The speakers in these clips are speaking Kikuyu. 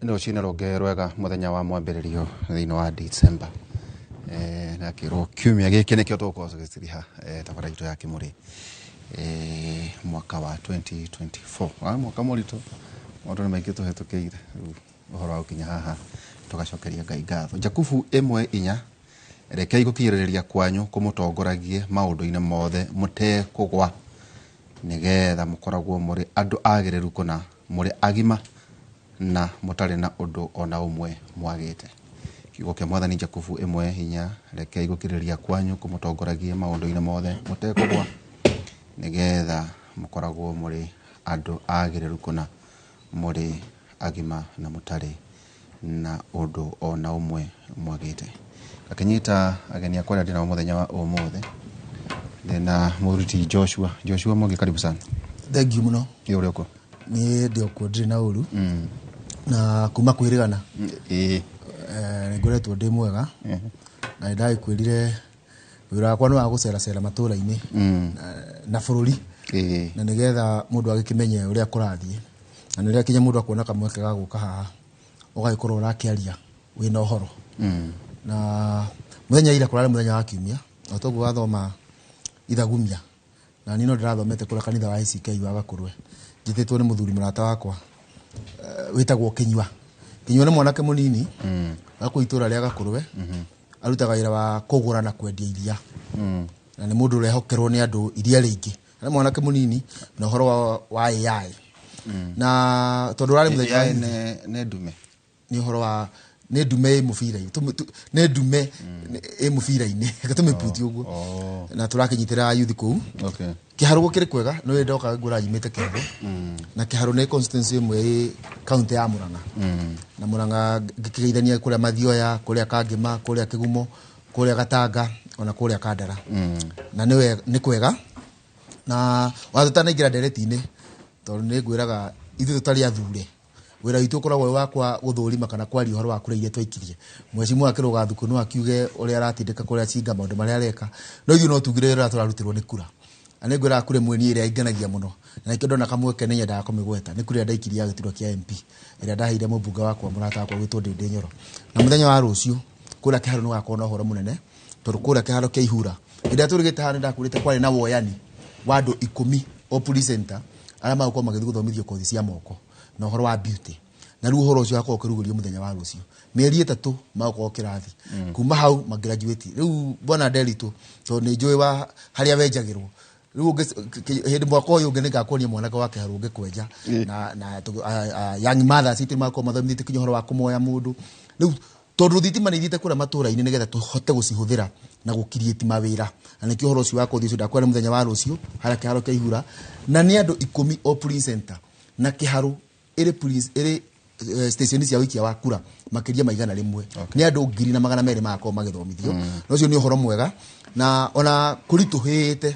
Nĩ rũcinĩ rũngĩ rwega, mũthenya wa mwambĩrĩrio thĩinĩ wa December, nakĩrwo kiumia gĩkĩ nĩkĩo tũgũkorwo tũgĩtiriha tabara itũ ya Kĩmũrĩ, mwaka wa 2024 wa mwaka mũritũ, maũndũ nĩ maingĩ tũhetũkĩire. Rĩu ũhoro wa gũkinya haha tũgacokeria Ngai ngatho. Jakubu 1:4, rekei gũkirĩrĩria kwanyu kũmũtongoragie maũndũ-inĩ mothe mũtekũgwa, nĩgetha mũkoragwo mũrĩ andũ agĩrĩru kũna, mũrĩ agima na mũtarĩ na ũndũ ona ũmwe mwagĩte. Kiugo kĩa Mwathani, Jakubu 1:4, rekei gũkirĩrĩria kwanyu kũmũtongoragie maũndũ-inĩ mothe mũtekũgwa, nĩgetha mũkoragwo mũrĩ andũ agĩrĩru kũna, mũrĩ agima na mũtarĩ na ũndũ ona ũmwe mwagĩte. Gakĩnyita ageni akwa arĩa ndĩnao mũthenya wa ũmũthĩ, ndĩna mũruti Joshua, Joshua Mwangi, karibu sana. Thank you mũno. Ĩ ũrĩ ũkũ? Niĩ ndĩ okuo, ndirĩ na ũru na kuma kwĩrĩgana. Nĩ ngoretwo ndĩ mwega na nĩ ndagĩkwĩrire wĩra wakwa nĩ wa gũceracera matũra-inĩ na bũrũri na nĩgetha mũndũ agĩkĩmenye ũrĩa kũrathiĩ, na nĩ ũrĩa kinya mũndũ akuona kamweke ga gũka haha ũgagĩkorwo ũrakĩaria wĩna ũhoro. Na mũthenya ira kũrarĩ mũthenya wa kiumia, o toguo wathoma ithagumia, na niĩ no ndĩrathomete kũrĩa kanitha wa ACK wa Gakũrwe, njĩtĩtwo nĩ mũthuri mũrata wakwa wĩtagwo Kĩnyua. Kĩnyua nĩ mwanake mũnini wa kũu itũra rĩa Gakũrwe, arutaga wĩra wa kũgũra na kwendia iria, na nĩ mũndũ ũrehokerwo nĩ andũ iria rĩingĩ. Nĩ mwanake mũnini na ũhoro wa AI, na tondũ ũrarĩ mũthenya wa AI nĩ ndume. Nĩ ũhoro wa nĩ ndume ĩ mũbira-inĩ. Nĩ ndume ĩ mũbira-inĩ, reke tũmĩputie ũguo. Na tũrakĩnyitĩra youth kũu. Kĩharũ gũkĩrĩ kwega, nĩ ndoka ngũra nyumĩte Kĩharũ, na Kĩharũ nĩ constituency ĩmwe ĩ county ya Murang'a, na Murang'a ngĩkĩgeithania kũrĩa Mathioya, kũrĩa Kangĩma, kũrĩa Kĩgumo, kũrĩa Gatanga, ona kũrĩa Kandara, na nĩ kwega. Na ona tũtanaingĩra ndereti-inĩ, tondũ nĩ ngwĩraga ithuĩ tũtarĩ athure, wĩra witũ ũkoragwo wĩ wa kwa gũthũrima kana kwaria ũhoro wa kũrĩa iria twaikirie. Mheshimiwa akĩrũga thuku no akiuge ũrĩa aratindĩka kũrĩa cinga maũndũ marĩa areka, no ithuĩ no tugire ũrĩa tũrarutĩrwo nĩ kura. Na nĩ ngwĩraga kura ĩmwe niĩ ĩrĩa ĩngenagia mũno, na nĩkĩo ndona kamweke nĩ nyendaga kũmĩgweta, nĩ kura ĩrĩa ndaikirie ya gĩturwa kĩa MP, ĩrĩa ndaheire mũmbunge wakwa, mũrata wakwa gwĩtwo Ndĩndĩ Nyoro. Na mũthenya wa rũciũ kũrĩa Kĩharũ nĩ gũgakorwo na ũhoro mũnene, tondũ kũrĩa kĩharo kĩa Ihura, hĩndĩ ĩrĩa tũrĩgĩte haha, nĩ ndakwĩrĩte kwarĩ na woyani wa andũ 10 o police center arĩa magũkorwo magĩthiĩ gũthomithio kothi cia moko na ũhoro wa beauty. Na rĩu ũhoro ũcio ũgakorwo ũkĩrugũrio mũthenya wa rũciũ, mĩeri 3 magũkorwo kĩrathi, kuma hau magraduate. Rĩu bwana Nderitu, tondũ nĩ njũĩ wa harĩa wenjagĩrwo rĩu hĩndĩ mwaka ũyũ ũngĩ nĩngakuonia mwanake wa Kĩharũ ũngĩkwenja na young mothers itũ nĩmakorwo mathomithĩtio kinya ũhoro wa kũmoya mũndũ. Rĩu tondũ thitima nĩ ithiĩte kũrĩa matũra-inĩ nĩgetha tũhote gũcihũthĩra na gũkiriĩti mawĩra, na nĩkĩo ũhoro ũcio wa kothi ũcio ndakwĩra nĩ mũthenya wa rũciũ harĩa kĩharo kĩa Ihura, na nĩ andũ 10 o polling center, na Kĩharũ ĩrĩ ĩrĩ station cia ũikia wa kura makĩria ma 100. Nĩ andũ 1,200 magakorwo magĩthomithio, na ũcio nĩ ũhoro mwega. Na ona kũritũhĩte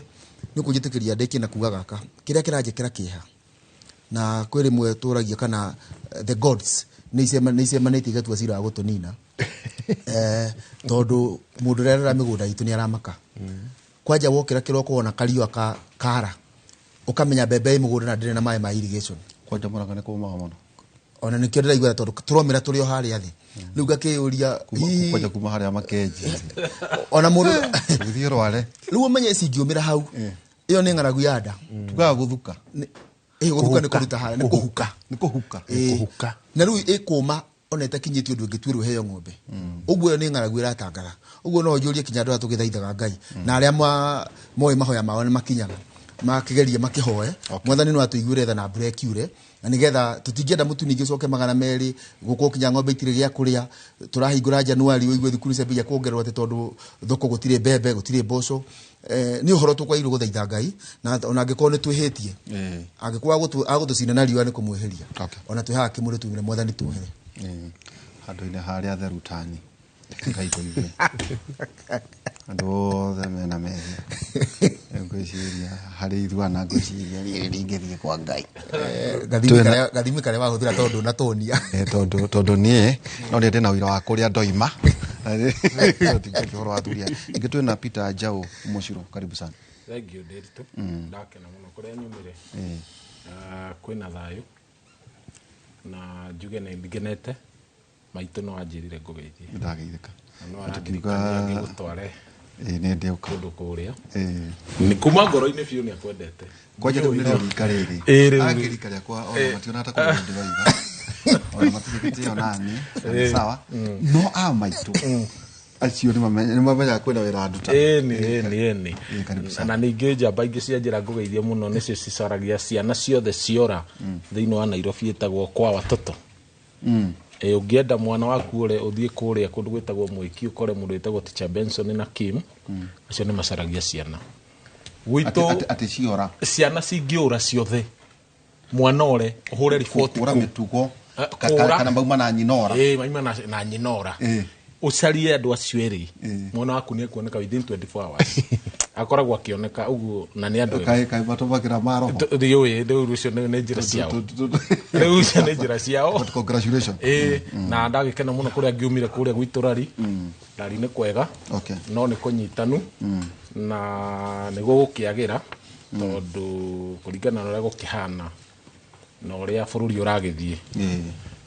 nĩ ũkũnjĩtĩkĩria ndĩkie na kuga gaka kĩrĩa kĩranjĩkĩra kĩeha, na kwĩ rĩmwe tũragia kana the gods nĩ icemanĩtie igatua cira wa gũtũnina, tondũ mũndũ ũrĩa arera mĩgũnda itũ nĩ aramaka kwanja. Wokĩra kĩroko wona kariũa ka kara, ũkamenya mbembe ĩ mũgũnda na ndĩrĩ na maĩ ma irrigation. Kwanja Murang'a nĩ kũmaga mũno. Ona nĩkĩo ndĩraigua, tondũ tũromĩra tũrĩ o harĩa thĩ. Rĩu ngakĩyũria Kwanja kuma harĩa Makenji ona mũndũ gũthiĩ Rware. Rĩu ũmenye cingĩũmĩra hau, ĩyo nĩ ng'aragu ya nda. Tugaga gũthuka. Gũthuka nĩ kũruta harĩa, nĩ kũhuka. Nĩ kũhuka. Kũhuka. Na rĩu ĩkũma ona ĩtakinyĩtie ũndũ ĩngĩtuĩrwo heo ng'ombe ũguo. Ĩyo nĩ ng'aragu ĩratangatha ũguo. No njũrie kinya andũ arĩa tũgĩthaithaga Ngai na arĩa moĩ mahoya mao nĩ makinyaga, makĩgerie makĩhoe Mwathani no atũiguĩre tha na mbura ĩkiure, na nĩgetha tũtingĩenda mũtu ningĩ ũcoke 200 gũkorwo kinya ng'ombe itirĩ gĩa kũrĩa. Tũrahingũra Januari, ũigue thukuru ciambĩrĩria kuongererwo atĩ tondũ thoko gũtirĩ mbembe, gũtirĩ mboco. Nĩ ũhoro tũkwagĩrĩirwo gũthaitha Ngai, na ona angĩkorwo nĩ twĩhĩtie, angĩkorwo agũtũcina na riũa nĩ kũmwĩhĩria. Ona twĩ haha kĩmũrĩ, tumire Mwathani tuohere. Handũ-inĩ harĩa theru tani Ngai tũigue andũ othe mena mehia. Ngwĩciria harĩ ithuana, ngwĩciria rĩrĩ rĩngĩthiĩ kwa Ngai. Gathimi karĩa wahũthĩra tondũ ndũnatũnia. Tondũ niĩ no nĩ ndĩna ũira wa kũrĩa ndoima. Tũtingĩaria ũhoro wa athuri aya. Ingĩ twĩna Peter Njau Mũciro, karibu sana. Thank you, Nderitu. Ndakena mũno kũrĩa nyumire. Kwĩna thayũ. Na njuge nĩ ngenete maitũ no anjĩrire ngũgeithie. Ndageithĩka. No arandirikania ngĩgũtware Ĩĩ nĩ ndĩũka. kũndũ kũrĩa. Ĩĩ. Nĩ kuma ngoro-inĩ biũ nĩ akwendete. Kwanja rĩu nĩrĩo rika rĩrĩ. Ĩĩ, rĩu. Angĩ rika rĩakwa ona mationa ta kũndũ ndĩroiga. Ona matirĩ gĩtĩo nani. Na nĩ sawa. No a maitũ acio nĩ mamenyaga kwĩna wĩra nduta. Ĩni ĩni ĩni. Ĩĩ, karibu sana. Na ningĩ njamba ingĩ cia njĩra ngũgeithie mũno nĩcio cicaragia ciana ciothe ciora thĩinĩ wa Nairobi ĩtagwo kwa watoto. Ĩ, ũngĩenda mwana waku ũre ũthiĩ kũrĩa kũndũ gwĩtagwo Mwĩki ũkore mũndũ wĩtagwo Teacher Benson na Kim, acio nĩ macaragia ciana gwitũ. Atĩ ciora. Ciana cingĩũra ciothe, mwana ore ũhũre riboti. Kũra kũu. mĩtugo. Kũra. Kana mauma na nyina ora. Ĩ, maima na nyina ora. Ũcarie andũ acio erĩ, mwana waku nĩ ekuoneka within 24 hours, akoragwo akĩoneka ũguo, na nĩ andũ erĩ. Kaĩ matũmakĩra maroho. Ndiũĩ rĩu ũcio nĩ njĩra ciao, rĩu icio nĩ njĩra ciao. But congratulations. Ĩ, na ndagĩkena mũno kũrĩa ngiumire kũrĩa gwitũ rari rari nĩ kwega. No nĩ kũnyitanu na nĩ gũgũkĩagĩra tondũ kũringana na ũrĩa gũkĩhana na ũrĩa bũrũri ũragĩthiĩ,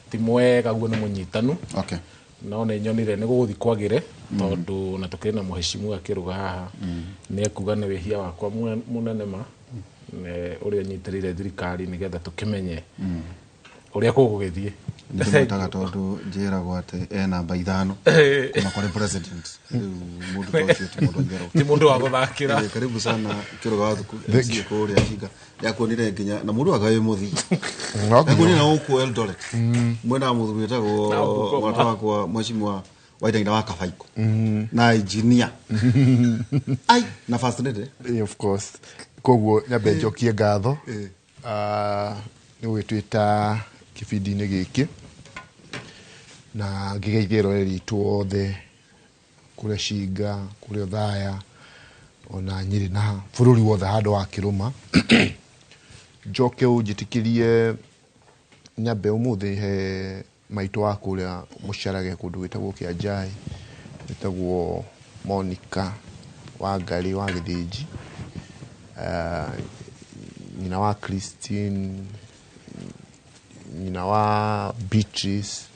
ti mwega guo, nĩ mũnyitanu. No nĩ nyonire nĩ gũgũthiĩ kwagĩre tondũ na tũkĩrĩ na mũhecimu akĩruga haha, nĩ ekuga nĩ wĩhia wakwa mũnene ma nĩ ũrĩa nyitĩrĩire thirikari nĩgetha tũkĩmenye ũrĩa gũgũgĩthiĩ. Ndĩmwĩtaga tondũ njĩragwo atĩ e namba 5 kuma kũrĩ president. Rĩu mũndũ ta ũcio ti mũndũ wa itherũ. Ti mũndũ wa gũthakĩra. Ĩĩ, karibu sana Kĩrũga wa Thuku MC kũrĩa Cinga. Ndakuonire nginya na mũndũ anga wĩ mũthii. Ndakuonire na gũkũ Eldoret mwena wa mũthuri wĩtagwo Na Bungoma. mwata wakwa mheshimiwa Wainaina wa Kabaiko na engineer ai na first lady. Yeah, of course. Koguo nyambe njokie ngatho nĩ gũgĩtwĩta kĩbindi-inĩ gĩkĩ na ngĩgeithie eroreri aitũ othe kũrĩa Cinga, kũrĩa Othaya, ona Nyĩrĩ na bũrũri wothe handũ wa kĩrũma. Njoke ũnjĩtĩkĩrie nyambe ũmũthĩ he maitũ wa kũrĩa mũcarage kũndũ gwĩtagwo Kĩanjai, wĩtagwo Monica Wangari wa Gĩthĩnji, nyina wa Christine, nyina wa Beatrice,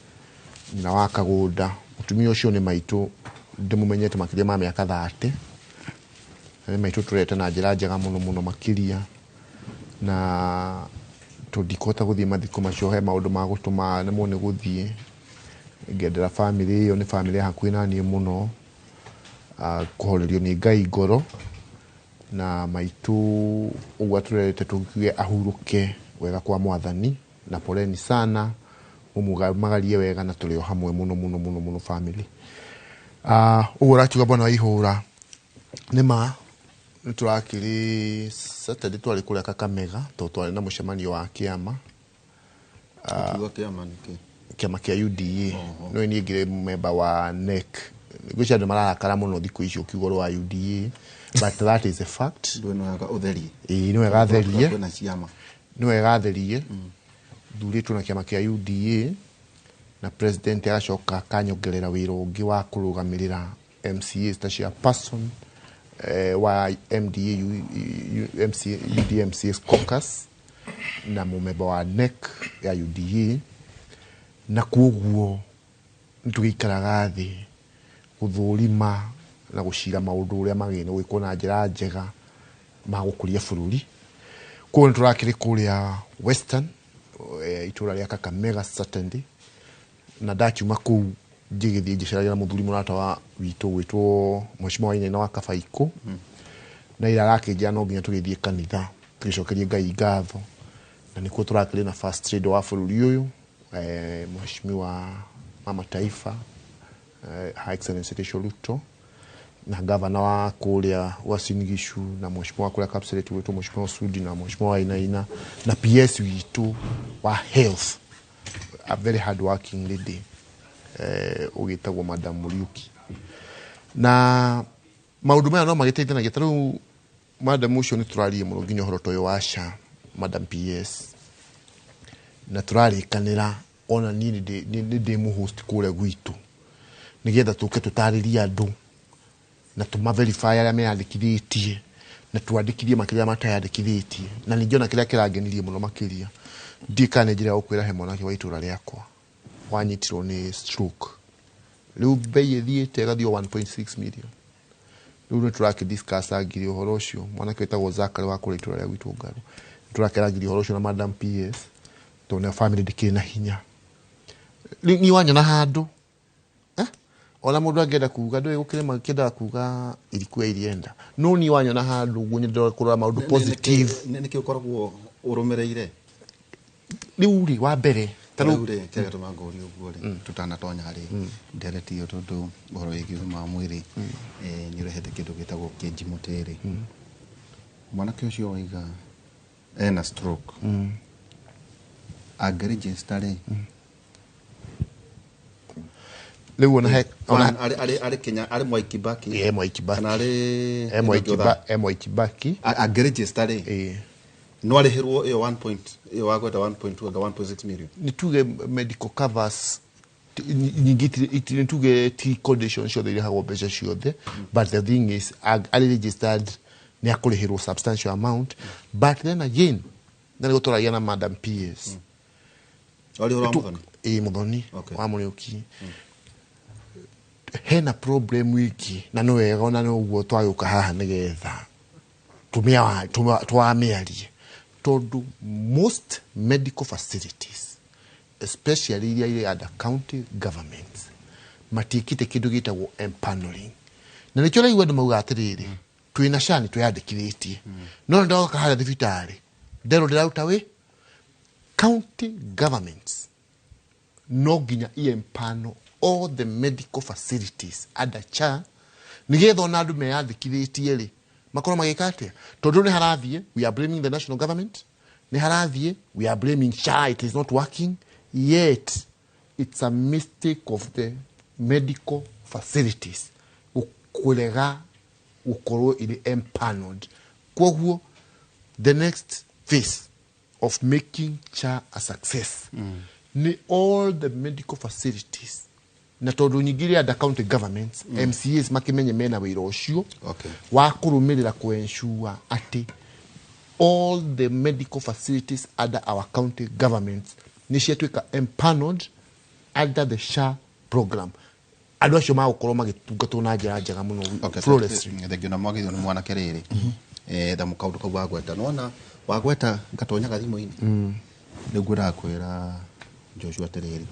nyina wa Kagũnda. Mũtumia ũcio nĩ maitũ ndĩmũmenyete makĩria ma mĩaka 30. Nĩ maitũ tũrete na njĩra njega mũno mũno makĩria, na tũndikũhota gũthiĩ mathiko macio, he maũndũ ma gũtũma nemwo nĩ gũthiĩ. Ngendera bamĩrĩ ĩyo, nĩ bamĩrĩ ya hakuhĩ na niĩ mũno, kũhorerio nĩ Ngai ngoro na maitũ ũguo atũrerete tũkiuge ahurũke wega kwa mwathani, na poleni sana, mũmũmagarie wega na tũrĩ o hamwe mũno mũno mũno mũno family. Ũguo ũrakiuga bwana wa ihũra nĩ ma nĩ tũrakĩrĩ Saturday twarĩ kũrĩa Kakamega tondũ twarĩ na mũcemanio wa kĩama. Kiugo kĩama nĩ kĩ? Kĩama kĩa UDA. No niĩ ngĩrĩ member wa NEC. Ngwĩciria andũ mararakara mũno thikũ ici ũkiuga ũhoro wa UDA, but that is a fact. Ndũĩ no wega ũtherie. Ĩĩ, nĩ wega therie. Kwĩna ciama. Nĩ wega therie. Thurĩtwo na kĩama kĩa UDA na president agacoka akanyongerera wĩra ũngĩ wa kũrũgamĩrĩra MCAs ta chairperson wa MDA U, U, MC, UDA MCAs caucus na mũmemba wa NEC ya UDA, na koguo nĩtũgĩikaraga thĩ gũthũrima na gũcira maũndũ ũrĩa magĩrĩire gwĩkwo na njĩra njega ma gũkũria bũrũri. Koguo nĩtũrakĩrĩ kũrĩa Western, itũra rĩa Kakamega Saturday, na ndakiuma kũu ngĩgĩthiĩ ngĩceragĩra mũthuri mũrata wa witũ gwĩtwo Mheshimiwa Wainaina wa Kabaikũ, na ira arakĩnjĩra no nginya tũgĩthiĩ kanitha tũgĩcokerie Ngai ngatho, na nĩkuo tũrakĩrĩ na first lady wa bũrũri ũyũ, Mheshimiwa Mama Taifa, Her Excellency Rachel Ruto, na gavana wa kũrĩa Uasin Gishu, na mheshimiwa wa kũrĩa Kapseret gwĩtwo Mheshimiwa Sudi, na Mheshimiwa Wainaina, na PS witũ wa health, a very hard working lady, ũgĩtagwo Madam Muriuki. Na maũndũ maya no magĩteithanagia. Ta rĩu madam ũcio nĩ tũraria mũno nginya ũhoro ta ũyũ wa SHA, Madam PS, na tũrarĩkanĩra ona niĩ nĩ ndĩ mũhost kũrĩa gwitũ nĩgetha tũke tũtarĩrie andũ na tũma-verify arĩa meyandĩkithĩtie na twandĩkithie makĩria mateyandĩkithĩtie. Na ningĩ ona kĩrĩa kĩrangenirie mũno makĩria Ndiĩ kana nĩ njĩra ya gũkwĩra he mwanake wa itũra rĩakwa wanyitirwo nĩ stroke, rĩu bei ĩthiĩte ĩgathiĩ o 1.6 million. Rĩu nĩ tũrakĩdiscuss ngiri ũhoro ũcio, mwanake wĩtagwo Zachary wa kũrĩa itũra rĩa gwitũ Ngaru, tũrakĩrangiria ũhoro ũcio na Madam PS tondũ na family ndĩkĩrĩ na hinya. Ni wanyona handũ, eh? Ona mũndũ angĩenda kuga ndũĩ gũkĩrĩma kĩendaga kuga irikua irienda, no niĩ wanyona handũ ũguo nyendaga kũrora maũndũ positive. Nĩkĩ ũkoragwo ũrũmĩrĩire? Rĩu rĩ, wa mbere ta rĩu rĩ, kĩrĩa gĩtũma ngũrie ũguo rĩ, tũtanatonya harĩ ndereti ĩyo, tondũ ũhoro wĩgiĩ ũgima wa mwĩrĩ nĩ ũrehete kĩndũ gĩtagwo kĩnji mũtĩ rĩ, mwanake ũcio waiga ena stroke, angĩregister rĩ, rĩu ona he ona arĩ Kenya, arĩ Mwai Kibaki, Ĩ, Mwai Kibaki. kana arĩ e Mwai Kibaki, e Mwai Kibaki. Angĩregister rĩ, ĩ no arĩhĩrwo ĩyo 1 point ĩyo wagweta, 1.2 anga 1.6 million? Nĩ tuge medical covers nyingĩ nĩ tuge ti condition ciothe irĩhagwo mbeca ciothe, but the thing is arĩ registered nĩ akũrĩhĩrwo substantial amount. But then again, na nĩ gũtũragia na Madam PS. Arĩ ũhoro wa Muthoni? Ĩ, Muthoni. Okay. Wa Mũrĩũki hena problem ĩngĩ, na nĩ wega ona nĩ ũguo twagĩũka haha nĩgetha twamĩarie, tondũ most medical facilities, especially iria irĩ under county governments, matiĩkĩte kĩndũ gĩtagwo empaneling, na nĩkĩo ũraigua andũ mauga atĩrĩrĩ, twĩna SHA, nĩ twĩyandĩkithĩtie, no nĩ ndoka harĩa thibitarĩ nderwo ndĩraruta wĩ. County governments no nginya iempanel all the medical facilities under SHA, nigetha ona andũ meyandĩkithĩtie rĩ, makorwo magĩka atĩa? Tondũ nĩ harathiĩ, we are blaming the national government, nĩ harathiĩ, we are blaming SHA, it is not working, yet it's a mistake of the medical facilities kũrega gũkorwo irĩ empaneled. Kwoguo the next phase of making SHA a success ni all the medical facilities, na tondũ nyingĩ iria under county governments, MCAs makimenye mena wĩra ũcio wa kũrũmĩrĩra kũensure atĩ all the medical facilities under our county governments nĩ ciatuĩka empaneled under the SHA program. Andũ acio magũkorwo magĩtungatwo na njĩra njega mũno, flawlessly. Thengio na mwagithio nĩ mwanake rĩrĩ, thamu kaũndũ kau wagweta, nĩwona wagweta ngatonyaga thimũ-inĩ, rĩu ngwendaga kwĩra Joshua atĩrĩrĩ,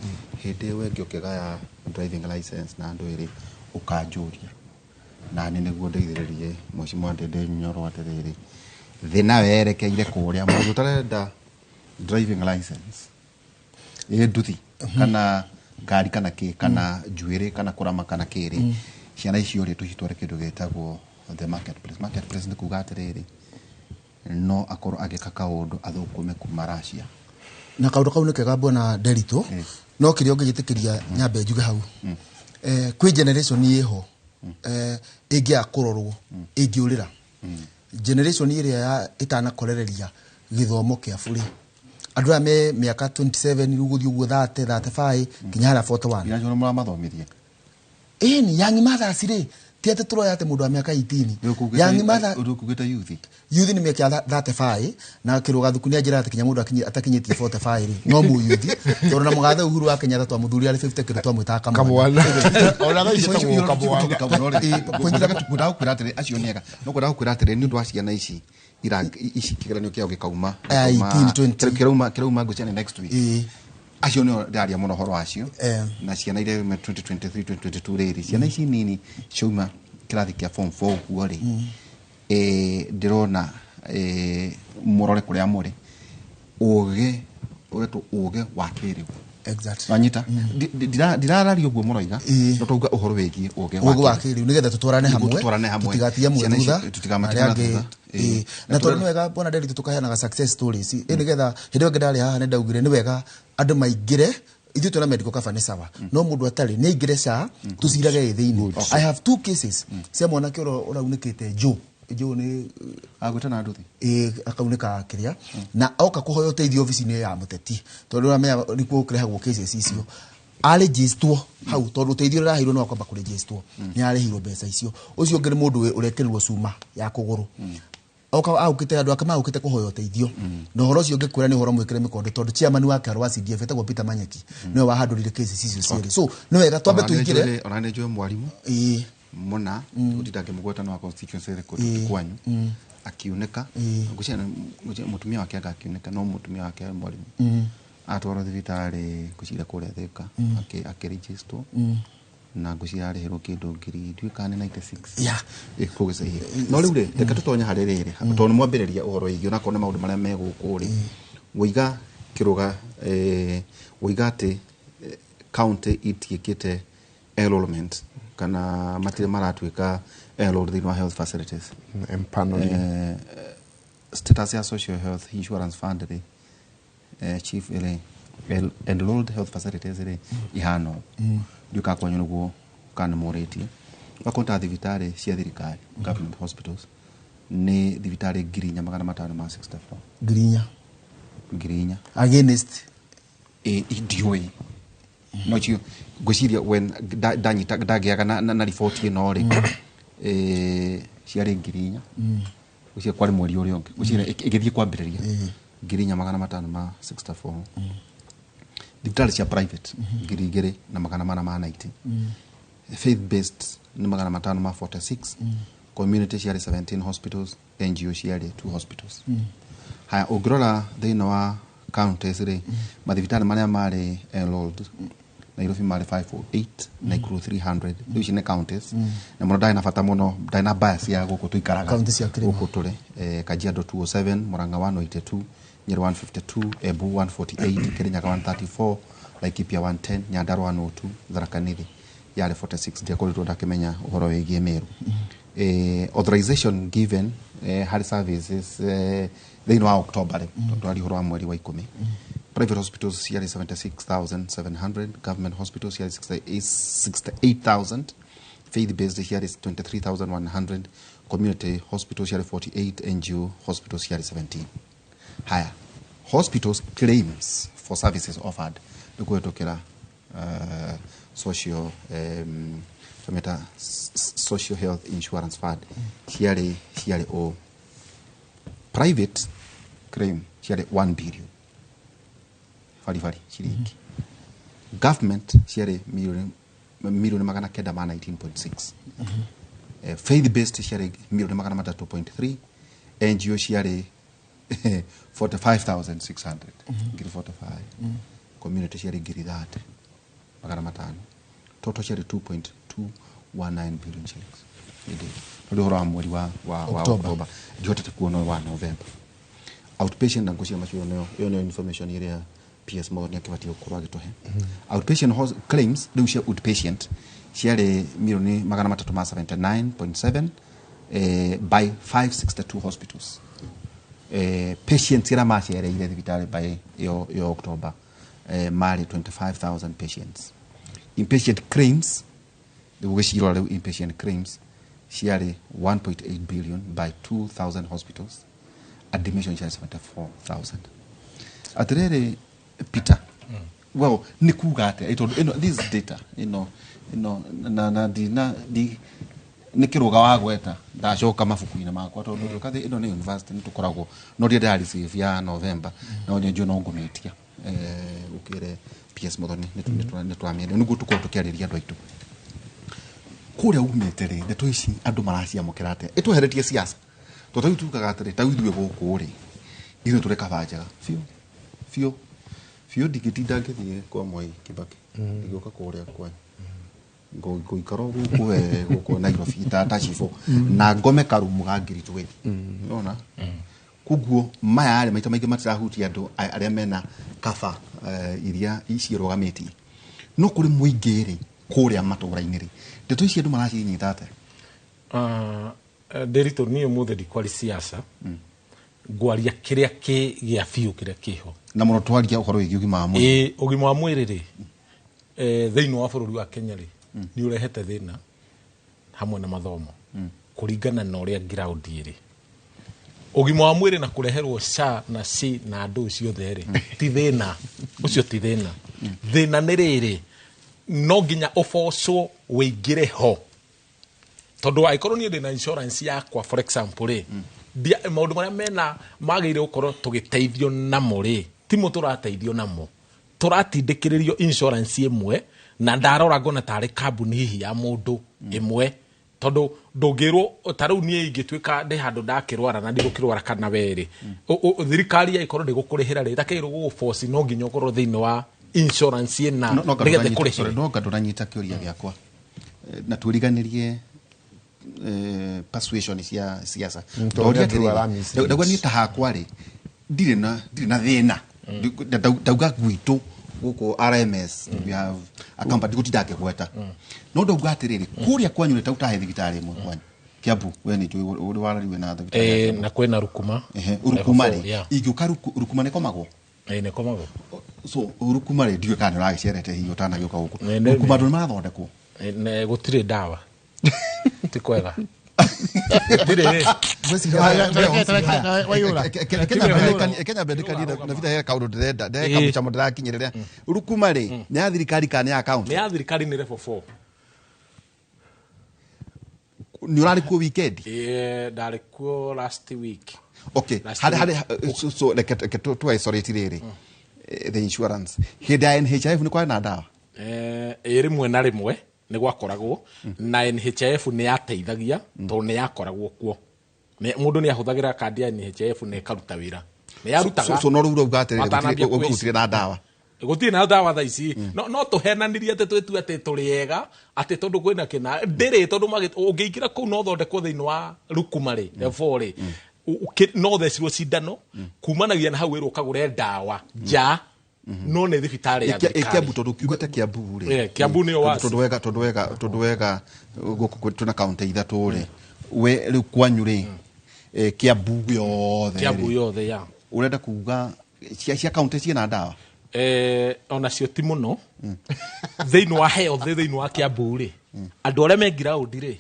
hĩndĩ ĩyo ĩngĩ ũkĩgaya driving license na andũ ĩrĩ, ũkanjũria nani nĩguo ndeithĩrĩrie Mheshimiwa Ndindi Nyoro atĩrĩrĩ, thĩ yerekeire kũrĩa mũndũ ũtarenda driving license ĩ nduthi kana ngari kana kĩ kana njuĩrĩ kana kũrama kana kĩrĩ, ciana icio rĩ, tũcitware kĩndũ gĩtagwo the marketplace. Marketplace nĩ kuga atĩrĩrĩ, no akorwo agĩka kaũndũ athũkũme kuma Russia. Na kaũndũ kau nĩ kega, bwana Nderitu, no kĩrĩa ũngĩgĩtĩkĩria nyambe njuge hau, kwĩ generation ĩho ĩngĩaga kũrorwo ĩngĩũrĩra, generation ĩrĩa ĩtanakorereria gĩthomo kĩa bũrĩ, andũ aya me mĩaka 27 rĩu gũthiĩ ũguo 30, 35 nginya harĩa 41. Nginya acio mũramathomithia? Ĩni, young mothers rĩ, ti atĩ tũroya atĩ mũndũ wa mĩaka 18. Young mother. Rĩu kugĩte youth. Youth nĩ mĩaka 35 na kĩrũga thuku nĩ anjĩra atĩ kinya mũndũ atakinyĩtie 45 rĩ, no mũyuthi, tondũ na mũgathe Uhuru wa Kenyatta twamũthurire arĩ 50 kĩndũ, twamwĩtaga kamwana. Kamwana, ona thaa ici etagwo kamwana. Ngwendaga gũkwĩra atĩrĩ, acio nĩ ega, no ngwendaga gũkwĩra atĩrĩ, nĩ ũndũ wa ciana ici ira ici kĩgeranio kĩao gĩkauma Aya, 18, 20. kĩrauma ngwĩciria nĩ next week. Acio nĩo ndĩraria mũno ũhoro wacio, na ciana iria iuma 2023, 2022 rĩrĩ, ciana ici nini ciauma kĩrathi kĩa form 4 ũguo rĩ, ndĩrona mũrore kũrĩa mũrĩ ũgĩ ũretwo ũgĩ wa kĩrĩu. Wanyita? Ndirararia ũguo mũroiga, no twauga ũhoro wĩgiĩ ũgĩ. Ũgĩ wa kĩrĩu nĩgetha tũtwarane Nĩguo hamwe, tũtwarane hamwe. Tũtigatige mwe Ciana ici thutha tũtigamatigana arĩa angĩ. thutha. Na tondũ nĩ wega, bwana Nderitu, tũkaheanaga success stories ĩ, nĩgetha hĩndĩ ĩyo ĩngĩ ndarĩ haha nĩ ndaugire nĩ wega andũ maingĩre. Ithuĩ twĩna medical cover nĩ sawa, no mũndũ atarĩ nĩ aingĩre SHA tũcirage ĩ thĩinĩ. I have two cases cia mwanake ũrĩa ũraunĩkĩte jo jo nĩ Agwĩta na nduthi. Ĩ, akaunĩka kĩrĩa na oka kũhoya ũteithio obici-inĩ ya mũteti, tondũ ũramenya nĩkuo kũrehagwo cases icio, arĩnjĩstwo hau tondũ ũteithio ũrĩa araheirwo nĩ wa kwamba kũrĩnjĩstwo, nĩ arĩhirwo mbeca icio. Ũcio ũngĩ nĩ mũndũ ũrekĩrirwo cuma ya kũgũrũ. Oka aukite andu ake maukite kuhoya uteithio na uhoro ucio ngikwira ni uhoro mwikire mikondo tondu chairman wa Kĩharũ wa CDF etagwo Peter Manyeki niwe wahandũrire cases icio cierĩ. So nĩ wega twambe tuingire ona nĩ njũĩ mwarimũ muna gutinda ngĩmũgweta no wa constituency ĩrĩkũ kwanyu akiunĩka ngwĩciria mũtumia wake anga akiunĩka no mũtumia wake arĩ mwarimũ atwarwo thibitarĩ ngwĩciria kũrĩa Thĩka akĩrĩgistwo na ngwĩciria arĩhĩrwo kĩndũ ngiri ndiũĩ kana nĩ 96 Yeah. kũu gĩcagi. No rĩu rĩ reke tũtonye harĩ rĩrĩ tondũ nĩ mwambĩrĩria ũhoro wĩgiĩ onakorwo nĩ maũndũ marĩa me gũkũ rĩ wĩiga kĩrũga wĩiga atĩ county itiĩkĩte enrollment kana matirĩ maratuĩka enrolled thĩinĩ wa health facilities. Empanel. Status ya social health insurance fund rĩ chief ĩrĩ enrolled health facilities rĩ ihana ũũ ndiũĩ kana kwanyu nĩguo kana nĩ mũrĩtie wakorwo ta thibitarĩ cia thirikari government hospitals nĩ thibitarĩ 4564 Ngiri inya. 4,000 Against Ndiũĩ no cio ngwĩciria when ndanyita ndagĩaga na riboti ĩno rĩ ciarĩ 4,000 ngwĩciria kwarĩ mweri ũrĩa ũngĩ ngwĩciria ĩgĩthiĩ kwambĩrĩria 4564. Thibitarĩ cia private 2490. Faith based nĩ 546. Community ciarĩ 17 hospitals, NGO ciarĩ 2 hospitals. Haya, ũngĩrora thĩinĩ wa counties rĩ mathibitarĩ marĩa marĩ enrolled Nairobi marĩ 508, Nakuru 300. Rĩu ici nĩ counties na mũno ndarĩ na bata mũno ndarĩ na bias ya gũkũ tũikaraga County cia kĩrĩma. gũkũ tũrĩ Kajiado 207, Murang'a 182, Nyeri 152, Embu 148, Kirinyaga 134, Laikipia 110, Nyandarua 102, Tharaka Nithi yarĩ 46. Ndiakoretwo ndakĩmenya ũhoro wĩgiĩ Meru. Authorization given harĩ services thĩinĩ wa October rĩ tondũ arĩ ũhoro wa mweri wa 10 private hospitals ciarĩ 76,700, government hospitals ciarĩ 68,000, faith based ciarĩ 23,100, community hospitals ciarĩ 48, NGO hospitals ciarĩ 17. Haya, hospitals claims for services offered nĩ kũhetũkĩra social tũmĩta social health insurance fund ciarĩ o private claim ciarĩ 1 billion baribari ciringi, government ciarĩ milioni 919.6, faith based ciarĩ milioni 300.3, NGO ciarĩ 45,600 ngiri 45, community ciarĩ ngiri 30 500, total ciarĩ 2.219 billion shillings. Ĩndĩ tondũ ũhoro wa mweri wa October. October ndihotete kuona wa November. Outpatient na ngũcia macio ĩyo nĩyo information ĩrĩa PS Muthoni akĩbatiĩ gũkorwo agĩtũhe. Outpatient claims rĩu cia outpatient ciarĩ milioni 379.7 by 562 hospitals. Patients arĩa macereire thibitarĩ by ĩyo October marĩ 25,000 patients. Inpatient claims rĩu gũcirora rĩu inpatient claims ciarĩ 1.8 billion by 2,000 hospitals, admission ciarĩ 74,000. Atĩrĩrĩ Peter, well nĩ kuga atĩa tondũ ĩno this data ĩno ĩno na ndina ndi nĩ kĩrũga wa gweta ndacoka mabuku-inĩ makwa tondũ ndũkathĩ ĩno nĩ university nĩ tũkoragwo no ndiĩ ndĩra receive ya November no nĩ no ngũmĩtia ũkĩre PS Muthoni nĩ tũramĩendia nĩguo tũkorwo tũkĩarĩria andũ aitũ kũrĩa umĩte rĩ ndeto ici andũ maraciamũkĩra atĩa ĩtweheretie siasa tondũ rĩu tugaga atĩrĩ ta ithuĩ gũkũ rĩ ithuĩ tũrĩ kaba njega biũ biũ biũ ndingĩtinda ngĩthiĩ kwa Mwai Kibaki ngĩũka kũrĩa kwanyu ngũikara gũkũ we gũkũ Nairobi ta cibũ na ngome karumu ga ngiri 20 nona koguo maya rĩ maita maingĩ matirahutia andũ arĩa mena kaba iria iciĩrũgamĩtie no kũrĩ mũingĩ rĩ kũrĩa matũra-inĩ rĩ ndeto ici andũ maracinyita atĩa? Ndĩritũ niĩ ũmũthĩ ndikwari siasa ngwaria kĩrĩa kĩ gĩa biũ kĩrĩa kĩho na mũno twaria ũhoro wĩgiĩ ũgima wa mwĩrĩ. Ĩ ũgima wa mwĩrĩ rĩ thĩinĩ wa bũrũri wa Kenya rĩ nĩ ũrehete thĩna hamwe na mathomo kũringana na ũrĩa ground ĩrĩ. Ũgima wa mwĩrĩ na kũreherwo SHA na SHI na andũ ciothe rĩ ti thĩna ũcio, ti thĩna. Thĩna nĩ rĩrĩ no nginya ũbocwo wĩingĩre ho tondũ angĩkorwo niĩ ndĩna insurance yakwa for example rĩ Maũndũ marĩa mena magĩrĩire gũkorwo tũgĩteithio namo rĩ, timo tũrateithio namo. Tũratindĩkĩrĩrio insurance ĩmwe na ndarora ngona tarĩ kambuni hihi ya mũndũ ĩmwe, tondũ ndũngĩrwo ta rĩu niĩ ingĩtuĩka ndĩ handũ ndakĩrwara na ndigũkĩrwara kana werĩ, thirikari yakorwo ndĩgũkũrĩhĩra rĩ, ĩtakĩrwo gũgũboci no nginya ũkorwo thĩinĩ wa insurance ĩna nĩgetha ĩkũrĩhĩre. No ndũranyita kĩũria gĩakwa na twĩriganĩrie persuasion cia siasa. Ndauga niĩ ta hakwa rĩ, ndirĩ na thĩna. Ndauga gwitũ gũkũ RMS we have a company gũtinda ngĩgweta, no ndauga atĩrĩrĩ, kũrĩa kwanyu nĩ tautahe thibitarĩ ĩmwe kwanyu Kiambu, we nĩ njũĩ ũrĩ warariwe na thibitarĩ na kwĩna Rukuma. Rukuma rĩ, ingĩũka Rukuma nĩ komagwo? Nĩ komagwo. So Rukuma rĩ, ndiũĩ kana nĩ ũragĩcerete hihi ũtanagĩũka gũkũ. Rukuma andũ nĩ marathondekwo? Gũtirĩ ndawa. Ti kwega. Kenya mbendekanie na vita he kaundu ndirenda ndeka muchamo ndirakinyirira. Rukuma rĩ, nĩ ya thirikari kana nĩ ya county? Nĩ ya thirikari, nĩ level 4. Nĩ ũrarĩ kuo weekend? Ndarĩ kuo last week. Okay, harĩ so reke tu isolate rĩrĩ the insurance. Hĩndĩ ya NHIF nĩ kwarĩ na ndawa? Rĩmwe na rĩmwe nĩ gwakoragwo na NHIF nĩ yateithagia tondũ nĩ yakoragwo kuo. Mũndũ nĩ ahũthagĩra kandi ya NHIF na ĩkaruta wĩra. Nĩ yarutaga. So no rĩu ũrauga atĩrĩrĩ, gũtirĩ na ndawa. Gũtirĩ na ndawa thaa ici. No tũhenanirie atĩ twĩtue atĩ tũrĩ ega, atĩ tondũ kwĩna kĩna ndĩrĩ, tondũ ũngĩingĩra kũu no ũthondekwo thĩinĩ wa Rukuma rĩ, level rĩ, no ũthecirwo cindano kumanagia na hau wĩrwo ũkagũre ndawa nja, no nĩ thibitarĩ ya thirikari. Kiambu tondũ kiugĩte Kiambu rĩ. Kiambu nĩyo waci. Tondũ wega gũkũ twĩna kaunti ithatũ rĩ, we rĩu kwanyu rĩ, Kiambu yothe. Kiambu yothe ya. Ũrenda kuga cia kaunti ciĩna ndawa? Onacio ti mũno. Thĩinĩ wa health, thĩinĩ wa Kiambu rĩ, andũ arĩa me ground rĩ,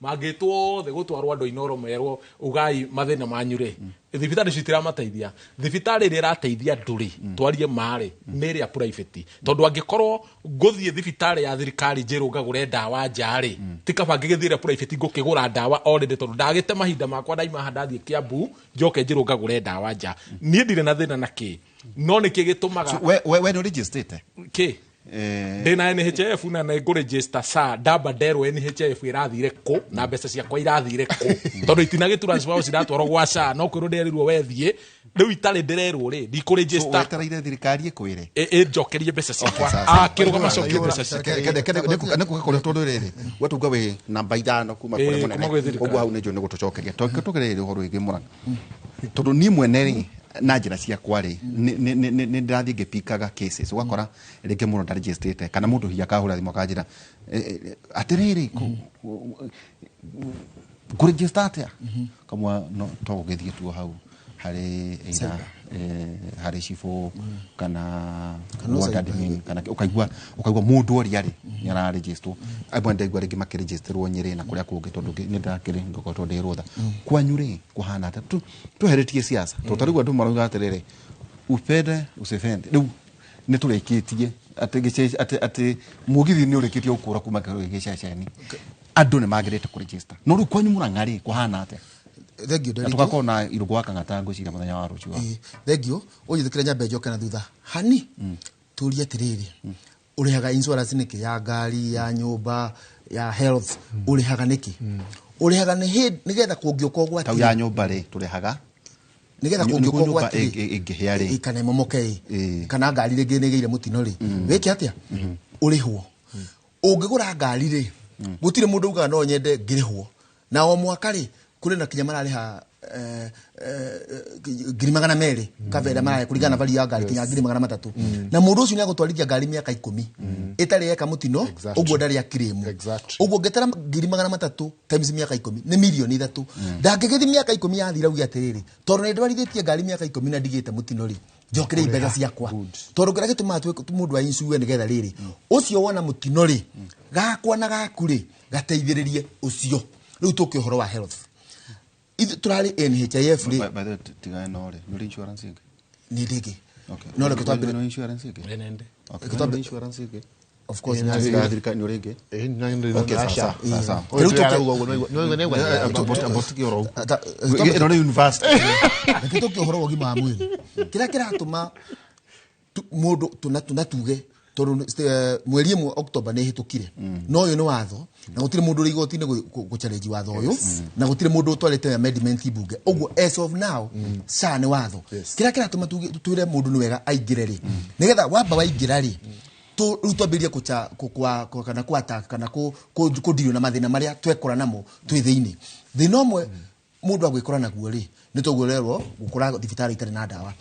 mangĩtwo othe gũtwarwo andũ Inooro merwo ugai mathĩna manyu rĩ, thibitarĩ icio itiramateithia. Thibitarĩ ĩrĩa ĩrateithia andũ rĩ, twarie ma rĩ, nĩ ĩrĩa private. Tondũ angĩkorwo ngũthiĩ thibitarĩ ya thirikari njĩrwo ngagũre ndawa nja rĩ, ti kaba ngĩgĩthiĩ ĩrĩa private ngũkĩgũra ndawa already, tondũ ndagĩte mahinda makwa ndaima haha ndathiĩ Kiambu njoke njĩrwo ngagũre ndawa nja. Niĩ ndirĩ na thĩna na kĩ, no nĩkĩ gĩtũmaga we nĩ ũregistrĩte? Kĩ? Ndĩna NHIF na nĩ ngũregister SHA, ndamba nderwo NHIF ĩrathire kũ na mbeca ciakwa irathire kũ, tondũ itinagĩ transfer ciratwarwo gwa SHA, no kwĩrwo ndĩrerirwo wethiĩ rĩu itarĩ ndĩrerwo rĩ, ndikũregister. Wetereire thirikari ĩkwĩre? Ĩnjokerie mbeca ciakwa. Kĩrũgama cokie mbeca ciakwa. Nĩkuga kũrĩa tondũ rĩrĩ, we tuga wĩ namba 5 kuma kũrĩa mũnene, ũguo hau nĩ njũĩ nĩ gũtũcokeria. Tondũ tũgereire ũhoro wĩgiĩ Murang'a, tondũ niĩ mwene rĩ, na njĩra ciakwa rĩ, nĩ ndĩrathiĩ ngĩpikaga cases, ũgakora rĩngĩ mũndũ ndaregistrĩte kana mũndũ hihi akahũra thimũ akanjĩra atĩrĩrĩ, ngũregister atĩa? Kamwa no to gũgĩthiĩ tu hau harĩ either harĩ cibũ kana ward admin, kana ũkaigua mũndũ ũrĩa rĩ nĩ araregistrwo. Amwe ndaigua rĩngĩ makĩregistrwo Nyĩrĩ na kũrĩa kũngĩ, tondũ nĩ ndakĩrĩ ngokorwo ndĩ rũtha. Kwanyu rĩ kũhana atĩa? Tweheretie siasa, tondũ ta rĩu andũ marauga atĩrĩrĩ, upende usipende, rĩu nĩ tũrĩkĩtie atĩ mũgithi nĩ ũrĩkĩtie gũkũra kuma gĩceceni, andũ nĩ magĩrĩte kũregister. No rĩu kwanyu Murang'a rĩ kũhana atĩa? Thank you, Derek. Tũgakorwo na Irũngũ wa Kang'ata ngwĩciria mũthenya wa rũciũ. Thank you. Ũnjĩtĩkĩre nyambe njoke na thutha hani, tũrie atĩrĩrĩ, ũrĩhaga insurance nĩkĩ? Ya ngari, ya nyũmba, ya health, ũrĩhaga nĩkĩ? Ũrĩhaga nĩgetha kũngĩũka ũgwati. Tau ya nyũmba rĩ tũrĩhaga nĩgetha kũngĩũka ũgwati ĩngĩhĩa rĩ, kana ĩmomoke ĩ, kana ngari rĩngĩ nĩ ĩgĩire mũtino rĩ, wĩke atĩa? Ũrĩhwo. Ũngĩgũra ngari rĩ, gũtirĩ mũndũ ugaga no nyende ngĩrĩhwo. Na o mwaka rĩ, kũrĩ na kinya mararĩha 200,000 kavera mararĩha kũringana na value ya ngari, kinya 300,000. Na mũndũ ũcio nĩ agũtwarithia ngari mĩaka 10 ĩtarĩ yeka mũtino, ũguo ndarĩ akirĩmu. Ũguo ngĩtara 300,000 times mĩaka 10 nĩ 3 million. Ndangĩgĩthiĩ mĩaka 10 yathira uge atĩrĩrĩ, tondũ nĩ ndwarithĩtie ngari mĩaka 10 na ndigĩte mũtino rĩ, njokerie mbeca ciakwa. Tondũ kĩrĩa gĩtũmaga mũndũ a insure nĩgetha rĩrĩ, ũcio wona mũtino rĩ, gakwa na gaku rĩ, gateithĩrĩrie ũcio. Rĩu tũke ũhoro wa health. Ithuĩ tũrarĩ NHIF rĩ. By the way, tiga no rĩ, nĩ insurance ĩngĩ? Nĩ ndĩngĩ. No reke twambĩrĩrie. Nĩ insurance ĩngĩ? Nĩ ndĩ. Okay. Nĩ insurance ĩngĩ? Of course. Thirikari nĩ rĩngĩ. Okay, sawa, sawa, sawa. Ĩno nĩ university. Reke tũke ũhoro wa ũgima wa mwĩrĩ kĩrĩa kĩratũma mũndũ tunatuge tondũ mweri ĩmwe October nĩ ĩhĩtũkire, no ũyũ nĩ watho na gũtirĩ mũndũ ũrĩ igoti-inĩ gũchallenge watho ũyũ, na gũtirĩ mũndũ ũtwarĩte amendment mbunge. Ũguo as of now SHA nĩ watho. Kĩrĩa kĩratũma twĩre mũndũ nĩ wega aingĩre rĩ, nĩgetha wamba waingĩra rĩ, rĩu twambĩrĩrie kũcha kana kũ attack kana kũndirwo na mathĩna marĩa twekora namo twĩ thĩinĩ. Thĩna ũmwe mũndũ agwĩkora naguo rĩ, nĩ toguo ũrerwo gũkora thibitarĩ itarĩ na ndawa.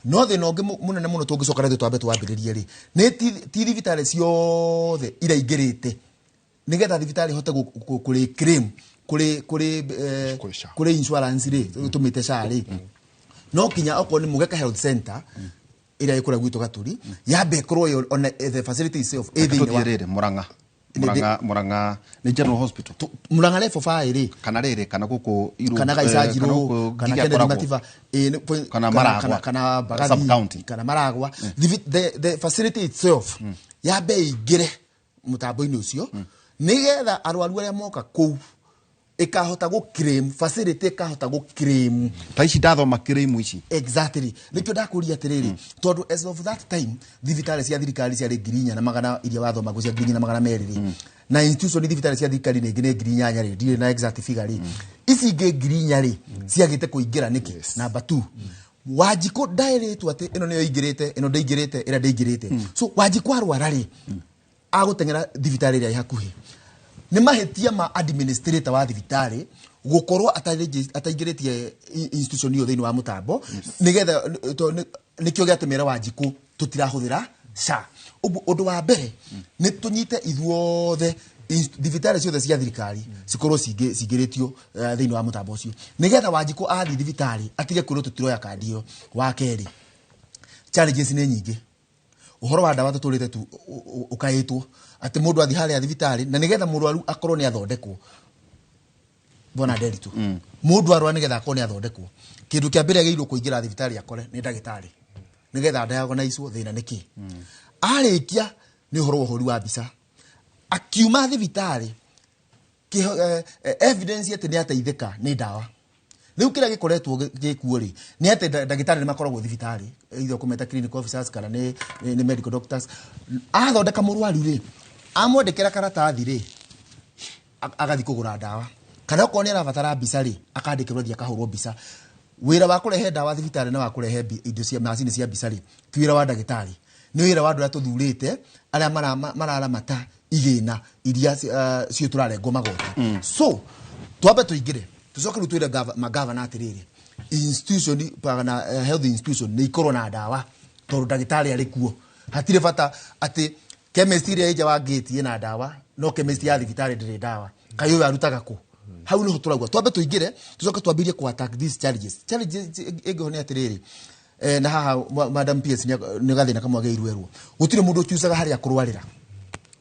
No thĩna ũngĩ mũnene mũno tũngĩcoka naguo twambe twambĩrĩrie rĩ, nĩ ti thibitarĩ ciothe iraingĩrĩte nĩgetha thibitarĩ ihote kũrĩ claim kũrĩ Kũrĩ SHA. kũrĩ insurance rĩ, tũmĩte SHA rĩ. No kinya okorwo nĩ Mũgeka Health Center ĩrĩa ĩkũrĩa gwitũ Gaturi, yambe ĩkorwo yo ona the facility itself ĩ thĩinĩ wa Tũthiĩ rĩrĩ Murang'a. Murang'a nĩ General Hospital. Murang'a level 5 rĩ. Kana rĩrĩ, kana gũkũ Irũngũ, Kana Gaicangirũ, kana gũkũ kana Ngigĩ Kennedy akoragwo. Matiba, Kana Maragwa. kana Mbagathi, Sub-county. kana Maragwa. The facility itself yambe ĩingĩre mũtambo-inĩ ũcio nĩgetha arwaru arĩa moka kũu ĩkahota gũ claim, facility ĩkahota gũ claim. Ta ici ndathoma claim ici. Exactly. Nĩkĩo ndakũria atĩrĩrĩ, tondũ as of that time thibitarĩ cia thirikari ciarĩ 4,100 iria wathomagwo cia 4,200 rĩ, na institution thibitarĩ cia thirikari nĩ 8,000 rĩ, ndirĩ na exact figure rĩ, ici ingĩ 4,000 rĩ ciagĩte kũingĩra nĩkĩ? Number 2, Wanjikũ ndaĩrĩtwo atĩ ĩno nĩyo ĩingĩrĩte, ĩno ndĩingĩrĩte, ĩrĩa ndĩingĩrĩte. So Wanjikũ arwara rĩ, agũteng'era thibitarĩ ĩrĩa ĩ hakuhĩ. Nĩ mahĩtia ma administrator wa thibitarĩ gũkorwo ataingĩrĩtie institution ĩyo thĩinĩ wa mũtambo, nĩgetha nĩkĩo gĩatũmĩra Wanjikũ tũtirahũthĩra SHA. Ũguo ũndũ wa mbere nĩ tũnyite ithuothe thibitarĩ ciothe cia thirikari cikorwo cingĩrĩtio thĩinĩ wa mũtambo ũcio, nĩgetha Wanjikũ athiĩ thibitarĩ atige kwĩrwo tũtiroya kandi ĩyo. Wa kerĩ, challenges nĩ nyingĩ. Ũhoro wa ndawa tũtũrĩte tu ũkaĩtwo atĩ mũndũ athiĩ harĩa thibitarĩ na nĩgetha mũrwaru akorwo nĩ athondekwo. Bwana Nderitu, mũndũ arwara nĩgetha akorwo nĩ athondekwo, kĩndũ kĩa mbere agĩrĩirwo kũingĩra thibitarĩ akore nĩ ndagĩtarĩ nĩgetha diagnosewo thĩna nĩ kĩ. Arĩkia nĩ ũhoro wa ũhũri wa mbica, akiuma thibitarĩ evidence atĩ nĩ ateithĩka nĩ ndawa. Rĩu kĩrĩa gĩkoretwo gĩkuo rĩ, nĩ atĩ ndagĩtarĩ nĩ makoragwo thibitarĩ, either ũkũmeta clinic officers kana nĩ medical doctors. Athondeka mũrwaru rĩ, amwandĩkĩra karatathi rĩ, agathiĩ kũgũra ndawa, kana okorwo nĩ arabatara mbica rĩ, akandĩkĩrwo athiĩ akahũrwo mbica. Wĩra wa kũrehe ndawa thibitarĩ na wa kũrehe indo cia macini cia mbica rĩ, ti wĩra wa ndagĩtarĩ, nĩ wĩra wa andũ arĩa tũthurĩte, arĩa mararamata igĩna iria cio tũrarengwo magoti. So twambe tũingĩre, tũcoke rĩu twĩre magavana atĩrĩrĩ, institution kana health institution nĩ ikorwo na ndawa tondũ ndagĩtarĩ arĩ kuo. Hatirĩ bata atĩ chemist ĩrĩa ĩ nja wa gate ĩna ndawa, no chemist ya thibitarĩ ndĩrĩ ndawa. Kaĩ ũyũ arutaga kũ? Hau nĩho tũrauga twambe tũingĩre, tũcoke twambĩrĩrie kũ attack these challenges. Challenges ĩngĩ nĩ atĩrĩrĩ, na haha Madam PS nĩ gathĩna kamwe agĩrĩirwo erwo. Gũtirĩ mũndũ ũcucaga harĩa kũrwarĩra.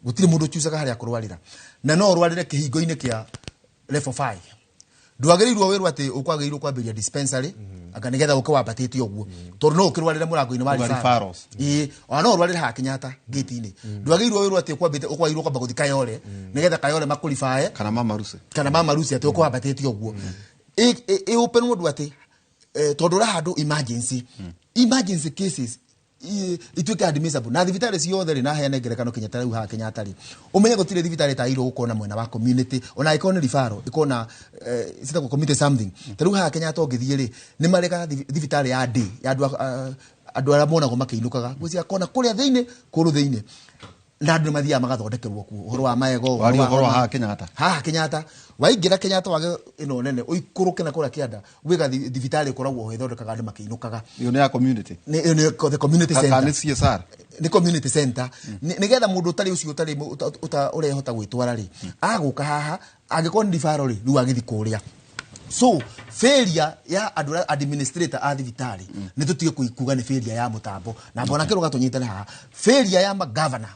Gũtirĩ mũndũ ũcucaga harĩa kũrwarĩra. Na no ũrwarĩre kĩhingo-inĩ kĩa level 5. Ndwagĩrĩirwo wĩrwo atĩ ũkwagĩrĩirwo kwambĩrĩria dispensary, anga nĩgetha ũke wambatĩte ũguo. Tondũ no ũkĩrwarĩre mũrango-inĩ wa Ũga referrals. referrals. Ĩĩ, ona no ũrwarĩre haha Kenyatta gate-inĩ. Ndwagĩrĩirwo wĩrwo atĩ ũkwagĩrĩirwo kwamba gũthiĩ Kayole, nĩgetha Kayole makũribae. Kana Mama Lucy. Kana Mama Lucy atĩ ũkwambatĩte ũguo. Ĩ open mũndũ atĩ, tondũ ũrahandũ emergency. Emergency cases ituĩke admissible. Na thibitarĩ ciothe rĩ, na heane ngerekano Kenyatta rĩu haha Kenyatta rĩ, ũmenye gũtirĩ thibitarĩ ĩtagĩrĩirwo gũkorwo na mwena wa community, ona angĩkorwo nĩ referral, ĩkorwo na, citagwo community something. Ta rĩu haha Kenyatta ũngĩthiĩ rĩ, nĩ marekaga thibitarĩ ya day, ya andũ arĩa monagwo makĩinũkaga, gwĩciria kona kũrĩa thĩinĩ, kũrũ thĩinĩ. Na andũ nĩ mathiaga magathondekerwo kuo, ũhoro wa magego, ũhoro Waria wa ũhoro wa homa. haha Kenyatta. Haha Kenyatta. Waingĩra Kenyatta wage ĩno nene, ũikũrũke na kũrĩa kĩanda, gwĩ thibitarĩ ĩkoragwo ho ĩthondekaga andũ makĩinũkaga. Ĩyo nĩ ya community. Nĩ, ĩyo nĩ the community Kana center. nĩ CSR? Nĩ community center. Nĩgetha mũndũ ũtarĩ ũcio ũtarĩ ũrehota gwĩtwara rĩ, agũka haha, angĩkorwo nĩ referral rĩ, rĩu agĩthiĩ kũrĩa. So failure ya andũ arĩa administrator a thibitarĩ, nĩ tũtige kuga nĩ failure ya mũtambo. Na mbona kĩrũga tũnyitane haha. Failure ya magavana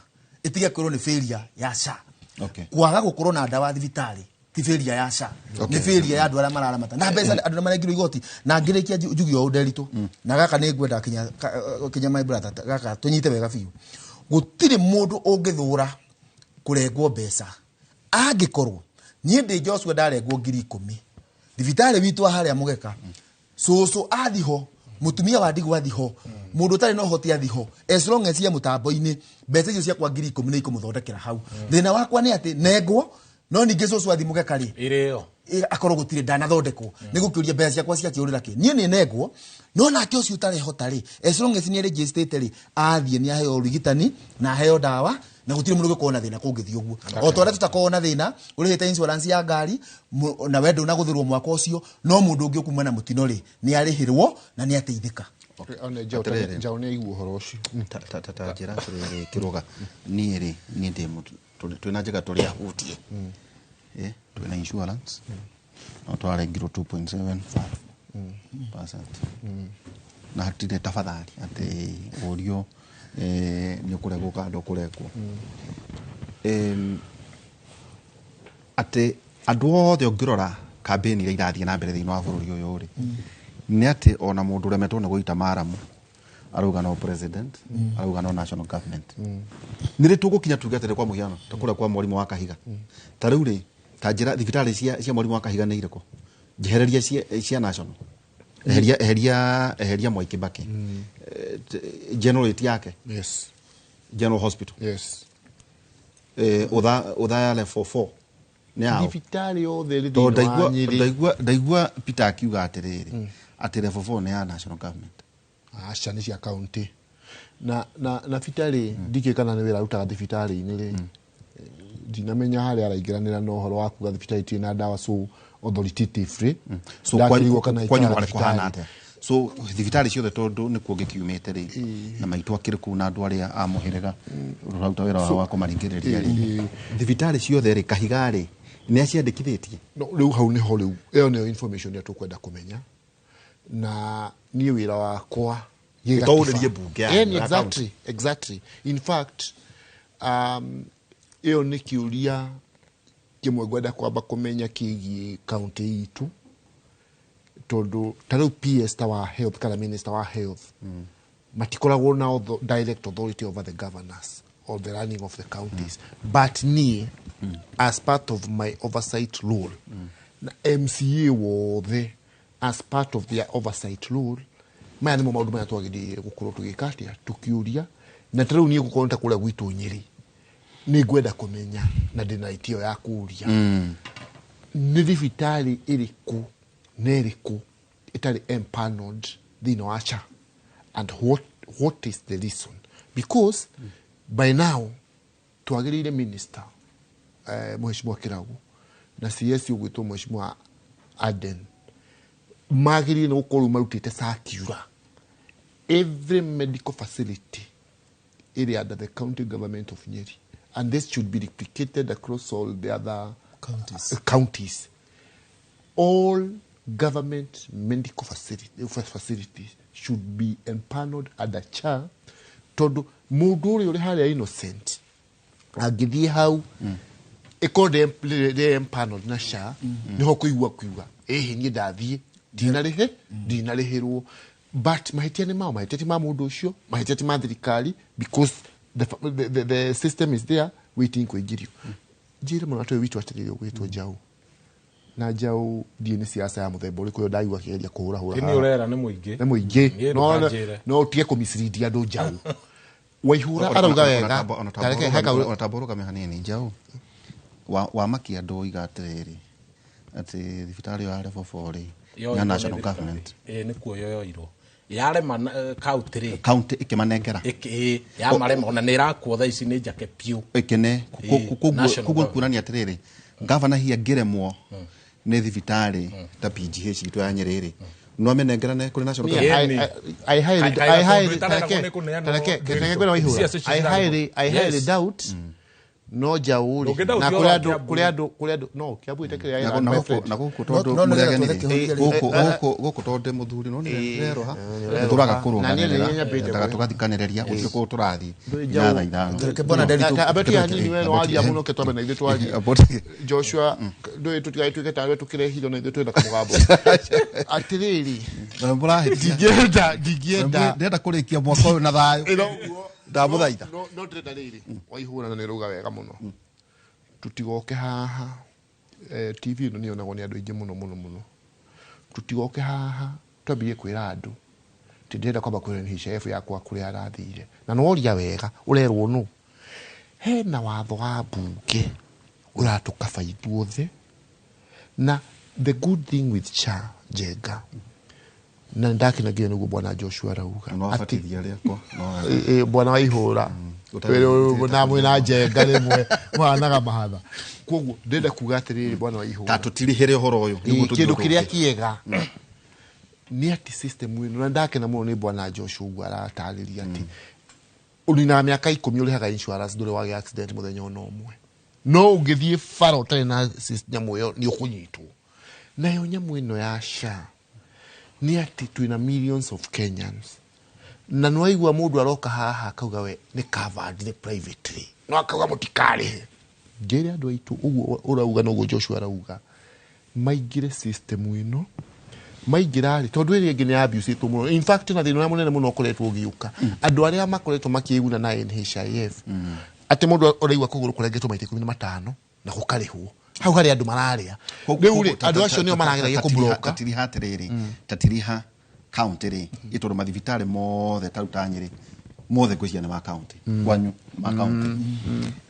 ĩtige kwĩrwo nĩ failure ya SHA. Kwaga gũkorwo na ndawa thibitarĩ ti failure ya SHA. Nĩ failure ya andũ arĩa mararamata. Na mbeca andũ nĩ marengirwo igoti. Na ngĩrĩkia njuge ũũ Nderitu. Na gaka nĩ ngwenda kinya my brother, gaka tũnyite wega biũ. Gũtirĩ mũndũ ũngĩthũra kũrengwo mbeca. Angĩkorwo niĩ ndĩ Joshua ndarengwo 10,000 thibitarĩ witũ wa harĩa Mũgeka, cũcũ athiho, mũtumia wa ndigwa athiho, mũndũ ũtarĩ na ũhoti athiho, as long as ye mũtambo-inĩ mbeca icio ciakwa 10,000 nĩ ikũmũthondekera hau. Thĩna wakwa nĩ atĩ nengwo, no ningĩ cũcũ athi Mũgeka rĩ, Irĩo. Akorwo gũtirĩ ndanathondekwo, nĩ gũkĩũria mbeca ciakwa ciakĩũrĩra kĩ. Niĩ nĩ nengwo, no nake ũcio ũtarehota rĩ, as long as nĩ registrĩte rĩ, athiĩ nĩ aheo ũrigitani na aheo ndawa, na gũtirĩ mũndũ ũngĩkorwo na thĩna kũngĩthiĩ ũguo. O ta ũrĩa tũtakoragwo na thĩna ũrĩhĩte insurance ya ngari, na we ndũnagũthĩrwo mwaka ũcio, no mũndũ ũngĩ ũkuma na mũtino rĩ, nĩ arĩhĩrwo na nĩ ateithĩka. One njaũ Atĩrĩrĩ. njaũ nĩ aigua ũhoro ũcio. Ta njĩra atĩrĩrĩ kĩrũga, niĩ rĩ, niĩ ndĩ mũtu, twĩna njĩra tũrĩ ahutie. Twĩna insurance, no twarengirwo 2.75%. Na hatirĩ tafadhali atĩ ũrio, nĩ ũkũregwo kana ndũkũregwo. Atĩ andũ othe ũngĩrora campaign iria irathiĩ na mbere thĩinĩ wa bũrũri ũyũ rĩ, nĩ atĩ ona mũndũ ũremetwo nĩ gũita maramu arauga no president, arauga no national government. Nĩ rĩ tũgũkinya tuge atĩrĩ kwa mũhiano ta kũrĩa kwa mwarimũ wa Kahiga, ta rĩu rĩ, ta njĩra thibitarĩ cia mwarimũ wa Kahiga nĩ irĩkũ? Njehereria cia national, eheria Mwai Kibaki. General rate yake. Yes. General hospital. Yes. Othaya level 4 nĩ yao. Thibitarĩ yothe ĩrĩ Tondũ thĩinĩ wa Nyĩrĩ. ndaigua Peter akiuga atĩrĩrĩ, atĩ level 4 nĩ ya national government. Aca, nĩ cia county. Na Peter rĩ, ndikĩ kana nĩ wĩra arutaga thibitarĩ-inĩ rĩ, ndinamenya harĩa araingĩranĩra na ũhoro wa kuga thibitarĩ itirĩ na ndawa so authoritatively. So Ndakĩrigwo kana kwanyu ikaraga kwarĩ kũhana thibitarĩ. atĩa? So thibitarĩ ciothe tondũ nĩkuo gĩkiumĩte rĩ, na maitũ akĩrĩ kũu na andũ arĩa a mũhĩrĩga rũraruta wĩra wao wa kũmaringĩrĩria rĩ, thibitarĩ ciothe rĩ, Kahiga rĩ, nĩ aciandĩkithĩtie? No, rĩu hau nĩho rĩu, ĩyo nĩyo information ĩrĩa tũkwenda kũmenya. Na niĩ wĩra wakwa gĩgatiba. Tũũrĩrie mbunge ya Ĩni, ya exactly, county. exactly. In fact, ĩyo nĩ kĩũria kĩmwe ngwenda kwamba kũmenya kĩgiĩ county itũ, tondũ ta rĩu PS ta wa health kana minister wa health matikoragwo na direct authority over the governors or the running of the counties. But niĩ, as part of my oversight role, na MCA wothe as part of their oversight role, maya nĩmo maũndũ marĩa twagĩrĩire gũkorwo tũgĩka atĩa, tũkĩũria. Na ta rĩu niĩ gũkorwo ta kũrĩa gwitũ Nyĩrĩ, nĩ ngwenda kũmenya na ndĩna itĩo ya kũũria, nĩ thibitarĩ ĩrĩkũ na ĩrĩkũ ĩtarĩ empaneled thĩinĩ wa SHA, and what is the reason? Because by now twagĩrĩire minister, Mheshimiwa Kĩragu na CS ũgwĩtwo Mheshimiwa Aden, magĩrĩire nĩ gũkorwo marutĩte circular every medical facility area under the county government of Nyeri, and this should be replicated across all the other counties. Counties. All government medical facilities should be empaneled under SHA, tondu mundu uri uri haria innocent angithie hau ikorwo ndĩ empaneled na SHA, niho kuigua kuiga ĩhĩ niĩ ndathiĩ ndinarĩhe ndinarĩhĩrwo, but mahĩtia nĩ mao, mahĩtia ti ma mũndũ ũcio, mahĩtia ti ma thirikari, because the system is there waiting kũingĩrio. Njĩre mũno atĩ witũ atĩrĩrĩ ũgwĩtwo Njaũ, na Njaũ ndiĩ nĩ siasa ya mũthemba ũrĩkũ ĩyo ndaigua akĩgeria kũhũrahũra Nĩ haha. ũrera nĩ mũingĩ. Nĩ mũingĩ. Niĩ No, ndũkanjĩre. no ũtige kũmislead andũ. Njaũ Waihura arauga wega. Tareke heka Ona tamba ũrũgame hanini. Njaũ wa makia andũ oiga atĩrĩrĩ, atĩ thibitarĩ ĩyo ya level 4 rĩ, Yoirwo ya nĩ national thirikari. government. Ĩĩ, nĩkuo yoirwo yarema county rĩ. County ĩkĩmanengera. Ĩkĩ yamarema, ona nĩ ĩrakwo thaa ici, nĩ njake piũ. Ĩkĩne. Ĩĩ, national Koguo government. kuonania atĩrĩrĩ, gavana hihi angĩremwo nĩ thibitarĩ ta PGH itũ ya Nyĩrĩ rĩ, no amenengerane kũrĩ national Me, government? I highly, Kai- I highly, kai- tareke, kai- kai- tareke, kai- tareke kwĩna Waihura. Cia cio I highly, I highly Yes. doubt no Njaũ rĩ, Ndũngĩdoubt na ũhoro kũrĩ wa andũ, Kiambu. kũrĩ andũ, kũrĩ andũ, no, Kiambu ĩtekĩrĩ Na ya my gũkũ friend. na gũkũ No- tondũ no nĩgetha mũregani twethe rĩ, kĩhonia rĩ. gũkũ gũkũ gũkũ tondũ ndĩ mũthuri no nĩreroha tũraga Na niĩ kũrũganĩrĩra nĩ nyambĩte endaga kũrĩ. tũgathikanĩrĩria gũtirĩ kũũ tũrathiĩ Ndũĩ nginya Njaũ. thaa ithano. Reke bwana Nderitu. Ambeti hanini we no waria mũno, ke twambe na ithuĩ twarie. Ambeti. Joshua, ndũĩ tũtigagĩtuĩke tarĩ tũkĩrehithio na ithuĩ twĩna kamũgambo. Atĩrĩrĩ, Na mũrahĩtia. ndingĩenda, ndingĩenda. Ndĩrenda kũrĩkia mwaka ũyũ na thayũ. Ĩno ũguo. Ndamũthaitha. No ndĩrenda rĩrĩ Waihũra na nĩ rauga wega mũno, tũtigoke haha, TV ĩno nĩ yonagwo nĩ andũ aingĩ mũno mũno mũno. Tũtigoke haha twambie kwĩra andũ atĩ ndĩrenda kwamba kwĩra NHIF yakwa kũrĩa arathire, na noria wega ũrerwo nũ hena watho wa mbunge ũratũkaba ithuothe. Na the good thing with SHA, Njenga, na ndakenagia nĩguo bwana Joshua arauga. No abatithia rĩakwa no. Bwana Waihũra na mwĩna Njenga rĩmwe mũhanaga mahatha, koguo ndĩrenda kuga atĩrĩrĩ, bwana Waihũra, ta tũtirihĩre ũhoro ũyũ nĩguo tũthiĩ. Kĩndũ ũndũ kĩrĩa ũngĩ. Kĩega nĩ atĩ system ĩno, na ndakena mũno nĩ bwana Joshua ũguo aratarĩria atĩ ũninaga mĩaka 10 ũrĩhaga insurance, ndũrĩ wagĩa accident mũthenya ona ũmwe, no ũngĩthiĩ bara ũtarĩ na nyamũ ĩyo nĩ ũkũnyitwo nayo. Nyamũ ĩno ya SHA nĩ atĩ twĩna millions of Kenyans, na nĩwaigua mũndũ aroka haha akauga we nĩ covered nĩ privately, no akauga mũtikarĩhe. Ngĩre andũ aitũ ũguo ũrauga noguo Joshua arauga, maingĩre system ĩno. Maingĩra rĩ, tondũ ĩrĩa ĩngĩ nĩ abusĩtwo mũno. In fact, na thĩna ũrĩa mũnene mũno ũkoretwo ũgĩũka, andũ arĩa makoretwo makĩĩguna na NHIF, atĩ mũndũ ũraigua kũgũrũ kũrengetwo maita 15 na gũkarĩhwo hau harĩ andũ mararĩa. Rĩu rĩ, andũ acio nĩo marageragia kũbloka. Tatiriha atĩrĩrĩ, tatiriha county rĩ, ĩ tondũ mathibitarĩ mothe ta rĩu ta Nyĩrĩ mothe ngwĩciria nĩ ma county, kwanyu ma county,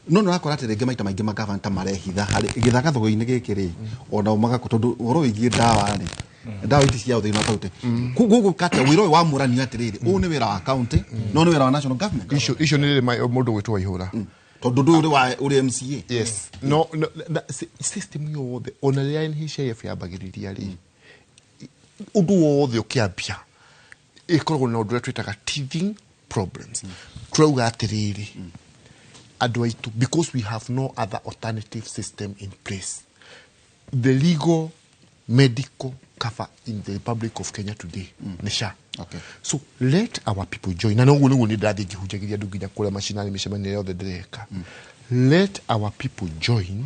no nĩ ũrakora atĩ rĩngĩ maita maingĩ magavana ta marehitha harĩ gĩthagathogo-inĩ gĩkĩ rĩ, ona magakũ tondũ ũhoro wĩgiĩ ndawa rĩ, ndawa ici cia thĩinĩ wa county gũgũ kata wĩra ũyũ wamũranio atĩrĩrĩ, ũyũ nĩ wĩra wa county no nĩ wĩra wa national government. Icio nĩ rĩrĩ mũndũ gwĩtwo Waihũra. Tondũ ndũyũ ũrĩ wa ũrĩ MCA. Yes, no, na system yothe, ona rĩrĩa NHIF yambagĩrĩria rĩ, ũndũ wothe ũkĩambia ĩkoragwo na ũndũ ũrĩa twĩtaga teething problems. Turauga atĩrĩrĩ, andũ aitũ, because we have no other alternative system in place, the legal medical cover in the Republic of Kenya today nĩ SHA. So let our people join, na noguo nĩguo nĩ ndathiĩ ngĩhunjagĩria andũ nginya kũrĩa macinani, mĩcemanio yothe ndĩreka. Let our people join.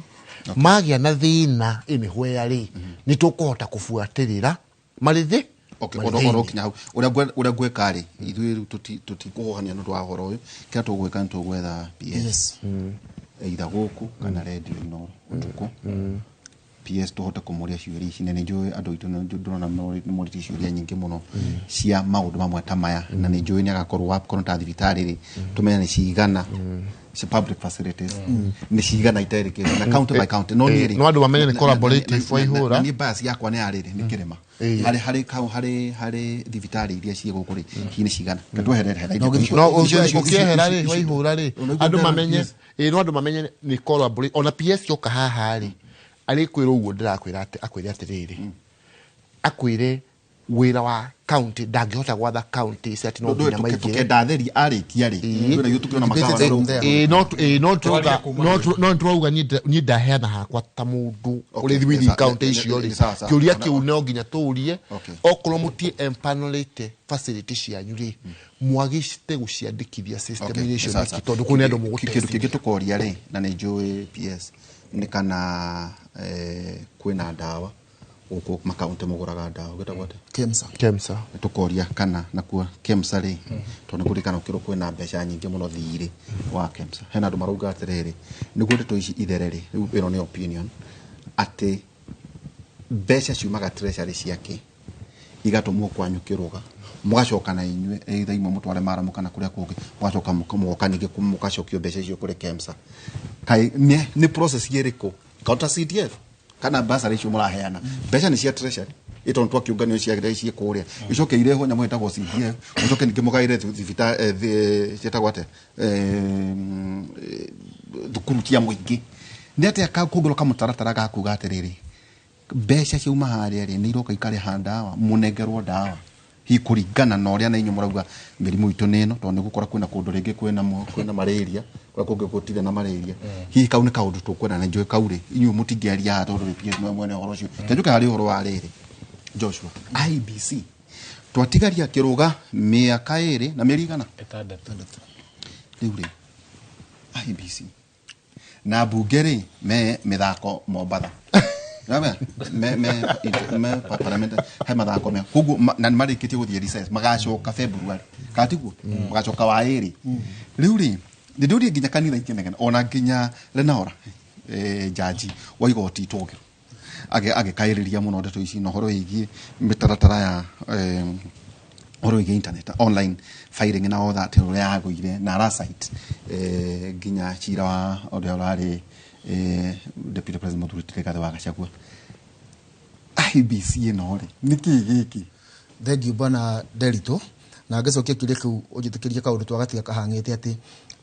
Magĩa na thĩna anywhere rĩ, nĩ tũkũhota kũbuatĩrĩra marĩ thĩ Okay, marĩ oro thĩinĩ. Oro kinya hau uria uria gweka ri, ithuĩ rĩu tũtikũhohania nĩ ũndũ wa ũhoro ũyũ. Kĩrĩa tũgwĩka nĩ tũgwetha PS either gũkũ kana redio ino ũtukũ, PS tũhote kũmũria ciũria ici, na nĩ njũĩ andũ aitũ nĩ ndĩrona nĩ morĩtie ciũria nyingĩ mũno cia maũndũ mamwe ta maya, na nĩ njũĩ nĩ agakorwo wakorwo ta thibitarĩ rĩ, tũmenye nĩ cigana cia public facilities nĩ cigana iterĩkĩte na county by county, no niĩ rĩ No andũ mamenye nĩ collaborative, Waihũra. Na niĩ bias yakwa nĩ yarĩrĩ nĩ kĩrĩma harĩ harĩ kau harĩ harĩ thibitarĩ iria ciĩ gũkũ rĩ, hihi nĩ cigana? Reke tweherere hera No ũkĩehera rĩ, Waihũra rĩ, andũ mamenye, ĩ no andũ mamenye nĩ collaborate. Ona PS yoka haha rĩ, arĩkwĩra ũguo ndĩrakwĩra atĩ akwĩre atĩrĩrĩ, akwĩre wĩra wa county ndangĩhota gwatha county ici atĩ no nginya maingĩre. Tũkenda theri arĩkia rĩ, twĩna ithuĩ tũkĩona Debated makavana. from there. Ĩ, no ĩ, no turauga Twaria kuma no no turauga niĩ ndaheana hakwa ta mũndũ Okay, ũrĩ within county icio rĩ, sawa, sawa. kĩũria kĩu no nginya tũrie. Okorwo mũtie empanelĩte facility cianyu rĩ, mwagĩte gũciandĩkithia system-inĩ icio sawa, nĩkĩ? sawa. Tondũ kũu nĩ andũ Kĩndũ mũgũtest. kĩngĩ tũkoria rĩ, na nĩ njũĩ PS nĩ kana kwĩna ndawa gũkũ makaunti mũgũraga ndawa ũgĩtagwo atĩa? KEMSA. KEMSA. Nĩ tũkoria kana nakuo KEMSA rĩ, tondũ nĩ kũririkana ũkĩrwo kwĩna mbeca nyingĩ mũno thirĩ wa KEMSA. Hena andũ marauga atĩrĩrĩ, nĩguo ndeto ici ithere rĩ, rĩu ĩno nĩ opinion, atĩ mbeca ciumaga treasury ciake igatũmwo kwanyu kĩrũga, mũgacoka na inyuĩ either imwe mũtware maramu kana kũrĩa kũngĩ, mũgacoka mũgoka ningĩ mũgacokio mbeca icio kũrĩ KEMSA. Kaĩ nĩ process ĩrĩkũ counter CDF kana basarĩ icio mũraheana? Mbeca nĩ cia treasury ĩ, tondũ twakĩũnganio ciagĩrĩire ciĩ kũrĩa, icoke irehwo nyamũ ĩtagwo CDF, mũcoke ningĩ mũgaĩre thibitarĩ ciĩtagwo atĩa, thukuru cia mũingĩ. Nĩ atĩa kũngĩrwo kamũtaratara ga kuga atĩrĩrĩ, mbeca ciauma harĩa rĩ, nĩ iroka ikarĩha ndawa, mũnengerwo ndawa hihi kũringana na ũrĩa na inyuĩ mũrauga mĩrimũ itũ nĩ ĩno, tondũ nĩ gũkora kwĩna kũndũ rĩngĩ kwĩna malaria, kũrĩa kũngĩ gũtirĩ na malaria. Hihi kau nĩ kaũndũ tũkwenda, na njũĩ kau rĩ, inyuĩ mũtingĩaria haha tondũ rĩ PS nĩwe mwene ũhoro ũcio. Kenjũke harĩ ũhoro wa rĩrĩ, Joshua, IEBC twatigaria kĩrũga mĩaka 2 na mĩeri igana 6. Rĩu rĩ, IEBC na mbunge rĩ me mĩthako Mombatha. Nawe me me me parliament he mathako me koguo na nĩmarĩkĩtie gũthiĩ recess magacoka February katiguo magacoka wa ĩrĩ rĩu rĩ nĩndĩũrie nginya kanitha ikĩnegena ona nginya Lenaora jaji wa igoti itũgĩru agĩkaĩrĩria mũno ndeto ici na ũhoro wĩgiĩ mĩtaratara ya ũhoro wĩgiĩ internet online filing na all that ũrĩa yagũire na aracite nginya cira wa ũrĩa ũrarĩ deputy president Mũthuri Rigathĩ wa Gachagua. IEBC ĩno rĩ nĩkĩĩ gĩkĩ? Thengiũ bwana Nderitu, na ngĩcokia kĩũria kĩu ũnjĩtĩkĩrie kaũndũ twagatiga kahang'ĩte atĩ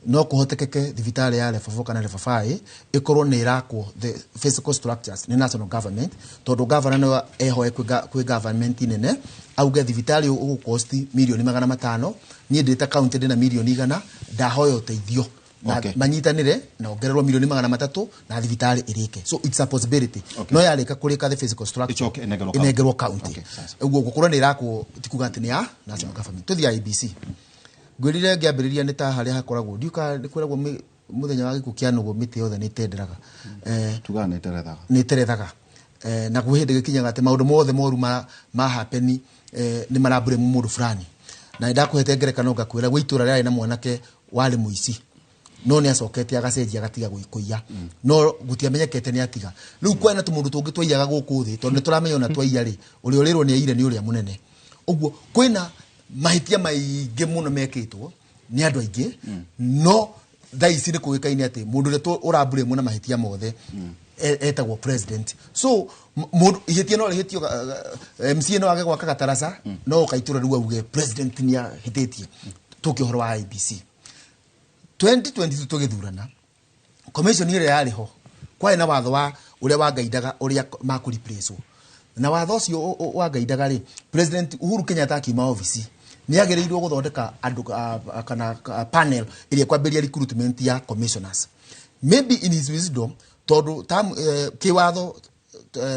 no kũhotekeke thibitarĩ ya Level 4 kana Level 5 ĩkorwo nĩ ĩrakwo the physical structures nĩ national government, tondũ governor no ehoe kwĩ government nene auge thibitarĩ ũgũkosti mirioni 500, niĩ ndĩ ta county ndĩna mirioni 100, ndahoya ũteithio na manyitanĩre na ongererwo mirioni 300 na thibitarĩ ĩrĩke. So it's a possibility. No yarĩka kũrĩka the physical structure Ĩcoke ĩnengerwo county. ĩnengerwo county. Okay, sasa. Ũguo gũkorwo nĩ ĩrakwo ti kuga atĩ nĩ ya national government. Tũthiĩ IEBC. Ngwĩrire ngĩambĩrĩria nĩ ta harĩa hakoragwo ndiũka nĩ kwĩragwo mũthenya wa gĩkuũ kĩa nũgũ mĩtĩ yothe nĩ ĩtenderaga. Tugaga nĩ ĩterethaga. Nĩ ĩterethaga. Na gwĩ hĩndĩ gĩkinyaga atĩ maũndũ mothe moru ma happen nĩ marambure mũndũ fulani. Na nĩndakũhete ngerekano ngakwĩra gwĩ itũra rĩarĩ na mwanake warĩ mũici no nĩ acokete agacenjia agatiga kũiya no gũtiamenyekete nĩ atiga. Rĩu kwena tũmũndũ tũngĩ twaiyaga gũkũ thĩ tondũ nĩ tũramenya ona twaiya rĩ ũrĩa ũrĩrwo nĩ aire nĩ ũrĩa mũnene. Ũguo kwĩna mahĩtia maingĩ mũno mekĩtwo nĩ andũ aingĩ no thaa ici nĩ kũĩkaine atĩ mũndũ ũrĩa ũramburĩmwo na mahĩtia mothe etagwo president. So mũndũ ihĩtia no rĩhĩtio MCA no age gwaka gataraca no ũkaitũra rĩu auge president nĩ ahĩtĩtie. Tũke ũhoro wa IEBC 2022 tũgĩthurana commission ĩrĩa yarĩ ho kwarĩ na watho wa ũrĩa wangaidaga ũrĩa makũreplacewo na watho ũcio wangaidaga rĩ President Uhuru Kenyatta akiuma obici nĩ agĩrĩirwo gũthondeka andũ kana panel ĩrĩa ĩkwambĩrĩria recruitment ya commissioners. Maybe in his wisdom tondũ kĩwatho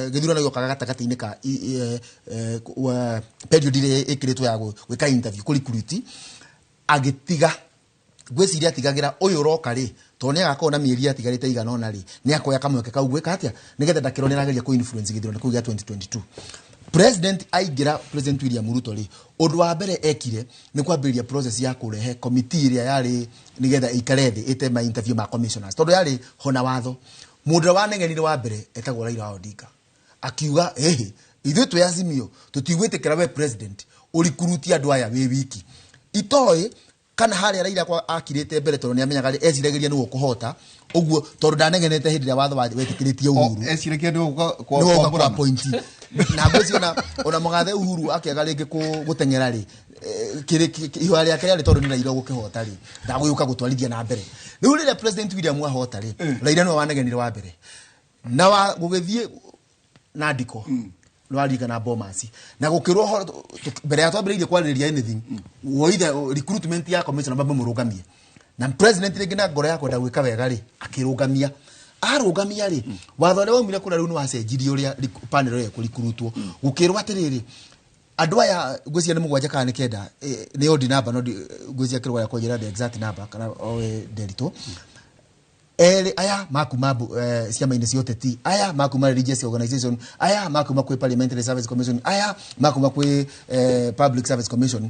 gĩthurano gĩũkaga gatagatĩ-inĩ ka period ĩrĩa ĩkĩrĩtwo ya gwĩka interview kũ recruit agĩtiga ngwĩciria atigagĩra ũyũ ũroka rĩ tondũ nĩ agakorwo na mĩeri atigarĩte igana ũna rĩ nĩ akoya kamweke kau gwĩka atĩa nĩgetha ndakĩrwo nĩ arageria kũ influence gĩthurano kĩu gĩa 2022. President aingĩra President William Ruto rĩ ũndũ wa mbere ekire nĩ kwambĩrĩria process ya kũrehe committee ĩrĩa yarĩ nĩgetha ĩikare thĩ ĩte ma interview ma commissioners tondũ yarĩ ho na watho. Mũndũ ũrĩa wanengenire wa mbere etagwo Raila Odinga akiuga ĩhĩ ithuĩ twĩ Azimio tũtigwĩtĩkĩra we president ũrikuruti andũ aya wĩ wiki itoĩ kana harĩa Raila kwa akirĩte mbere tondũ nĩamenyaga rĩ eciragĩria nĩwe ũkũhota ũguo tondũ ndanegenete hĩndĩ ĩrĩa watho wetĩkĩrĩtie Uhuru eciragia nĩwe nĩwe ũka kwa point na ngwĩciria ona mũgathe Uhuru akĩaga rĩngĩ gũteng'era rĩ ihoya rĩake rĩarĩ tondũ nĩ Raila ũgũkĩhota rĩ ndagũgĩũka gũtwarithia na mbere. Rĩu rĩrĩa President William ahota rĩ Raila nĩwe wanegenire wa mbere na wa gũgĩthiĩ na ndiko nĩwaririkana Bomas na gũkĩrwo ũhoro mbere ya twambĩrĩirie kwarĩrĩria anything woithe recruitment ya commissioner mambe mũrũgamie na president rĩngĩ na ngoro ya kwenda gwĩka wega rĩ akĩrũgamia arũgamia rĩ watho ũrĩa waumire kũrĩa rĩu nĩwacenjirie ũrĩa panel ĩyo ĩkũrikurutwo gũkĩrwo atĩrĩrĩ andũ aya ngwĩciria nĩ 7 kana nĩ 9 nĩ odd number no ngwĩciria kĩrwo ya kwanjĩra the exact number kana oe Nderitu erĩ aya makuma ciama-inĩ cia ũteti aya makuma religious organization aya makuma kwĩ Parliamentary Service Commission aya makuma kwĩ Public Service Commission.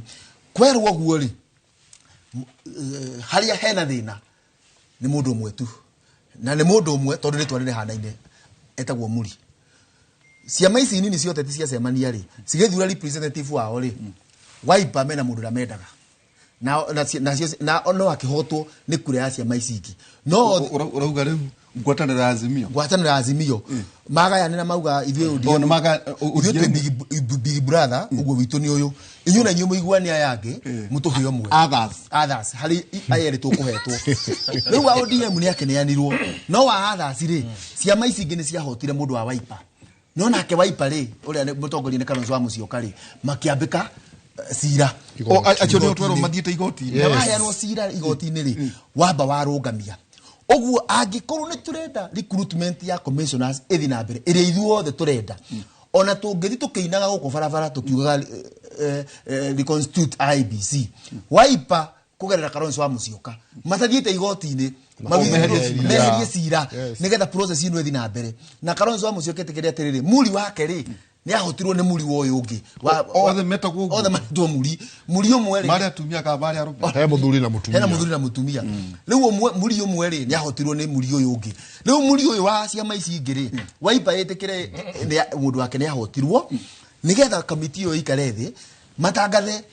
Kwerwo ũguo rĩ harĩa hena thĩna nĩ mũndũ ũmwe tu na nĩ mũndũ ũmwe tondũ rĩtwa rĩrĩhanaine etagwo Muri. Ciama ici nini cia ũteti ciacemania rĩ cigĩthura representative wao rĩ Wiper mena mũndũ ũrĩa mendaga na na no akĩhotwo nĩ kura ya ciama ici ingĩ no ũrauga rĩu ngwatanĩro ya Azimio ngwatanĩro ya Azimio magayanĩra mauga ithuĩ ODM ithuĩ twĩ big brother ũguo witũ nĩ ũyũ inyuĩ na inyuĩ mũiguane aya angĩ mũtũhe ũmwe others harĩ aya erĩ tũkũhetwo. Rĩu wa ODM nĩ akĩneanirwo no wa others rĩ ciama ici ingĩ nĩ ciahotire mũndũ wa Wiper no nake Wiper rĩ ũrĩa nĩ mũtongoria nĩ Kalonzo wa Musyoka rĩ makĩambĩka cira acio nĩ ũtwerwo mathiĩte igoti-inĩ na waheanwo cira igoti-inĩ rĩ wamba warũngamia. Ũguo angĩkorwo nĩ tũrenda recruitment ya commissioners ĩthiĩ na mbere ĩrĩa ithuothe tũrenda ona tũngĩthiĩ tũkĩinaga gũkũ barabara tũkiugaga reconstitute IEBC Wiper kũgerera Kalonzo wa Musyoka matathiĩte igoti-inĩ Meherie cira nigetha process ino ĩthiĩ na mbere. Na Kalonzo wa Musyoka etĩkĩre atĩrĩrĩ, muri wake rĩ nĩ ahotirwo nĩ muri wa ũyũ ũngĩ. Othe metagwo ũguo. Othe metagwo muri. Muri ũmwe rĩ. Marĩ atumia kana marĩ arũme? He mũthuri na mũtumia. Hena mũthuri na mũtumia. Rĩu ũmwe muri ũmwe rĩ nĩ ahotirwo nĩ muri ũyũ ũngĩ. Rĩu muri ũyũ wa ciama ici ingĩ rĩ, Wiper ĩtĩkĩre mũndũ wake nĩ ahotirwo nigetha kamiti ĩyo ĩikare thĩ matangathe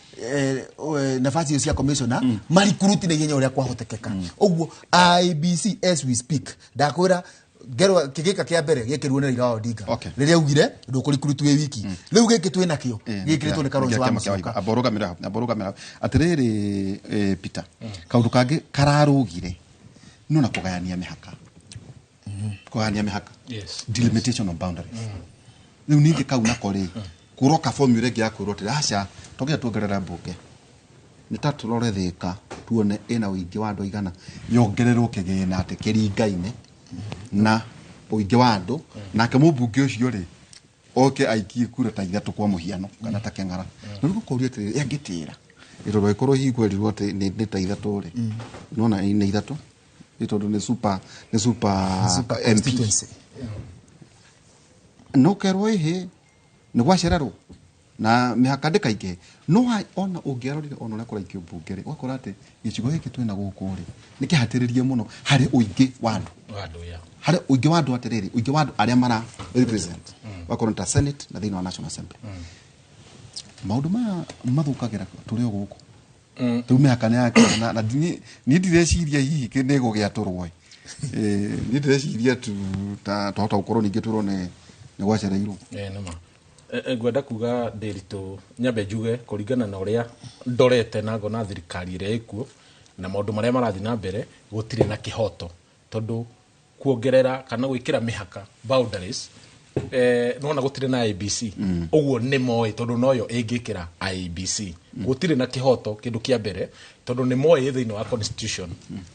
nafasi hiyo cia commissioner marikuruti na ihenya ũrĩa kwahotekeka. Ũguo IEBC as we speak ndakwĩra ngerwa kĩgĩka kĩa mbere gĩkĩrwo nĩ Raila Odinga. Rĩrĩa augire ndũkũrikuruti wĩ wiki. Rĩu gĩkĩ twĩ nakĩo gĩkĩrĩtwo nĩ Kalonzo wa Musyoka. Aborũgamĩra atĩrĩrĩ Peter, kaũndũ kangĩ kararũgire no na kũgayania mĩhaka. Kũgayania mĩhaka. Delimitation of boundaries. Rĩu ningĩ kau nako rĩ kũroka formula ĩngĩ ya kwĩrwo atĩrĩ aca tũngĩenda tuongerera mbunge nĩ ta tũrore Thĩka tuone ĩna ũingĩ wa andũ aigana yongererwo kĩgĩna atĩ kĩringaine na ũingĩ wa andũ nake mũmbunge ũcio rĩ oke aikie kura ta ithatũ kwa mũhiano kana ta kĩng'ara. Na rĩu ũkũria atĩrĩrĩ angĩtĩra ĩtondũ angĩkorwo hihi kwerirwo atĩ nĩ ta ithatũ rĩ nĩwona nĩ ithatũ nĩ tondũ nĩ super nĩ super MP no kerwo ĩhĩ nĩ gwacererwo na mĩhaka ndĩkaingĩhe no ona ũngĩarorire ona ũrĩa kũraikio mbunge rĩ ũgakora atĩ gĩcigo gĩkĩ twĩna gũkũ rĩ nĩ kĩhatĩrĩrie mũno harĩ ũingĩ wa andũ harĩ ũingĩ wa andũ atĩrĩrĩ ũingĩ wa andũ arĩa mara represent wakorwo nĩ ta Senate na thĩinĩ wa National Assembly. Maũndũ maya mathũkagĩra tũrĩ o gũkũ rĩu mĩhaka nĩ yake na niĩ ndireciria hihi nĩ gũgĩatũrwo niĩ ndĩreciria tu ta twahota gũkorwo ningĩ twĩrwo nĩ gwacereirwo. Nĩma ngwenda kuga Ndiritu nyambe njuge kũringana na ũrĩa ndorete na ngona thirikari ĩrĩa ĩkuo na maũndũ marĩa marathiĩ na mbere gũtirĩ na kĩhoto tondũ kuongerera kana gwĩkĩra mĩhaka boundaries nona gũtirĩ na IEBC ũguo nĩ moĩ tondũ noyo ĩngĩkĩra IEBC gũtirĩ na kĩhoto kĩndũ kĩa mbere tondũ nĩ moĩ thĩinĩ wa constitution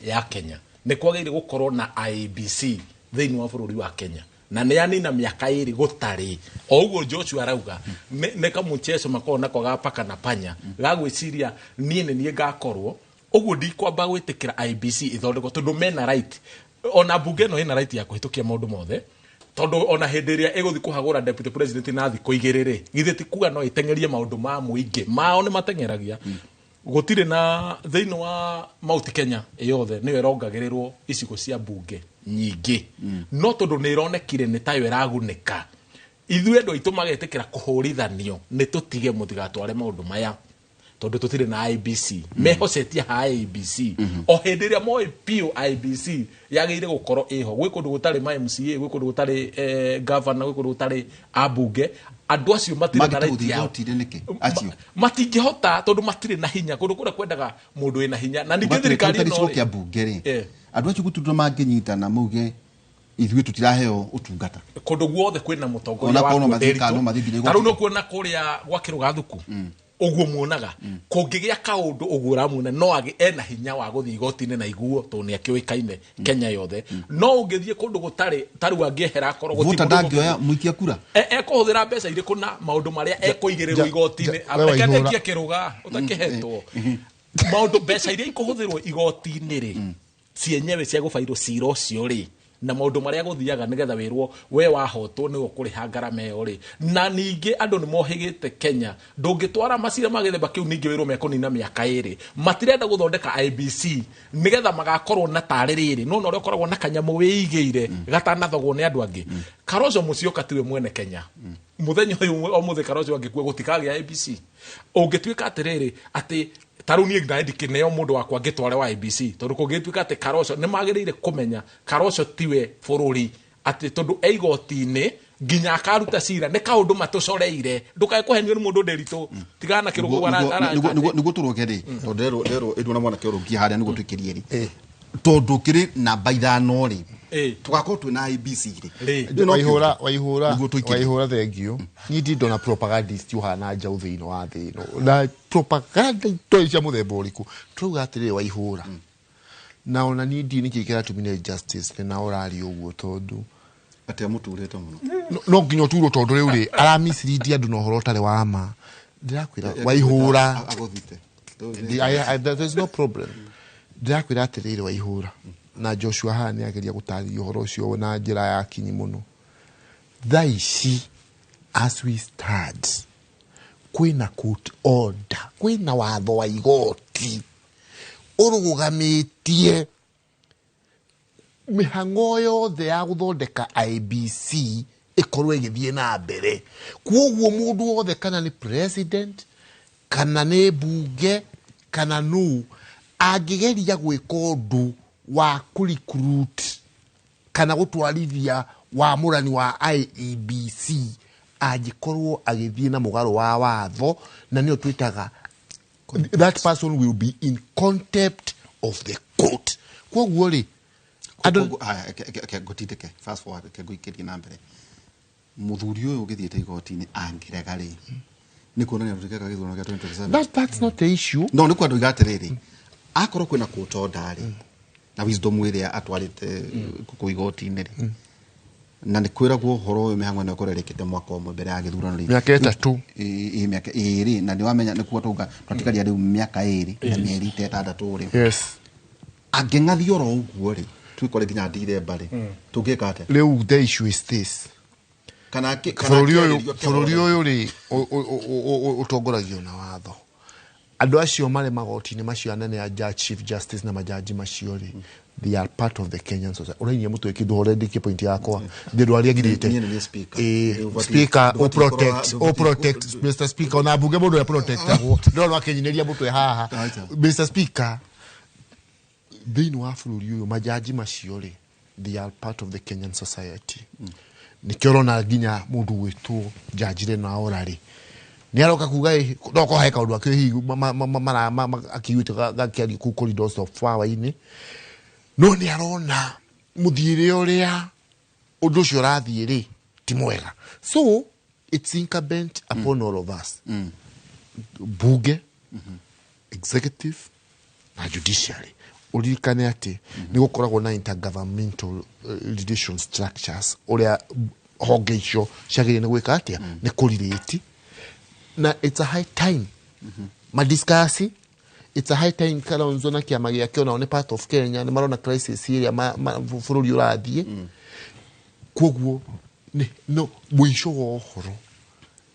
ya Kenya nĩ kwagĩrĩire gũkorwo na IEBC thĩinĩ wa bũrũri wa Kenya na nĩ anina mĩaka ĩrĩ gũtarĩ o ũguo Joshua arauga nĩ kamũcheco makoragwo nako ga paka na panya ga gwĩciria niĩ nĩ niĩ ngakorwo ũguo ndikwamba gwĩtĩkĩra IEBC ĩthondekwo tondũ mena right ona mbunge ĩno ĩna right ya kũhĩtũkia maũndũ mothe tondũ ona hĩndĩ ĩrĩa ĩgũthiĩ kũhagũra deputy president na thikũ igĩrĩ rĩ githĩ ti kuga no ĩteng'erie maũndũ ma mũingĩ mao nĩ mateng'eragia gũtirĩ na thĩinĩ wa Mount Kenya yothe nĩyo ĩrongagĩrĩrwo icigo cia mbunge nyingĩ no tondũ nĩ ĩronekire nĩ tayo ĩragunĩka ithuĩ andũ aitũ magetĩkĩra kũhũrithanio nĩ tũtige mũtigatware maũndũ maya tondũ tũtirĩ na IEBC mehocetie ha IEBC o hĩndĩ ĩrĩa moĩ biũ IEBC yagĩrĩire gũkorwo ĩho gwĩ kũndũ gũtarĩ ma MCA gwĩ kũndũ gũtarĩ governor gwĩ kũndũ gũtarĩ ambunge andũ acio matirĩ na right yao matingĩhota tondũ matirĩ na hinya kũndũ kũrĩa kwendaga mũndũ wĩna hinya na ningĩ thirikari ĩno rĩ mbunge rĩ andũ acio gũtindwo mangĩnyitana mauge ithuĩ tũtiraheo ũtungata kũndũ guothe kwĩna mũtongoria wa ta rĩu nĩũkuona kũrĩa gwa Kĩrũgathuku ũguo muonaga kũngĩgĩa kaũndũ ũguo ũramuona no age ena hinya wa gũthiĩ igoti-inĩ na iguo tondũ nĩ akĩũĩkaine Kenya yothe no ũngĩthiĩ kũndũ gũtarĩ ta rĩu angĩehera akorwo gũtirĩ ndangĩoya mũikia kura ekũhũthĩra mbeca irĩkũ na maũndũ marĩa ekũigĩrĩrwo igoti-inĩ arekerekie kĩrũga ũtakĩhetwo maũndũ mbeca iria ikũhũthĩrwo igoti-inĩ rĩ cienyewe cia gũbairwo cira ũcio rĩ na maũndũ marĩa gũthiaga nĩgetha wĩrwo we wahotwo nĩwe ũkũrĩha ngarama ĩyo rĩ na ningĩ andũ nĩ mohĩgĩte Kenya ndũngĩtwara macira ma gĩthemba kĩu ningĩ wĩrwo mekũnina mĩaka ĩrĩ matirenda gũthondeka IEBC nĩgetha magakorwo na tarĩ rĩrĩ no ũrĩa ũkoragwo na kanyamũ wĩigĩire gatanathogwo nĩ andũ angĩ Kalonzo Musyoka tiwe mwene Kenya mũthenya ũyũ ũmũthĩ Kalonzo angĩkua gũtikagĩa IEBC ũngĩtuĩka atĩrĩrĩ atĩ tarĩu niĩ naĩ ndikĩneo mũndũ wakwa ngĩtware wa IEBC tondũ kũngĩtuĩka atĩ Kalonzo nĩ magĩrĩire kũmenya Kalonzo tiwe bũrũri atĩ tondũ e igoti-inĩ nginya akaruta cira nĩ kaũndũ matũcoreire ndũkae kũhenio nĩ mũndũ Ndiritu tigana na kĩrũgũ nĩguo tũrũge rĩ tondũ nderwo ĩndũ na mwanake ũrũngie harĩa nĩguo twĩkĩrie rĩ tondũ kĩrĩ namba ithano rĩ tũgakorwo twĩna IEBC rĩ waihũra thengio niĩ ndirĩ ndona propagandist ũhana njaũ thĩinĩ wa thĩ ĩno na propaganda itoĩ cia mũthemba ũrĩkũ tũrauga atĩrĩrĩ waihũra na ona niĩ ndiũĩ nĩkĩĩ kĩratũmire justice na ũraria ũguo tondũ atĩ amũturĩte mũno no nginya ũturwo tondũ rĩu rĩ aramislead andũ na ũhoro ũtarĩ wa ma ndĩrakwĩra waihũra there's no problem ndĩrakwĩra atĩrĩrĩ waihũra Na Joshua haha nĩ ageria gũtarĩria ũhoro ũcio na njĩra ya kinyi mũno. Thaa ici as we stand, kwĩna court order, kwĩna watho wa igoti ũrũgamĩtie mĩhang'o yothe ya gũthondeka IEBC ĩkorwo ĩgĩthiĩ na mbere. Kwoguo mũndũ wothe, kana nĩ president, kana nĩ mbunge, kana nũ, angĩgeria gwĩka ũndũ wa kũrecruit kana gũtwarithia wamũrani wa IEBC, angĩkorwo agĩthiĩ na mũgarũ wa watho, na nĩyo twĩtaga that person will be in contempt of the court. Kwoguo rĩ, andũ Haya, reke ngũtindĩke fast forward, reke ngũikĩrie na mbere. Mũthuri ũyũ ũgĩthiĩte igoti-inĩ angĩrega rĩ, nĩ kuonania tũtikeka gĩthurano kĩa 2027? That's not the issue. No nĩ kwandũ iga atĩrĩrĩ, akorwo kwĩna court order rĩ, na wisdom ĩrĩa atwarĩte kũu igoti-inĩ rĩ, na nĩ kwĩragwo ũhoro ũyũ, mĩhang'o ĩno ĩkorwo ĩrĩkĩte mwaka ũmwe mbere ya gĩthurano rĩ. Mĩaka 3. Ĩ, mĩaka 2, na nĩ wamenya nĩ kuo tauga twatigaria rĩu mĩaka 2 na mĩeri ta 6 rĩ. Angĩng'athio oro ũguo rĩ, twikore nginya Ndithemba rĩ, tũngĩka atĩa? Rĩu the issue is this. Kana Bũrũri ũyũ, akĩarĩrio bũrũri kĩhoro. ũyũ rĩ, ũtongoragio na watho. Andũ acio marĩ magoti-inĩ macio anene a judge, chief justice na majaji macio rĩ, they are part of the Kenyan society. Ũrainia mũtwe kĩndũ hore ndĩkie point yakwa ndĩ arĩa ngirĩte. Niĩ nĩ niĩ speaker. Speaker, Ndũbatiĩ o protect, ndũbatiĩ o protect. Mr Speaker, ona mbunge mũndũ ũrĩa protectagwo ndĩrona akĩnyinĩria mũtwe haha. Acha. Mr Speaker, thĩinĩ wa bũrũri ũyũ majaji macio rĩ, they are part of the Kenyan society. Nĩkĩo ũrona nginya mũndũ gwĩtwo Jaji Lenaola rĩ, nĩ aroka kuga ĩ, no korwo he kaũndũ akĩo hihi akiuĩte gakĩario kũu corridors of power-inĩ, no nĩ arona mũthiĩre ũrĩa ũndũ ũcio ũrathiĩ rĩ ti mwega. So it's incumbent upon all of us, bunge, executive na judiciary. Ũririkane atĩ nĩ gũkoragwo na intergovernmental relation structures, ũrĩa honge icio ciagĩrĩire nĩ gwĩka atĩa, nĩ kũrirĩti, na it's a high time madiscuss. It's a high time Kalonzo na kĩama gĩake, onao nĩ part of Kenya, nĩ marona crisis ĩrĩa bũrũri ũrathiĩ. Koguo no mũico wa ũhoro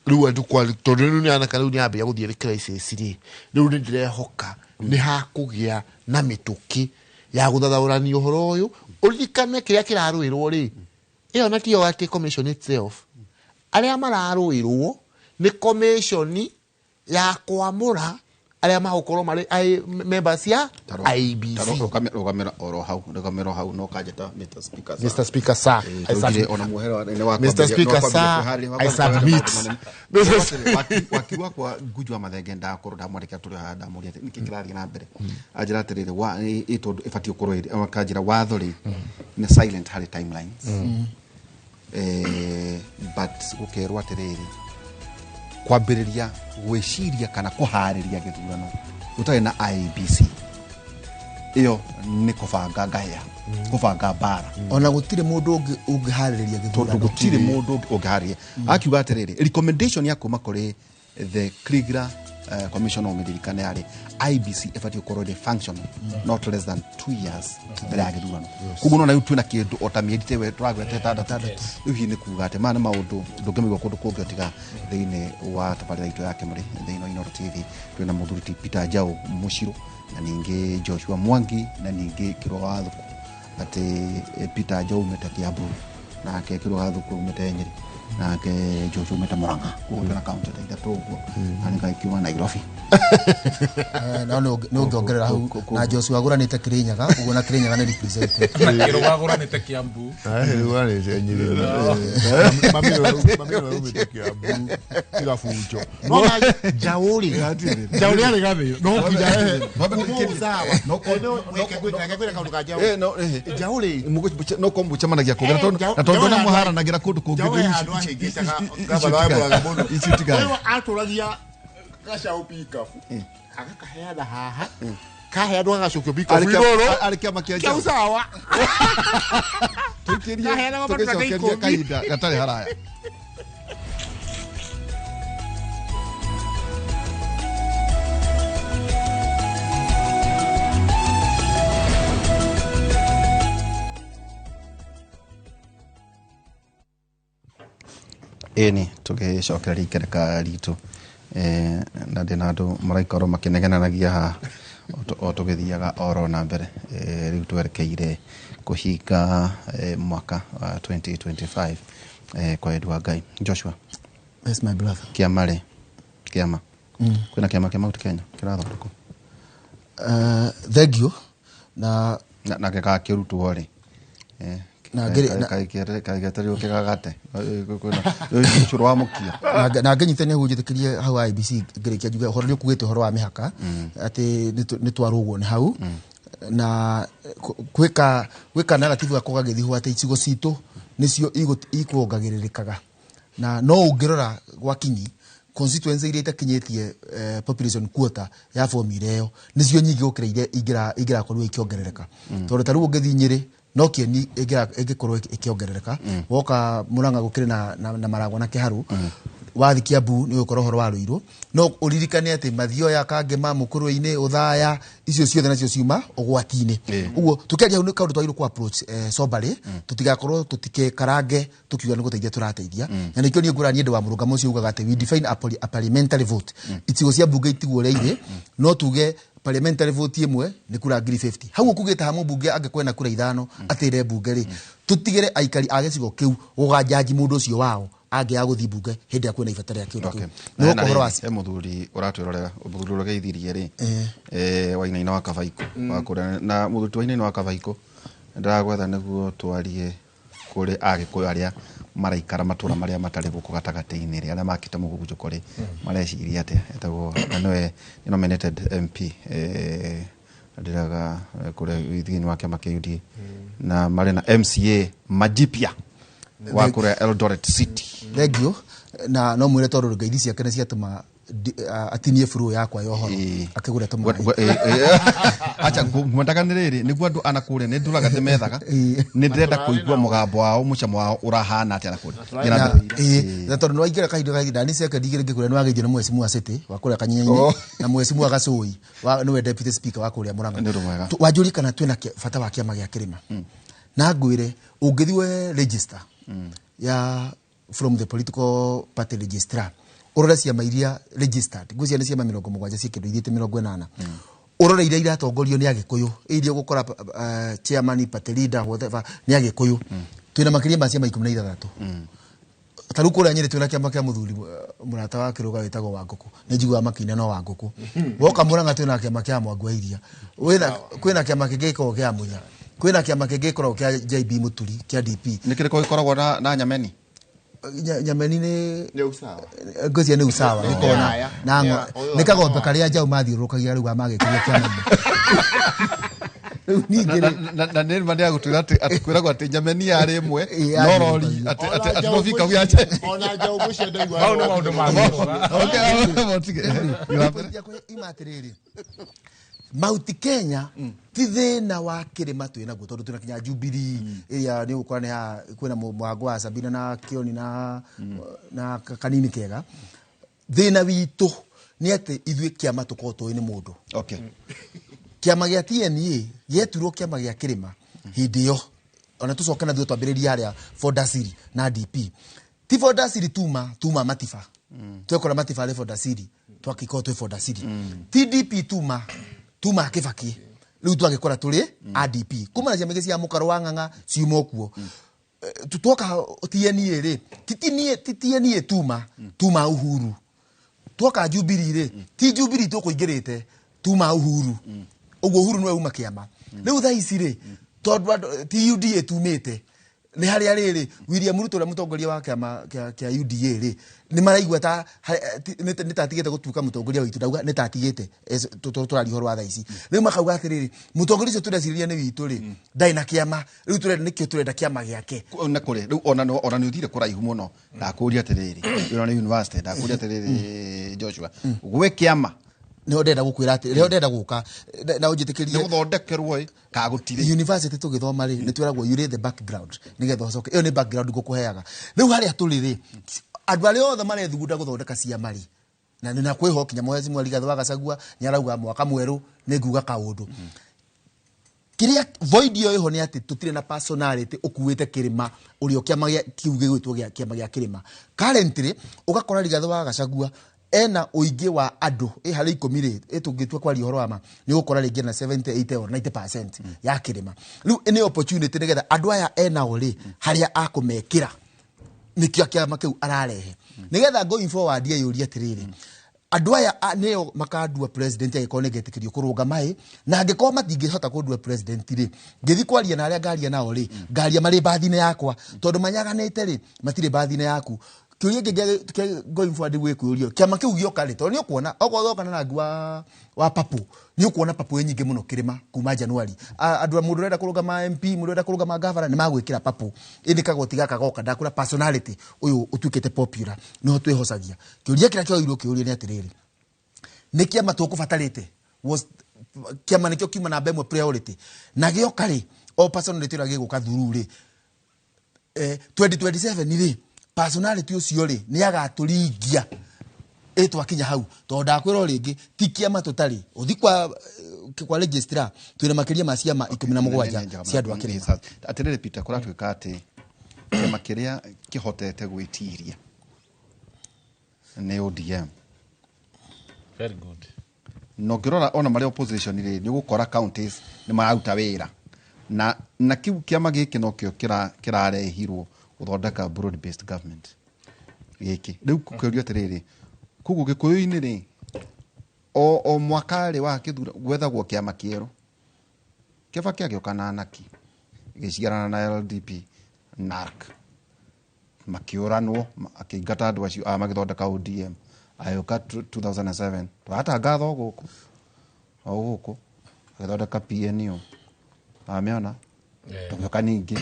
rĩu andũ kwa tondũ rĩu nĩ anaka rĩu nĩ ambia gũthiĩ nĩ crisis rĩ, rĩu nĩ ndĩrehoka nĩ hakũgĩa na mĩtũkĩ ya gũthathaũrania ũhoro ũyũ. Ũririkane kĩrĩa kĩrarũĩrwo rĩ, ĩyo na tiyo atĩ commission itself, arĩa mararũĩrwo nĩ commission ya kwamũra arĩa magũkorwo marĩ members ya IEBC. Rũgamĩra oro hau, rũgamĩra hau, no kanjĩta Mr Speaker, sir. Mr Speaker, sir, I submit. Ona muhero nĩ wa Mr. Speaker, sir, I submit. Waki wakwa Nguju wa Mathenge ndakorwo ndamwandĩkĩra tũrĩ haha, ndamũria atĩ nĩkĩ kĩrathiĩ na mbere, anjĩra atĩrĩrĩ, wa ĩ tondũ ĩbatiĩ gũkorwo ĩrĩ, akanjĩra watho rĩ nĩ silent harĩ timelines, but gũkerwo atĩrĩrĩ, kwambĩrĩria gwĩciria kana kũharĩria gĩthurano gũtarĩ na IEBC, ĩyo nĩ kũbanga ngahĩa, kũbanga mbara. Ona gũtirĩ mũndũ ũngĩ ũngĩharĩrĩria Tondũ gĩthurano. Gũtirĩ mũndũ ũngĩharĩria. Akiuga atĩrĩrĩ, recommendation ya kuma kũrĩ the Kriegler commission, ũmĩririkane, yarĩ IEBC ĩbatiĩ gũkorwo ĩrĩ functional not less than 2 years mbere ya gĩthurano. Koguo nona rĩu twĩna kĩndũ o ta mĩeri tewe tũragweta 6. Rĩu hihi nĩ kuga atĩ maya nĩ maũndũ ndũngĩmaigua kũndũ kũngĩ tiga thĩinĩ wa tabarĩra itũ ya Kĩmũrĩ thĩinĩ wa Inooro TV. Twĩna mũthuri ti Peter Njau Mũcirũ, na ningĩ Joshua Mwangi, na ningĩ Kĩrũga wa Thuku. Atĩ Peter Njau umĩte Kiambu, nake Kĩrũga wa Thuku umĩte Nyĩrĩ, nake Joshua umĩte Murang'a. Koguo twĩna kaunti ta ithatũ ũguo, na nĩ kiuma Nairobi. No nĩ ũngĩongerera hau na Joshua agũranĩte Kirinyaga ũguo, na Kirinyaga nĩ represented. Na Kĩrũga agũranĩte Kiambu. Mami Kiambu tiga bunjo no njaũrĩ njaũrĩ arĩ gathĩ no nginya sawa reke kaũndũ ka njaũ. No, njaũrĩ no ko mũcemanagia kũngĩ na tondũ na mũharanagĩra kũndũ kũngĩ. Njaũ he handũ ahĩngĩcaga gavana wa Murang'a mũno. Icio tigana. Ũyũ atũragia gacaũ pikabu agakaheana haha, kaheanwo gagacokio pikabu igũrũ. Arĩ kĩama kĩa Kĩau njaũ. Sawa. Tũikĩrie Kaheanagwo matunda tũgĩcokeria 10. Kahinda gatarĩ haraya. Ĩni tũgĩcokereria ikereka ritũ, na ndĩna andũ maraikorwo makĩnegenanagia haha o tũgĩthiaga oro na mbere. Rĩu twerekeire kũhinga mwaka wa 2025, kwa wendi wa Ngai. Joshua. Yes, my brother. Kĩama rĩ, kĩama, kwĩna kĩama kĩa Mount Kenya kĩrathondekwo. Thank you na Na gĩgakĩrutwo rĩ? Kaĩ getereirwo kĩgagate cũrũ wa mũkia. Na ngĩnyitania hau, njĩtĩkĩrie hau IEBC, ngĩrĩkia njuge ũhoro nĩ ũkugĩte ũhoro wa mĩhaka atĩ nĩ twarũgwo nĩ hau na gwĩka narrative gakwa gagĩthiĩ atĩ icigo citũ nĩcio ikuongagĩrĩrĩkaga, na no ũngĩrora gwa kinyi constituency iria itakinyĩtie population quota ya formula ĩyo nĩcio nyingĩ gũkĩra iria ingĩrakorirwo ikĩongerereka, tondũ ta rĩu ũngĩthiĩ Nyĩrĩ no Kĩeni ĩngĩkorwo ĩkĩongerereka, woka Murang'a gũkĩrĩ na Maragwa na Kĩharũ, wathi Kiambu nĩ ũgũkora ũhoro wa Ruiru. No ũririkane atĩ Mathioya, Kangema, Mũkũrwe-inĩ, Ũthaya, icio ciothe nacio ciuma ũgwati-inĩ. Ũguo tũkĩaria hau nĩ kaũndũ twagĩrĩirwo kũ approach soberly, tũtigakorwo tũtikekarange tukiuga nĩ gũteithia tũrateithia. Na nĩkĩo niĩ ngũra niĩ ndĩ wa mũrũngamo ũcio ugaga atĩ we define a parliamentary vote, icigo cia mbunge itigwo ũrĩa irĩ, no tuge parliamentary vote ĩmwe nĩ kura 50,000. Hau ũkugĩte ha mũmbunge angĩkorwo ena kura ithano atĩre mbunge rĩ, tũtigĩre aikari a gĩcigo kĩu gũganjanji mũndũ ũcio wao angĩaga gũthiĩ mbunge hĩndĩ ĩrĩa kwĩna ibata rĩa kĩũndũ kĩu. Na Nĩ hena gũkũ ũhoro wa rĩrĩ, he mũthuri ũratwĩrorera, mũthuri ũrĩa ũgeithirie rĩ, Wainaina wa Kabaikũ wa kũrĩa, na mũthuri ti Wainaina wa Kabaikũ, ndĩragwetha nĩguo twarie kũrĩ Agĩkũyũ arĩa maraikara matũra marĩa matarĩ gũkũ gatagatĩ-inĩ rĩ, arĩa makĩte mũhurunjũko rĩ, mareciria atĩa. Etagwo na nĩwe nĩ nominated MP, ndĩraga kũrĩa thĩinĩ wa kĩama kĩa UDA, na marĩ na MCA Majipia wa kũrĩa Eldoret City. Thank you, na no mwĩre tondũ ngeithi ciake nĩ ciatũma atinie buru yakwa ya ũhoro akĩgũre tũmaĩ. Acha ngwendaga nĩ rĩrĩ nĩguo andũ ana kũrĩa nĩ ndũraga ndĩmethaga, nĩ ndĩrenda kũigua mũgambo wao, mũcamo wao ũrahana atĩa na kũrĩa. Thiĩ na Na mbere. Na tondũ nĩwaingĩra kahinda kahinda nĩ second igĩrĩ ngĩkwĩra nĩwageithio nĩ mwecimu City wa kũrĩa Kanyenyainĩ na mwecimu wa Gacũi wa nĩwe deputy speaker wa kũrĩa Murang'a. Nĩ ũndũ mwega. Wanjũrie kana twĩna bata wa kĩama gĩa kĩrĩma, na ngwĩre ũngĩthiĩ we register ya from the political party registrar, ũrore ciama iria registered, ngwĩciria nĩ ciama 70 ciĩ kĩndũ ithiĩte 80, ũrore iria iratongorio nĩ Agĩkũyũ, iria ũgũkora chairman, party leader, whatever, nĩ Agĩkũyũ. Twĩna makĩria ma ciama 16. Ta rĩu kũrĩa Nyĩrĩ twĩna kĩama kĩa mũthuri mũrata wa kĩrũga wĩtagwo Wangũkũ, nĩ njiguaga makĩina no Wangũkũ. Woka Mũrang'a twĩna kĩama kĩa Mwangu wa Iria, kwĩna kĩama kĩngĩ gĩkoragwo kĩa Munya, kwĩna kĩama kĩngĩ gĩkoragwo kĩa JB Mũturi kĩa DP. Nĩ kĩrĩkũ gĩkoragwo na Nyameni? Nyameni nĩ Nĩ usawa. Ngwĩciria nĩ usawa gĩkoragwo na Ũyũ nĩ kagombe karĩa njaũ mathiũrũrũkagia rĩu magĩkĩria kĩama-inĩ rĩu ningĩ rĩ. Na nĩ ma nĩagũtwĩra atĩ kwĩragwo atĩ Nyameni yarĩ ĩmwe yarĩ no rori ĩmwe. atĩ no bika gĩa Ona njaũ mũcio ndaigua. Mau nĩ maũndũ ma mĩrũga. Point yakwa ima atĩrĩrĩ, Mount Kenya ti thĩna wa kĩrĩma twĩ naguo, tondũ twĩna kinya Jubilee ĩrĩa nĩ ũgũkora nĩ ya kwĩna mũbango wa Sabina na Kioni na Kanini kega. Thĩna witũ nĩ atĩ ithuĩ kĩama tũkoragwo tũĩ nĩ mũndũ. Kĩama gĩa TNA gĩeturwo kĩama gĩa kĩrĩma hĩndĩ ĩyo, ona tũcoke na thutha twambĩrĩrie harĩa Fordasiri na DP, ti Fordasiri tuma Matiba, twekora Matiba arĩ Fordasiri, twakĩkorwo twĩ Fordasiri. Ti DP tuma Kĩbakĩ, rĩu twagĩkora tũrĩ a DP kuma na ciama ingĩ cia mũkaro wa ng'ang'a ciuma okuo. Twoka TNA rĩ, ti TNA, ti TNA tuma Uhuru. Twoka Jubilee rĩ, ti Jubilee tũkũingĩrĩte, tuma Uhuru. Ũguo Uhuru nĩwe uma kĩama. Rĩu thaa ici rĩ, tondũ ti UDA tumĩte, nĩ harĩa rĩrĩ William Ruto ũrĩa mũtongoria wa kĩama kĩa UDA rĩ, nĩ maraigua ta nĩ ta atigĩte gũtuĩka mũtongoria witũ. Ndauga nĩ ta atigĩte, tũraria ũhoro wa thaa ici. Rĩu makauga atĩrĩrĩ, mũtongoria ũcio tũrecirĩria nĩ witũ rĩ, ndarĩ na kĩama rĩu, tũrenda nĩkĩo tũrenda kĩama gĩake. Na kũrĩ rĩu ona nĩ ũthire kũraihu mũno, ndakũria atĩrĩrĩ, ĩno nĩ university, ndakũria atĩrĩrĩ Joshua, gwĩ kĩama? Nĩho ndĩrenda gũkwĩra atĩ nĩho ndĩrenda gũka na Nĩ ũnjĩtĩkĩrie. gũthondekerwo ĩ ka gũtirĩ? University tũgĩthoma rĩ, nĩ twĩragwo you lay the background nĩgetha ũcoke. Ĩyo nĩ background ngũkũheaga. Rĩu harĩa tũrĩ rĩ, andũ arĩa othe marethugunda gũthondeka ciama rĩ, na kwĩho kinya mwezi Rigathĩ wa Gachagua nĩ arauga mwaka mwerũ nĩ nguga kaũndũ. Kiria void iyo iho ni ati tutire na personality ukuite kirima urio kiama gia kiu gigwitwo gia kiama gia kirima. Currently ugakora Rigathi wa Gachagua ena uingi wa andu hari 10 ri tungĩtua kwaria ũhoro wa ma nĩ ũgũkora rĩngĩ na 70 80 or 90% ya kirima. Rĩu nĩ opportunity nĩgetha andũ aya enao rĩ harĩa akũmekĩra nĩkĩo kĩama kĩu ararehe nĩgetha going forward yeyũrie atĩrĩrĩ andũ aya nĩo makandua president angĩkorwo nĩ ngetĩkĩrio kũrũgama ĩ na angĩkorwo matingĩhota kũndua president rĩ ngĩthiĩ kwaria na arĩa ngaria nao rĩ ngaria marĩ mbathi-inĩ yakwa tondũ manyaganĩte rĩ matirĩ mbathi-inĩ yaku. Kĩũria kĩngĩ going forward gwĩkũrio kĩama kĩu gĩoka rĩ tondũ nĩ ũkuona okorwo gĩoka na rangi wa papu nĩ ũkuona papu ĩ nyingĩ mũno kĩrĩma kuma January. Andũ mũndũ ũrenda kũrũgama MP mũndũ ũrenda kũrũgama governor nĩ magwĩkĩra papu ĩndĩ kagoti gaka goka ndakũra personality ũyũ ũtuĩkĩte popular nĩho twĩhocagia. Kĩũria kĩrĩa kĩoirwo kĩũria nĩ atĩrĩrĩ nĩ kĩama tũkũbatarĩte kĩama nĩkĩo kiuma namba ĩmwe priority na gĩoka rĩ o personality ũrĩa gĩgũka thuru rĩ 2027 rĩ personality ũcio rĩ nĩ agatũringia ĩtwakinya hau tondũ ndakwĩra o rĩngĩ ti kĩama tũtarĩ ũthi kwa registrar twĩna makĩria ma ciama 17 cia andũ a kĩrĩma. Atĩrĩrĩ Peter, kũratuĩka atĩ kĩama kĩrĩa kĩhotete gwĩtiria nĩ ODM. Very good. Na ũngĩrora ona marĩa opposition rĩ nĩ ũgũkora counties nĩ mararuta wĩra na kĩu kĩama gĩkĩ nokĩo kĩrarehirwo gũthondeka broad based government gĩkĩ. Rĩu kũkĩũrio atĩrĩrĩ koguo Gĩkũyũ-inĩ rĩ o mwaka rĩ wa kĩthura gwethagwo kĩama kĩerũ. Kĩaba kĩagĩũka na Anaki gĩciarana na LDP NARC makĩũranwo akĩingata andũ acio aya magĩthondeka ODM agĩũka 2007 tũratangatha o gũkũ agĩthondeka PNU amĩona tũgĩũka ningĩ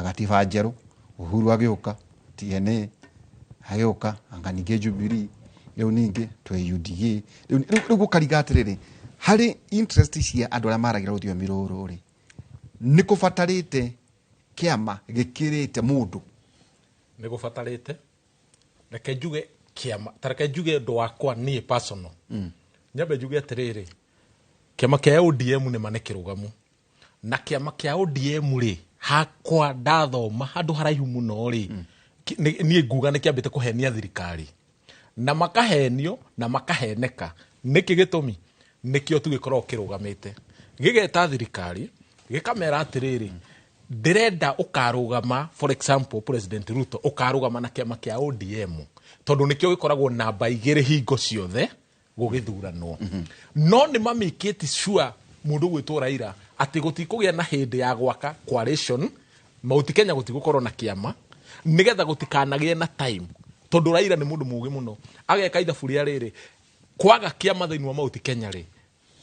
gatiba njerũ Uhuru agĩũka TNA agĩũka anga ningĩ Jubilee rĩu ningĩ twĩ UDA rĩu gũkariga atĩrĩrĩ harĩ interest cia andũ arĩa maragira rũthiomi rũrũ rĩ nĩ kũbatarĩte kĩama gĩkĩrĩte mũndũ. Nĩ gũbatarĩte reke njuge kĩama ta reke njuge ũndũ wakwa niĩ personal nyambe njuge atĩrĩrĩ kĩama kĩa ODM nĩ ma nĩ kĩrũgamu na kĩama kĩa ODM rĩ hakwa ndathoma handũ haraihu mũno rĩ niĩ nguga nĩ kĩambĩte kũhenia thirikari na makahenio na makaheneka. Nĩkĩ gĩtũmi? Nĩkĩo tu gĩkoragwo kĩrũgamĩte gĩgeta thirikari gĩkamera atĩrĩrĩ ndĩrenda ũkarũgama for example President Ruto ũkarũgama na kĩama kĩa ODM tondũ nĩkĩo gĩkoragwo namba 2 hingo ciothe gũgĩthuranwo. No nĩ mamĩkĩte sure mũndũ gwĩtwo Raila atĩ gũtikũgĩa na hĩndĩ ya gwaka coalition Mount Kenya gũtigũkorwo na kĩama nĩgetha gũtikanagĩe na time tondũ Raila nĩ mũndũ mũũgĩ mũno ageka ithabu rĩa rĩrĩ kwaga kĩama thĩinĩ wa Mount Kenya rĩ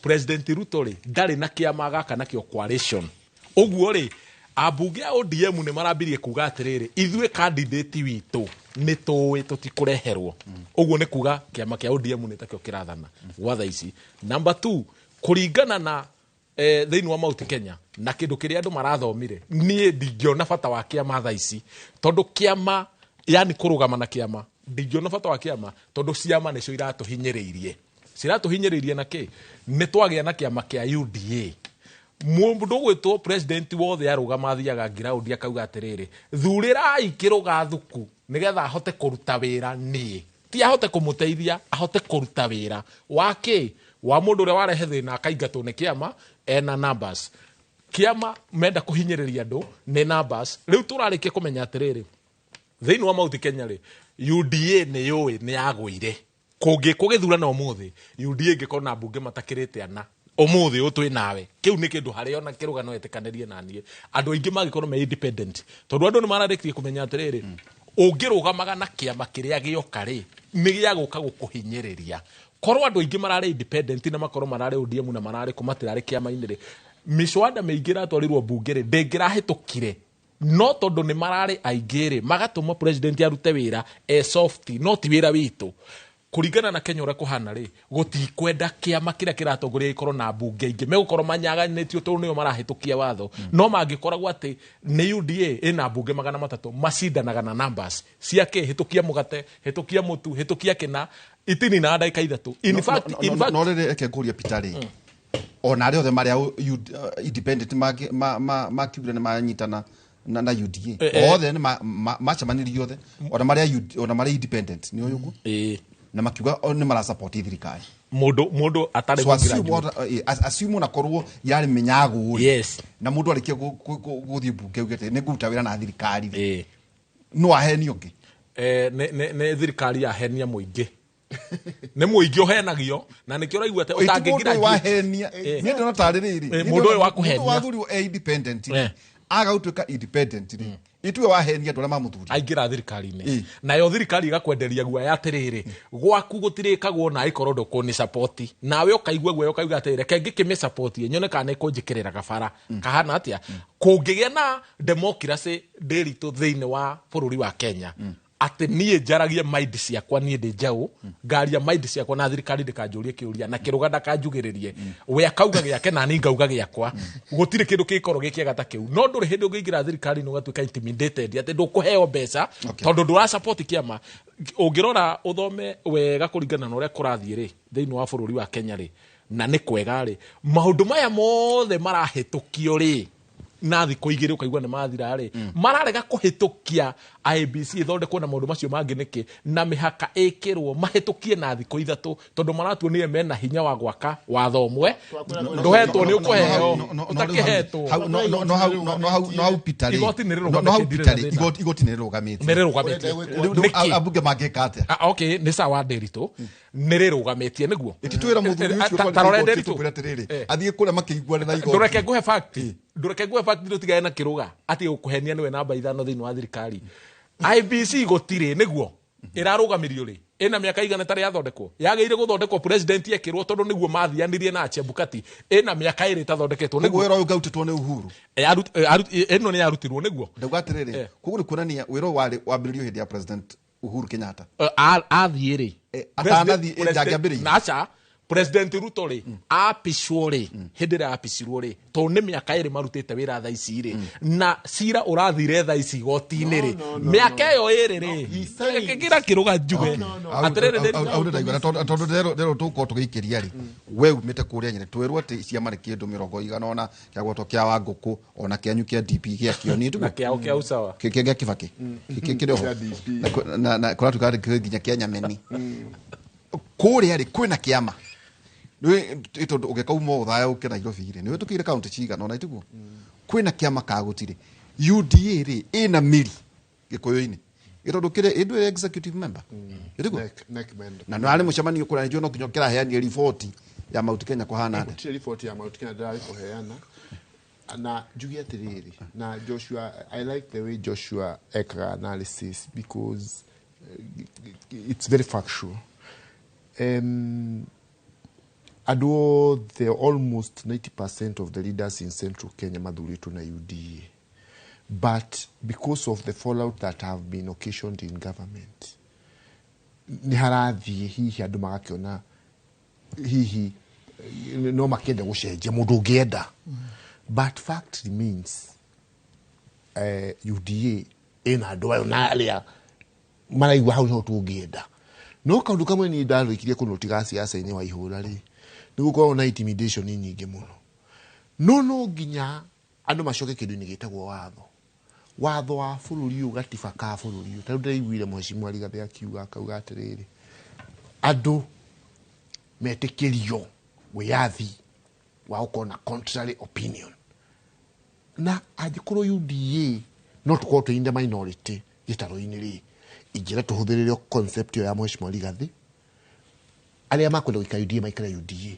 President Ruto rĩ ndarĩ na kĩama gaka nakĩo coalition. Ũguo rĩ ambunge a ODM nĩ marambirie kuga atĩrĩrĩ ithuĩ candidate witũ nĩ tũĩ tũtikũreherwo. Ũguo nĩ kuga kĩama kĩa ODM nĩ takĩo kĩrathana gwa thaa ici. Number 2 kũringana na thĩinĩ wa Mount Kenya na kĩndũ kĩrĩa andũ marathomire niĩ ndingĩona bata wa kĩama thaa ici tondũ kĩama yani kũrũgama na kĩama ndingĩona bata wa kĩama tondũ ciama nĩcio iratũhinyĩrĩirie ciratũhinyĩrĩirie na kĩ nĩ twagĩa na kĩama kĩa UDA. Mũndũ ũgwĩtwo president wothe arũgama athiaga ground akauga atĩrĩrĩ thurĩrai kĩrũgathuku nĩgetha ahote kũruta wĩra niĩ ti ahote kũmũteithia ahote kũruta wĩra wa kĩ wa mũndũ ũrĩa warehe thĩna akaingatwo nĩ kĩama ena numbers. Kĩama menda kũhinyĩrĩria andũ nĩ numbers. Rĩu tũrarĩkia kũmenya atĩrĩrĩ thĩinĩ wa Mount Kenya rĩ UDA nĩ yũĩ nĩ yagũire kũngĩkwo gĩthurano ũmũthĩ UDA ĩngĩkorwo na mbunge matakĩrĩte ana ũmũthĩ ũyũ twĩ nawe kĩu nĩ kĩndũ harĩa ona kĩrũgano etĩkanĩrie na niĩ andũ aingĩ mangĩkorwo me independent tondũ andũ nĩ mararĩkirie kũmenya atĩrĩrĩ ũngĩrũgamaga na kĩama kĩrĩa gĩoka rĩ nĩ gĩagũka gũkũhinyĩrĩria. Korwo andũ aingĩ mararĩ independent na makorwo mararĩ ODM na mararĩ kũ matirarĩ kĩama-inĩ rĩ mĩcwada mĩingĩ ĩratwarirwo mbunge rĩ ndĩngĩrahĩtũkire no tondũ nĩ mararĩ aingĩ rĩ magatũma president arute wĩra e soft no ti wĩra witũ. Kũringana na Kenya ũrĩa kũhana rĩ gũtikwenda kĩama kĩrĩa kĩratongoria gĩkorwo na mbunge aingĩ megũkorwo manyaganĩtio tondũ nĩo marahĩtũkia watho no mangĩkoragwo atĩ nĩ UDA ĩna mbunge 300 macindanaga na numbers cia kĩ hĩtũkia mũgate hĩtũkia mũtu hĩtũkia kĩna itini na ndagĩka 3. In fact no rĩrĩ reke ngũrie Peter rĩ Ona arĩa othe marĩa independent makiugire nĩ manyitana na UDA. Othe nĩ macemanirie othe ona marĩa independent nĩ ũyũ ũguo. Na makiuga nĩ marasupport thirikari. Mundu atarĩ So assume na korwo yarĩ mĩnyago. Yes. Na mundu arĩkia gũthiĩ mbunge augĩte nĩ ngũruta wĩra na thirikari. No ahenio ũngĩ. Nĩ thirikari yahenia mũingĩ. Nĩ mũingĩ ũhenagio na nĩkĩo ũraigua atĩ ũtangĩgira wahenia. Niĩ ndĩrona tarĩ rĩrĩ. Mũndũ ũyũ wa kũhenia. Mũndũ wathurirwo e independent. Aga gũtuĩka independent. Itue wahenia andũ arĩa mamũthurire. Aingĩra thirikari-inĩ. Nayo thirikari ĩgakwenderia guoya atĩrĩrĩ, gwaku gũtirĩkagwo na ĩkorwo ndũkũnĩ support. Nawe ũkaigua guoya ũkauga atĩrĩrĩ, reke ngĩkĩmĩ support nyone kana nĩkũnjĩkĩrĩra gabara. Kahana atĩa? Kũngĩgĩa na democracy ndĩritũ thĩinĩ wa bũrũri wa Kenya. Atĩ niĩ njaragie mind ciakwa niĩ ndĩ njaũ, ngaria mind ciakwa na thirikari ndĩkanjũrie kĩũria na kĩrũga ndakanjugĩrĩrie. We akauga gĩake na niĩ ngauga gĩakwa. Gũtirĩ kĩndũ kĩngĩkorwo gĩ kĩega ta kĩu. No ndũrĩ hĩndĩ ũngĩingĩra thirikari-inĩ ũgatuĩka intimidated atĩ ndũkũheo mbeca tondũ ndũra support kĩama. Ũngĩrora ũthome wega kũringana na ũrĩa kũrathiĩ rĩ thĩinĩ wa bũrũri wa Kenya rĩ, na nĩ kwega rĩ, maũndũ maya mothe marahĩtũkio rĩ na thikũ igĩrĩ ũkaigua nĩ mathira rĩ, mararega kũhĩtũkia IEBC ĩthondekwo na maũndũ macio mangĩ nĩkĩ, na mĩhaka ĩkĩrwo mahĩtũkie na thikũ ithatũ tondũ maratuonire mena hinya wa gwaka watho ũmwe ndũhetwo nĩ ũkũheo ũtakĩhetwo. No hau Peter rĩ, Igoti nĩ rĩrũgamĩtie. Igoti nĩ rĩrũgamĩtie. Nĩ rĩrũgamĩtie. Ambunge mangĩka atĩa? Okay, nĩ sawa Ndĩritũ. Nĩ rĩrũgamĩtie nĩguo. Ĩtitwĩra mũthuri ũcio Ta rora Ndĩritũ. Tũkwĩra atĩrĩrĩ, athiĩ kũrĩa makĩiguane na igoti. Ndũreke nguhe fact. Ndũreke nguhe fact ndũtigane na kĩrũga atĩ ũkũhenia nĩwe namba 5 thĩinĩ wa thirikari. IEBC gũtirĩ nĩguo ĩrarũgamirio rĩ ĩna mĩaka igana ĩtarĩ yathondekwo, yagĩrĩire gũthondekwo president ekĩrwo tondũ nĩguo mathianirie na Chebukati, ĩna mĩaka ĩrĩ ĩtathondeketwo nĩguo. Wĩra ũyũ ngautĩtwo nĩ Uhuru. Ĩno nĩ yarutirwo nĩguo. Ndauga atĩrĩrĩ, koguo nĩ kuonania wĩra ũyũ warĩ wambĩrĩrio hĩndĩ ya President Uhuru Kenyatta. Athiĩ rĩ atanathiĩ ndangĩambĩrĩirie. Aca, President Ruto rĩ apicwo rĩ hĩndĩ ĩrĩa apicirwo rĩ tondũ nĩ mĩaka ĩrĩ marutĩte wĩra thaa ici rĩ na cira ũrathire thaa ici igoti-inĩ rĩ mĩaka ĩyo ĩrĩ rĩ kĩra kĩrũga njuge atĩrĩrĩ au ndaigua tondũ rero tũgũkorwo tũgĩikĩria rĩ we umĩte kũrĩa Nyĩrĩ twĩrwo atĩ ciama nĩ kĩndũ mĩrongo igana ona kĩa gwatwo kĩa Wangũkũ ona kĩanyu kĩa DP gĩa kĩoni na kĩao kĩa usawa kĩa Kibaki kĩrĩ oho na kũratuĩka nginya kĩa Nyameni kũrĩa rĩ kwĩna kĩama nĩ tondũ ũgĩkauma Othaya ũke Nairobi rĩ nĩ wĩtũkĩire kaunti cigana ona itiguo kwĩna kĩama ka gũtirĩ UDA rĩ ĩna mĩri Gĩkũyũ-inĩ tondũ kĩrĩ ĩndũ ĩrĩ executive member ĩtiguo na nĩ arĩ mũcemanio kũrĩa nĩnjũĩ no nginya kĩraheanire riboti ya Mount Kenya kũhana atĩa. Gũtirĩ riboti ya Mount Kenya ndĩrarĩ kũheana na njuge atĩrĩrĩ na Joshua, I like the way Joshua ekaga analysis because it's very factual. Andũ othe almost 90% of the leaders in Central Kenya mathurĩtwo na UDA, but because of the fallout that have been occasioned in government nĩ harathiĩ hihi andũ magakĩona hihi no makĩenda gũcenjia mũndũ ũngĩenda, but fact remains UDA ĩna andũ ayo na arĩa maraigua hau nĩho tũngĩenda. No kaũndũ kamwe niĩ ndarĩkirie kũnotiga siasa-inĩ wa ihũra rĩ nĩ gũkoragwo na intimidation nyingĩ mũno, no nginya andũ macoke kĩndũ-inĩ gĩtagwo watho. Watho wa bũrũri ũyũ, gatiba ka bũrũri ũyũ. Ta rĩu ndĩraiguire Mheshimiwa Rigathĩ akiuga akauga atĩrĩrĩ, andũ metĩkĩrio wĩyathi wa gũkorwo na contrary opinion, na angĩkorwo UDA no tũkorwo twĩ in the minority gĩtarũ-inĩ rĩ, ingĩenda tũhũthĩrĩre concept ĩyo ya Mheshimiwa Rigathĩ. Arĩa makwenda gũikara UDA maikare UDA,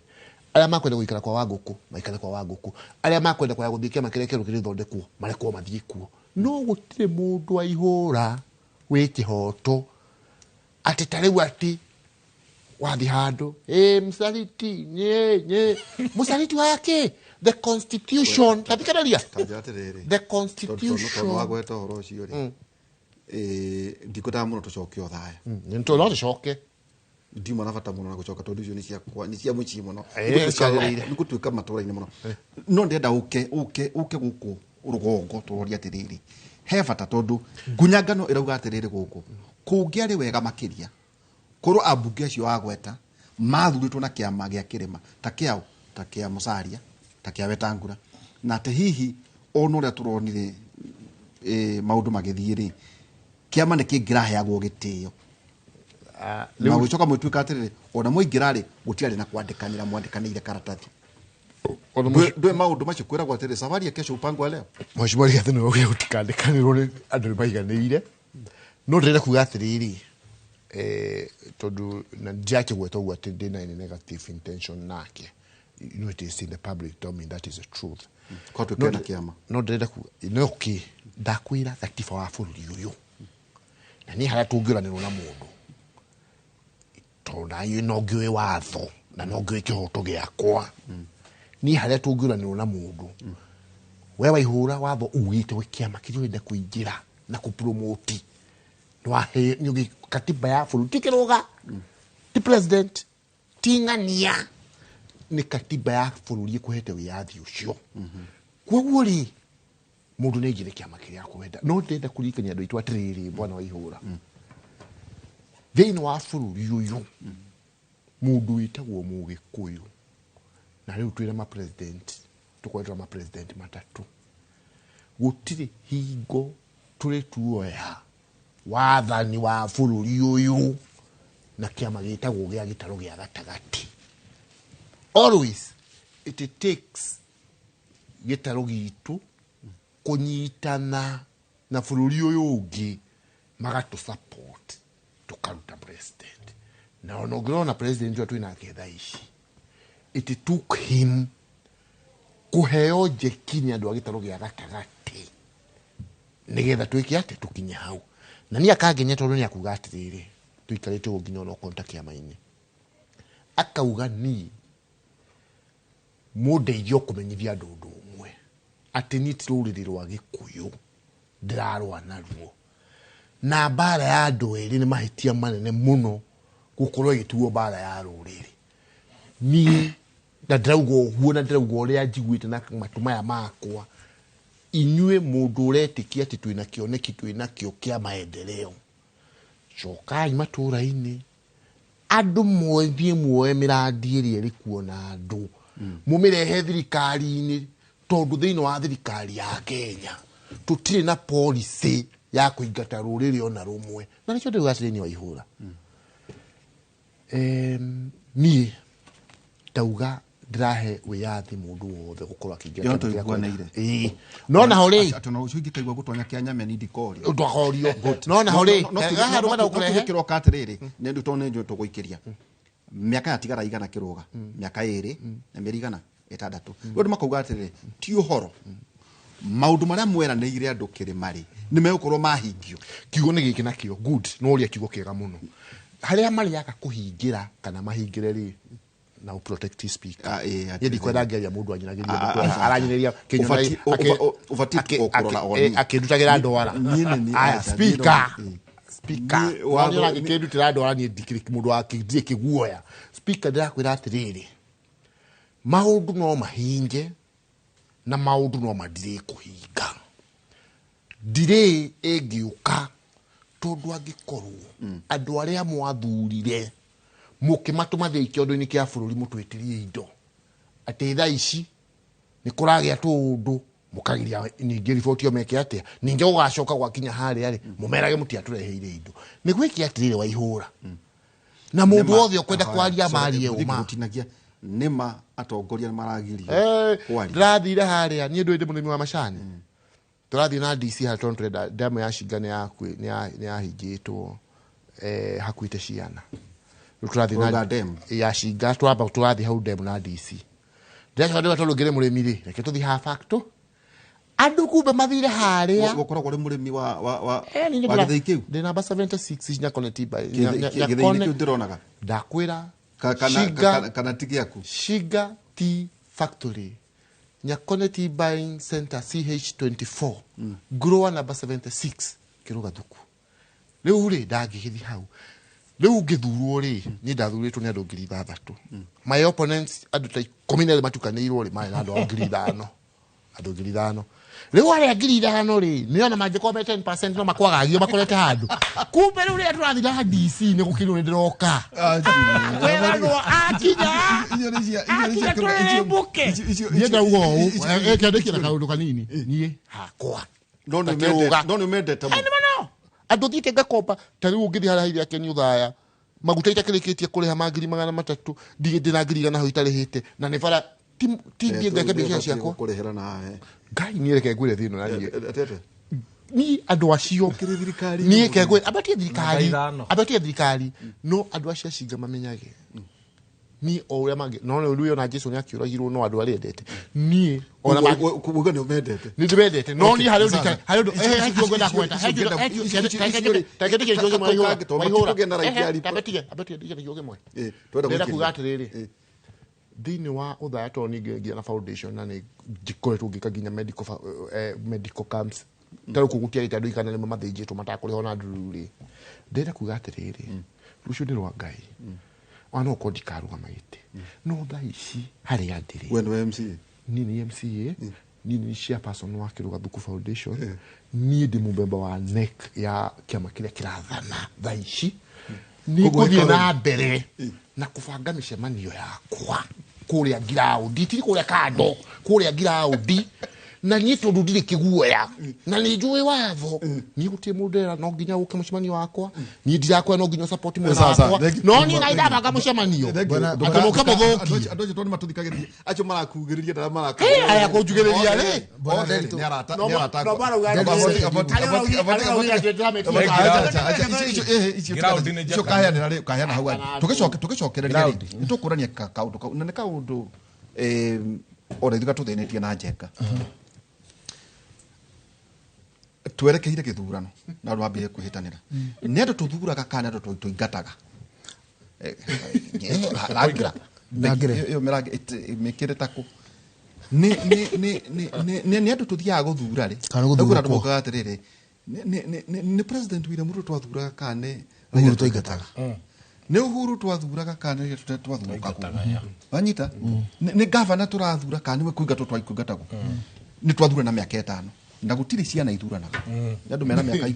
arĩa makwenda gũikara kwa Wangũkũ maikare kwa Wangũkũ, arĩa makwenda kwaya gũthiĩ kĩama kĩrĩa kĩerũ kĩrĩthondekwo marekwo mathiĩ kuo. No gũtirĩ mũndũ wa ihũra wĩ kĩhoto atĩ ta rĩu atĩ wathiĩ handũ mũcariti nye mũcariti wake the constitution tathikĩrĩria the constitution tondũ wagweta ũhoro ũcio rĩ ndikwendaga mũno tũcoke Othaya. No tũcoke ndiuma na bata mũno na gũcoka tondũ icio nĩ cia mũciĩ mũno nĩ gũtuĩka matũra-inĩ mũno, no ndĩrenda ũke gũkũ rũgongo tũrorie atĩrĩrĩ he bata tondũ ngunyangano ĩrauga atĩrĩrĩ gũkũ kũngĩarĩ wega makĩria korwo ambunge acio wagweta mathurĩtwo na kĩama gĩa kĩrĩma ta kĩao ta kĩa Musalia, ta kĩa Wetangula, na atĩ hihi ona ũrĩa tũronire maũndũ magĩthiĩ rĩ, kĩama nĩ kĩngĩraheagwo gĩtĩo na gũcoka mwĩtuĩka atĩrĩrĩ, ona mũingĩra rĩ, gũtiarĩ na kwandĩkanĩra, mwandĩkanĩire karatathi. Ndũĩ maũndũ macio kwĩragwo atĩrĩ, safari ya kesho upangwa leo. Mheshimiwa Rigathi nĩwe ũgĩa gũtikandĩkanĩrwo nĩ andũ nĩ maiganĩire, no ndĩrenda kuga atĩrĩrĩ, tondũ na ndirakĩgweta ũguo atĩ ndĩna any negative intention nake. You know, it is in the public domain, that is the truth. Kwa tuĩke na kĩama. No ndĩrenda kuga no kĩ ndakwĩra gatiba wa bũrũri ũyũ, na niĩ harĩa tũngĩũranĩrwo na mũndũ, tondũ naniĩ no ngĩũĩ watho na no ngĩũĩ kĩhoto gĩakwa, niĩ harĩa tũngĩũranĩrwo na mũndũ, we waihũra watho ugĩte we kĩama kĩrĩa ũrenda kũingĩra na kũpromoti, nĩ katiba ya bũrũri, ti kĩrũga, ti president, ti ng'ania, nĩ katiba ya bũrũri ĩkũhete wĩyathi ũcio. Koguo rĩ, mũndũ nĩ aingĩre kĩama kĩrĩa akwenda. No ndĩrenda kũririkania andũ aitũ atĩrĩrĩ, bwana Waihũra, thĩinĩ wa bũrũri ũyũ mũndũ wĩtagwo Mũgĩkũyũ, na rĩu twĩna ma president, tũkoretwo na ma president matatũ, gũtirĩ hingo tũrĩ tuoya wathani wa bũrũri ũyũ na kĩama gĩtagwo gĩa gĩtarũ gĩa gatagatĩ. Always it takes gĩtarũ gitũ kũnyitana na bũrũri ũyũ ũngĩ magatũ support tũkaruta president. Na ona ũngĩrona president ũrĩa twĩnake thaa ici, it took him kũheo njeki nĩ andũ a gĩtarũ gĩa gatagatĩ nĩgetha twĩke atĩ tũkinye hau. Na niĩ akangenia tondũ nĩ akuga atĩrĩrĩ, tũikarĩte ũguo nginya ona okorwo nĩ ta kĩama-inĩ, akauga niĩ mũndeithie kũmenyithia andũ ũndũ ũmwe, atĩ niĩ ti rũrĩrĩ rwa Gĩkũyũ ndĩrarũa naruo, na mbara ya andũ erĩ nĩ mahĩtia manene mũno gũkorwo ĩgĩtuo mbara ya rũrĩrĩ. Niĩ na ndĩrauga ũguo, na ndĩrauga ũrĩa njiguĩte na matũ maya makwa, inyuĩ mũndũ ũretĩkia atĩ twĩna kĩoneki twĩnakĩo kĩa maendeleo, cokai matũra-inĩ, andũ mwethiĩ muoe mĩrandi ĩrĩa ĩrĩ kuo na andũ mũmĩrehe thirikari-inĩ, tondũ thĩinĩ wa thirikari ya Kenya tũtirĩ na policy ya kũingata rũrĩrĩ ona rũmwe. Na nĩkĩo ndĩrauga atĩrĩ, niĩ Waihũra, niĩ ndauga ndĩrahe wĩyathi mũndũ wothe gũkorwo akĩingĩra Yo kĩama kĩrĩa tũiguanĩire. akwenda. Ĩĩ. No naho rĩ, Atĩ ona ũcio ingĩkaigua gũtonya kĩa Nyameni ndikorio. Ndwakorio. No naho rĩ, haha rũgano No ũkũrehe. kĩroka atĩrĩrĩ, nĩ ndũ tondũ nĩ njũĩ tũgũikĩria. Mĩaka yatigara igana kĩrũga, mĩaka 2 na mĩeri igana 6. Rĩu andũ makauga atĩrĩrĩ, ti ũhoro. Maũndũ marĩa mweranĩire andũ kĩrĩma rĩ, nĩ megũkorwo mahingio. Kiugo nĩ gĩkĩ nakĩo, good, no ũria kiugo kĩega mũno. Harĩa marĩaga kũhingĩra kana mahingĩre rĩ, na protect speaker. Ĩĩ, Niĩ ndikwenda ngĩaria mũndũ anyinagĩria mũndũ, aranyinĩria kĩnyona Ũbatiĩ kũrora o niĩ. akĩndutagĩra ndwara. Niĩ nĩ niĩ, Aya, aca, niĩ speaker. no- ĩĩ. Speaker. Niĩ Wona watho- ũragĩkĩndutĩra ndwara, niĩ ndikĩrĩ mũndũ wa ndirĩ kĩguoya. Speaker, ndĩrakwĩra atĩrĩrĩ, maũndũ no mahinge na maũndũ no madirĩ kũhinga. Ndirĩ ĩngĩũka tondũ angĩkorwo andũ arĩa mwathurire mũkĩmatũma thĩĩ kĩondo-inĩ kĩa bũrũri mũtwĩtirie indo, atĩ thaa ici nĩ kũragĩa tũũndũ mũkagiria ningĩ riboti ĩyo meke atĩa, ningĩ gũgacoka gwakinya harĩa rĩ, mũmerage mũtiatũreheire indo. Nĩ gwĩke atĩrĩrĩ Waihũra, na mũndũ wothe ũkwenda kwaria marie ũma. Gũtinagia nĩma atongoria nĩ maragirio kwaria. Ndĩrathire harĩa, niĩ ndũĩ ndĩ mũrĩmi wa macani, tũrathiĩ na DC harĩa tondũ tũrenda ndemu ya Shinga nĩ yahingĩtwo, hakuĩte ciana. Rĩu tũrathiĩ na Ũrauga demu? ya Shinga, twamba tũrathiĩ hau demu na DC. Ndĩracoka ndĩrauga tondũ ngĩrĩ mũrĩmi rĩ, reke tũthiĩ haha facto. Andũ kumbe mathire harĩa. Gũkoragwo ũrĩ mũrĩmi Niĩ wa gĩthĩi kĩu? Ndĩ namba 76 Nyakone Timber. Gĩthĩi-inĩ kĩu ndĩronaga? Ndakwĩra Shinga Kana ti gĩaku? Shinga Tea Factory, Nyakone Tea Buying Center CH24, grower number 76, Kĩrũga Thuku. Rĩu rĩ, ndangĩgĩthiĩ hau. Rĩu ngĩthurwo rĩ, niĩ ndathurĩtwo nĩ andũ 6,000. My opponents andũ ta 12 matukanĩirwo rĩ, marĩ na andũ a 5,000. Andũ 5,000. Rĩu arĩa 5,000 rĩ nĩ ona mangĩkorwo me 10% no makwagagio makorete handũ. Kumbe rĩu rĩrĩa tũrathiĩ na DC nĩ gũkĩrwo nĩ ndĩroka. Weragwo akinya. Akinya tũrĩrĩmbũke. Niĩ ndauga ũũ, kĩandĩkĩra kaũndũ kanini. Niĩ hakwa. No nĩ mendete mũno. Andũ thiĩte ngakomba ta rĩu ũngĩthiĩ harĩa haire Akeni Ũthaya maguta itakĩrĩkĩtie kũrĩha ma 300,000 ndĩ na 100,000 hau itarĩhĩte na nĩ bara ti thiĩ ngeke biacara ciakwa kũrĩhĩra na haha. Ngai niĩ reke ngwĩre thĩna na niĩ niĩ andũ acio niĩ ke ngwĩre ambatie thirikari ambatie thirikari no andũ acio acinga mamenyage niĩ o ũrĩa mangĩ no rĩu ona Jesu nĩ akĩũragirwo no andũ arĩa endete niĩ ona kuga nĩ ũmendete nĩ ndĩmendete no niĩ harĩ ũndũ harĩ ũndũ he kiugo ngwenda kũgweta ndĩrenda kuga atĩrĩrĩ thĩinĩ wa Ũthaya tondũ niĩ nginya na foundation na nĩ njikoretwo ngĩka nginya medical camps ta rĩu kũu gũtiarĩte andũ igana rĩmwe mathĩnjĩtwo matakũrĩhwo na ndururu rĩ ndĩrenda kuga atĩrĩrĩ rũciũ nĩ rwa Ngai ona no ũkorwo ndikarũgama gĩtĩ no thaa ici harĩa ndĩrĩ we nĩwe MCA niĩ nĩ MCA niĩ nĩ chairperson wa Kĩrũga Thuku Foundation niĩ ndĩ mũmemba wa NEC ya kĩama kĩrĩa kĩrathana thaa ici nĩ ngũthiĩ na mbere na kũbanga mĩcemanio yakwa kũrĩa ngiraũndi tiri kũrĩa kando kũrĩa ngiraũndi na niĩ tondũ ndirĩ kĩguoya na nĩ njũĩ watho niĩ gũtirĩ mũndũ ndĩrera no nginya ũke mũcemanio wakwa niĩ ndirakwĩra no nginya ũsupport mwena wakwa no niĩ na ndabanga mũcemanio atĩ mũke mũthũkie andũ acio tondũ nĩmatũthikagĩrĩria acio marakugĩrĩria na arĩa arĩa kũnjugĩrĩria rĩ nĩ arata no nĩ arata marauga icio kaheanĩra rĩ kaheana hau tũgĩcokereria rĩ nĩ tũkũrania kaũndũ kau na nĩ kaũndũ ona ithuĩ gatũthĩnĩtie na njenga twerekeire gĩthurano na andũ mambĩrĩrie kwĩhĩtanĩra nĩ andũ tũthuraga kana nĩ andũ tũingataga rangĩra ĩyo mĩkĩre takũ nĩ andũ tũthiaga gũthura rĩ kwĩna andũ mokaga atĩrĩrĩ nĩ President William Ruto twathuraga kana nĩ Uhuru twaingataga nĩ Uhuru twathuraga kana nĩ twathurũkagwo wanyita nĩ gavana tũrathura kana nĩwe kũingatwo twaingatagwo nĩ twathura na mĩaka 5 na gũtirĩ ciana ithuranaga nĩ andũ mena mĩaka 18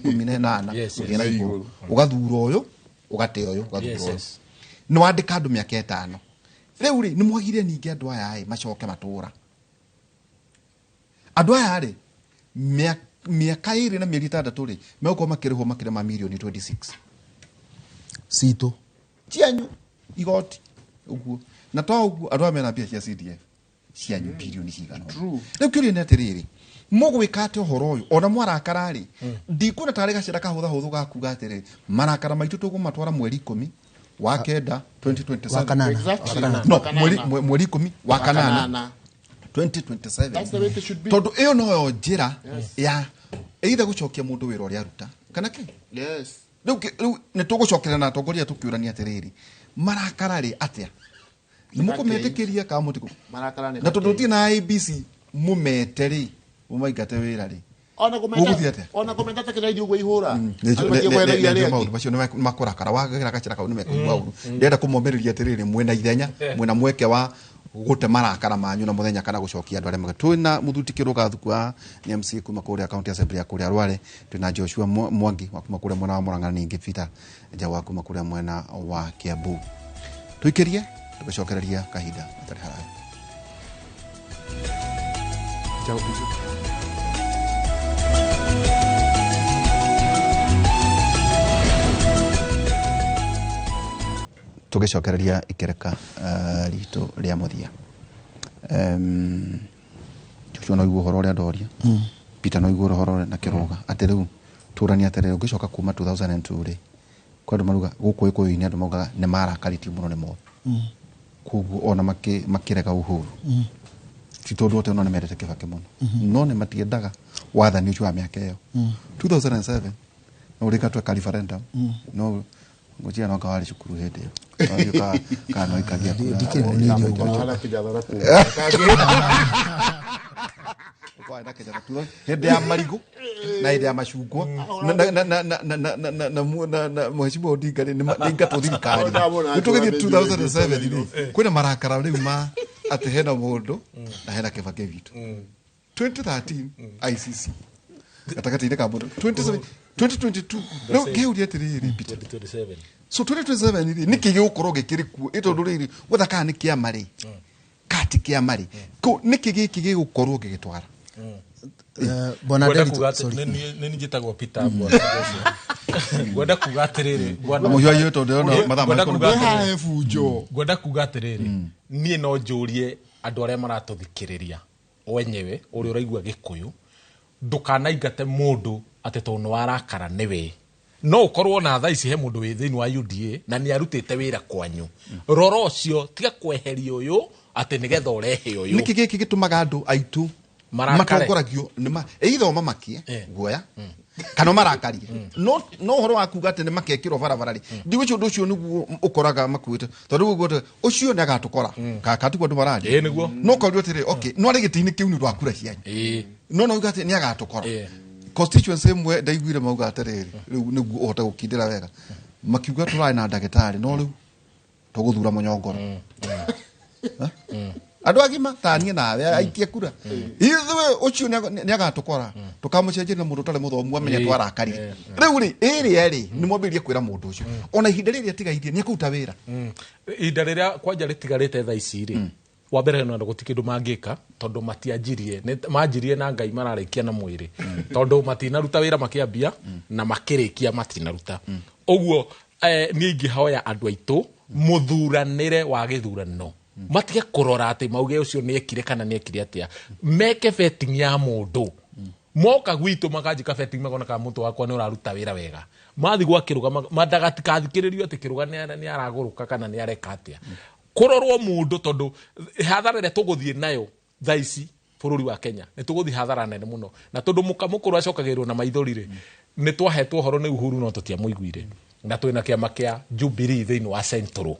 gũthiĩ na igũrũ ũgathura ũyũ ũgate ũyũ ũgathura ũyũ nĩ wandĩka andũ mĩaka 5 rĩu rĩ nĩ mwagire ningĩ andũ aya ĩ macoke matũra andũ aya rĩ mĩaka 2 na mĩeri 6 rĩ megũkorwo makĩrĩhwo makĩria ma mirioni 26 citũ cianyu igoti ũguo na to ũguo andũ aya mena mbia cia CDF cianyu bilioni cigana rĩu kĩũria nĩ atĩrĩrĩ mũgwĩka atĩa ũhoro ũyũ ona mwarakara rĩ ndikuona tarĩ gacĩra kahũthahũthũ gakuga atĩrĩrĩ marakara maitũ tũkũmatwara mweri 10 wa kenda 2027 no mweri 10 wa kanana 2027 tondũ ĩyo noyo njĩra ya either gũcokia mũndũ wĩra ũrĩa aruta kana kĩ rĩu nĩ tũgũcokerera na atongoria tũkĩũrania atĩrĩrĩ marakara rĩ atĩa nĩ mũkũmetĩkĩria kana mũtikũ na tondũ gũtirĩ na IEBC mũmete rĩ mũmaingate wĩra rĩ ona kũmeta ta kĩraithio ũguo ihũra maũndũ macio nĩ makũrakara wagera gacĩra kau nĩ mekũigua ũru ndĩrenda kũmomĩrĩria atĩrĩrĩ mwĩna ithenya mwĩna mweke wa gũte marakara manyu na mũthenya kana gũcokia andũ arĩa mega twĩna Mũthuti Kĩrũga Thuku wa nĩ MC kuma kũrĩa County Assembly ya kũrĩa Rware twĩna Joshua Mwangi wa kuma kũrĩa mwena wa Murang'a ningĩ Peter Njaũ wa kuma kũrĩa mwena wa Kiambu tũikĩrie tũgĩcokereria kahinda gatarĩ haraya. Tũgĩcokereria ikereka ritũ rĩa mũthia Joshua no igua ũhoro ũrĩa ndoria Peter no igua ũhoro ũrĩa na Kĩrũga atĩ rĩu tũrani atĩrĩrĩ ũngĩcoka kuma 2002 rĩ kwĩ andũ maruga gũkũ Gĩkũyũ-inĩ andũ maugaga nĩ marakarĩtio mũno nĩ Moi koguo ona makĩrega Uhuru ti tondũ othe ona nĩ mendete Kĩbakĩ mũno no nĩ matiendaga wathani ũcio wa mĩaka ĩyo 2007 no ũrĩka tweka referendum no ngũchia no kawarĩ cukuru hĩndĩ ĩyo kana no ikagia hĩndĩ ya marigũ na hĩndĩ ya macungwa na Mheshimiwa Odinga nĩ ingatwo thirikari rĩu tũgĩthiĩ 2007 rĩ kwĩna marakara rĩu ma atĩ hena mũndũ na hena Kĩbakĩ witũ 2013 ICC gatagatĩ-inĩ ka mũndũ 27 2022 rĩu ngĩũria atĩrĩrĩ Peter 2027 so 2027 rĩ nĩkĩ gĩgũkorwo gĩkĩrĩ kuo ĩ tondũ rĩrĩ gwetha kana nĩ kĩama rĩ kana ti kĩama rĩ Kũ- nĩkĩ gĩkĩ gĩgũkorwo gĩgĩtwara Bwana Ngwenda Nderitu, kuga atĩ- sorry. nĩ niĩ njĩtagwo Peter bwana Joshua. Ngwenda kuga atĩrĩrĩ bwana- Mũhiũ aiyũ tondũ ndĩrona mathaa Ngwenda marekwo kuga atĩrĩrĩ. hae bunjo Ngwenda kuga atĩrĩrĩ niĩ no njũrie andũ arĩa maratũthikĩrĩria wenyewe ũrĩa ũraigua gĩkũyũ ndũkanaingate mũndũ atĩ tondũ nĩ warakara nĩwe no ũkorwo na thaa ici he mũndũ wĩ thĩinĩ wa UDA na nĩ arutĩte wĩra kwanyu rora ũcio tiga kweheria ũyũ atĩ nĩgetha ũrehe ũyũ nĩkĩ gĩkĩ gĩtũmaga andũ aitũ Marakare. matongoragio nĩ ma either mamakie Eh. guoya kana marakarie no no ũhoro wa kuga atĩ nĩ makekĩrwo barabara rĩ ndigwĩcia ũndũ ũcio nĩguo ũkoraga makuĩte tondũ rĩu ũguo atĩ, ũcio nĩ agatũkora katiguo andũ mararia Ĩĩ, nĩguo. no ũkorio atĩrĩ okay no arĩ gĩtĩ-inĩ kĩu nĩ ũndũ wa kura cianyu Ĩĩ. no no uga atĩ nĩ agatũkora Ĩĩ. constituency ĩmwe ndaiguire mauga atĩrĩrĩ rĩu nĩguo ũhote gũkindĩra wega makiuga tũrarĩ na ndagĩtarĩ no rĩu tũgũthura mũnyongoro andå agima taniä nawe aikie kura ithuä å cio nä agatå tå kamå na må ndå å tarä må thomu amenye Ĩĩ. twarakarie rä u rä ä rä a rä nä mwambä rie kwä ra må ndå å cio ona ihinda rä rä atigairie nä ekå ruta wä ra Ihinda rĩrĩa kwanja rĩtigarĩte thaa ici rĩ wa mbere na gũtirĩ kĩndũ mangĩka tondũ matianjirie manjirie na ngai mararĩkia na mwĩrĩ tondũ matinaruta wĩra makĩambia na makĩrĩkia matinaruta ũguo niĩ ingĩhoya andũ aitũ mũthuranĩre wa gĩthurano matige kũrora atĩ mauge ũcio nĩekire kana nĩekire atĩa meke vetting ya mũndũ moka gwitũ makanjĩka vetting makona kana mũtũ wakwa nĩ ũraruta wĩra wega mathi gwa kĩrũga matagatikathikiĩrĩrio atĩ kĩrũga nĩ aragũrũka kana nĩ areka atĩa kũrorwo mũndũ tondũ hathara ĩrĩa tũgũthiĩ nayo thaa ici bũrũri wa Kenya nĩ tũgũthiĩ hathara nene mũno na tondũ mũka mũkũrũ acokagĩrwo na maithori rĩ nĩ twahetwo ũhoro nĩ Uhuru no tũtiamũiguire na twĩna kĩama kĩa Jubilee thĩinĩ wa Central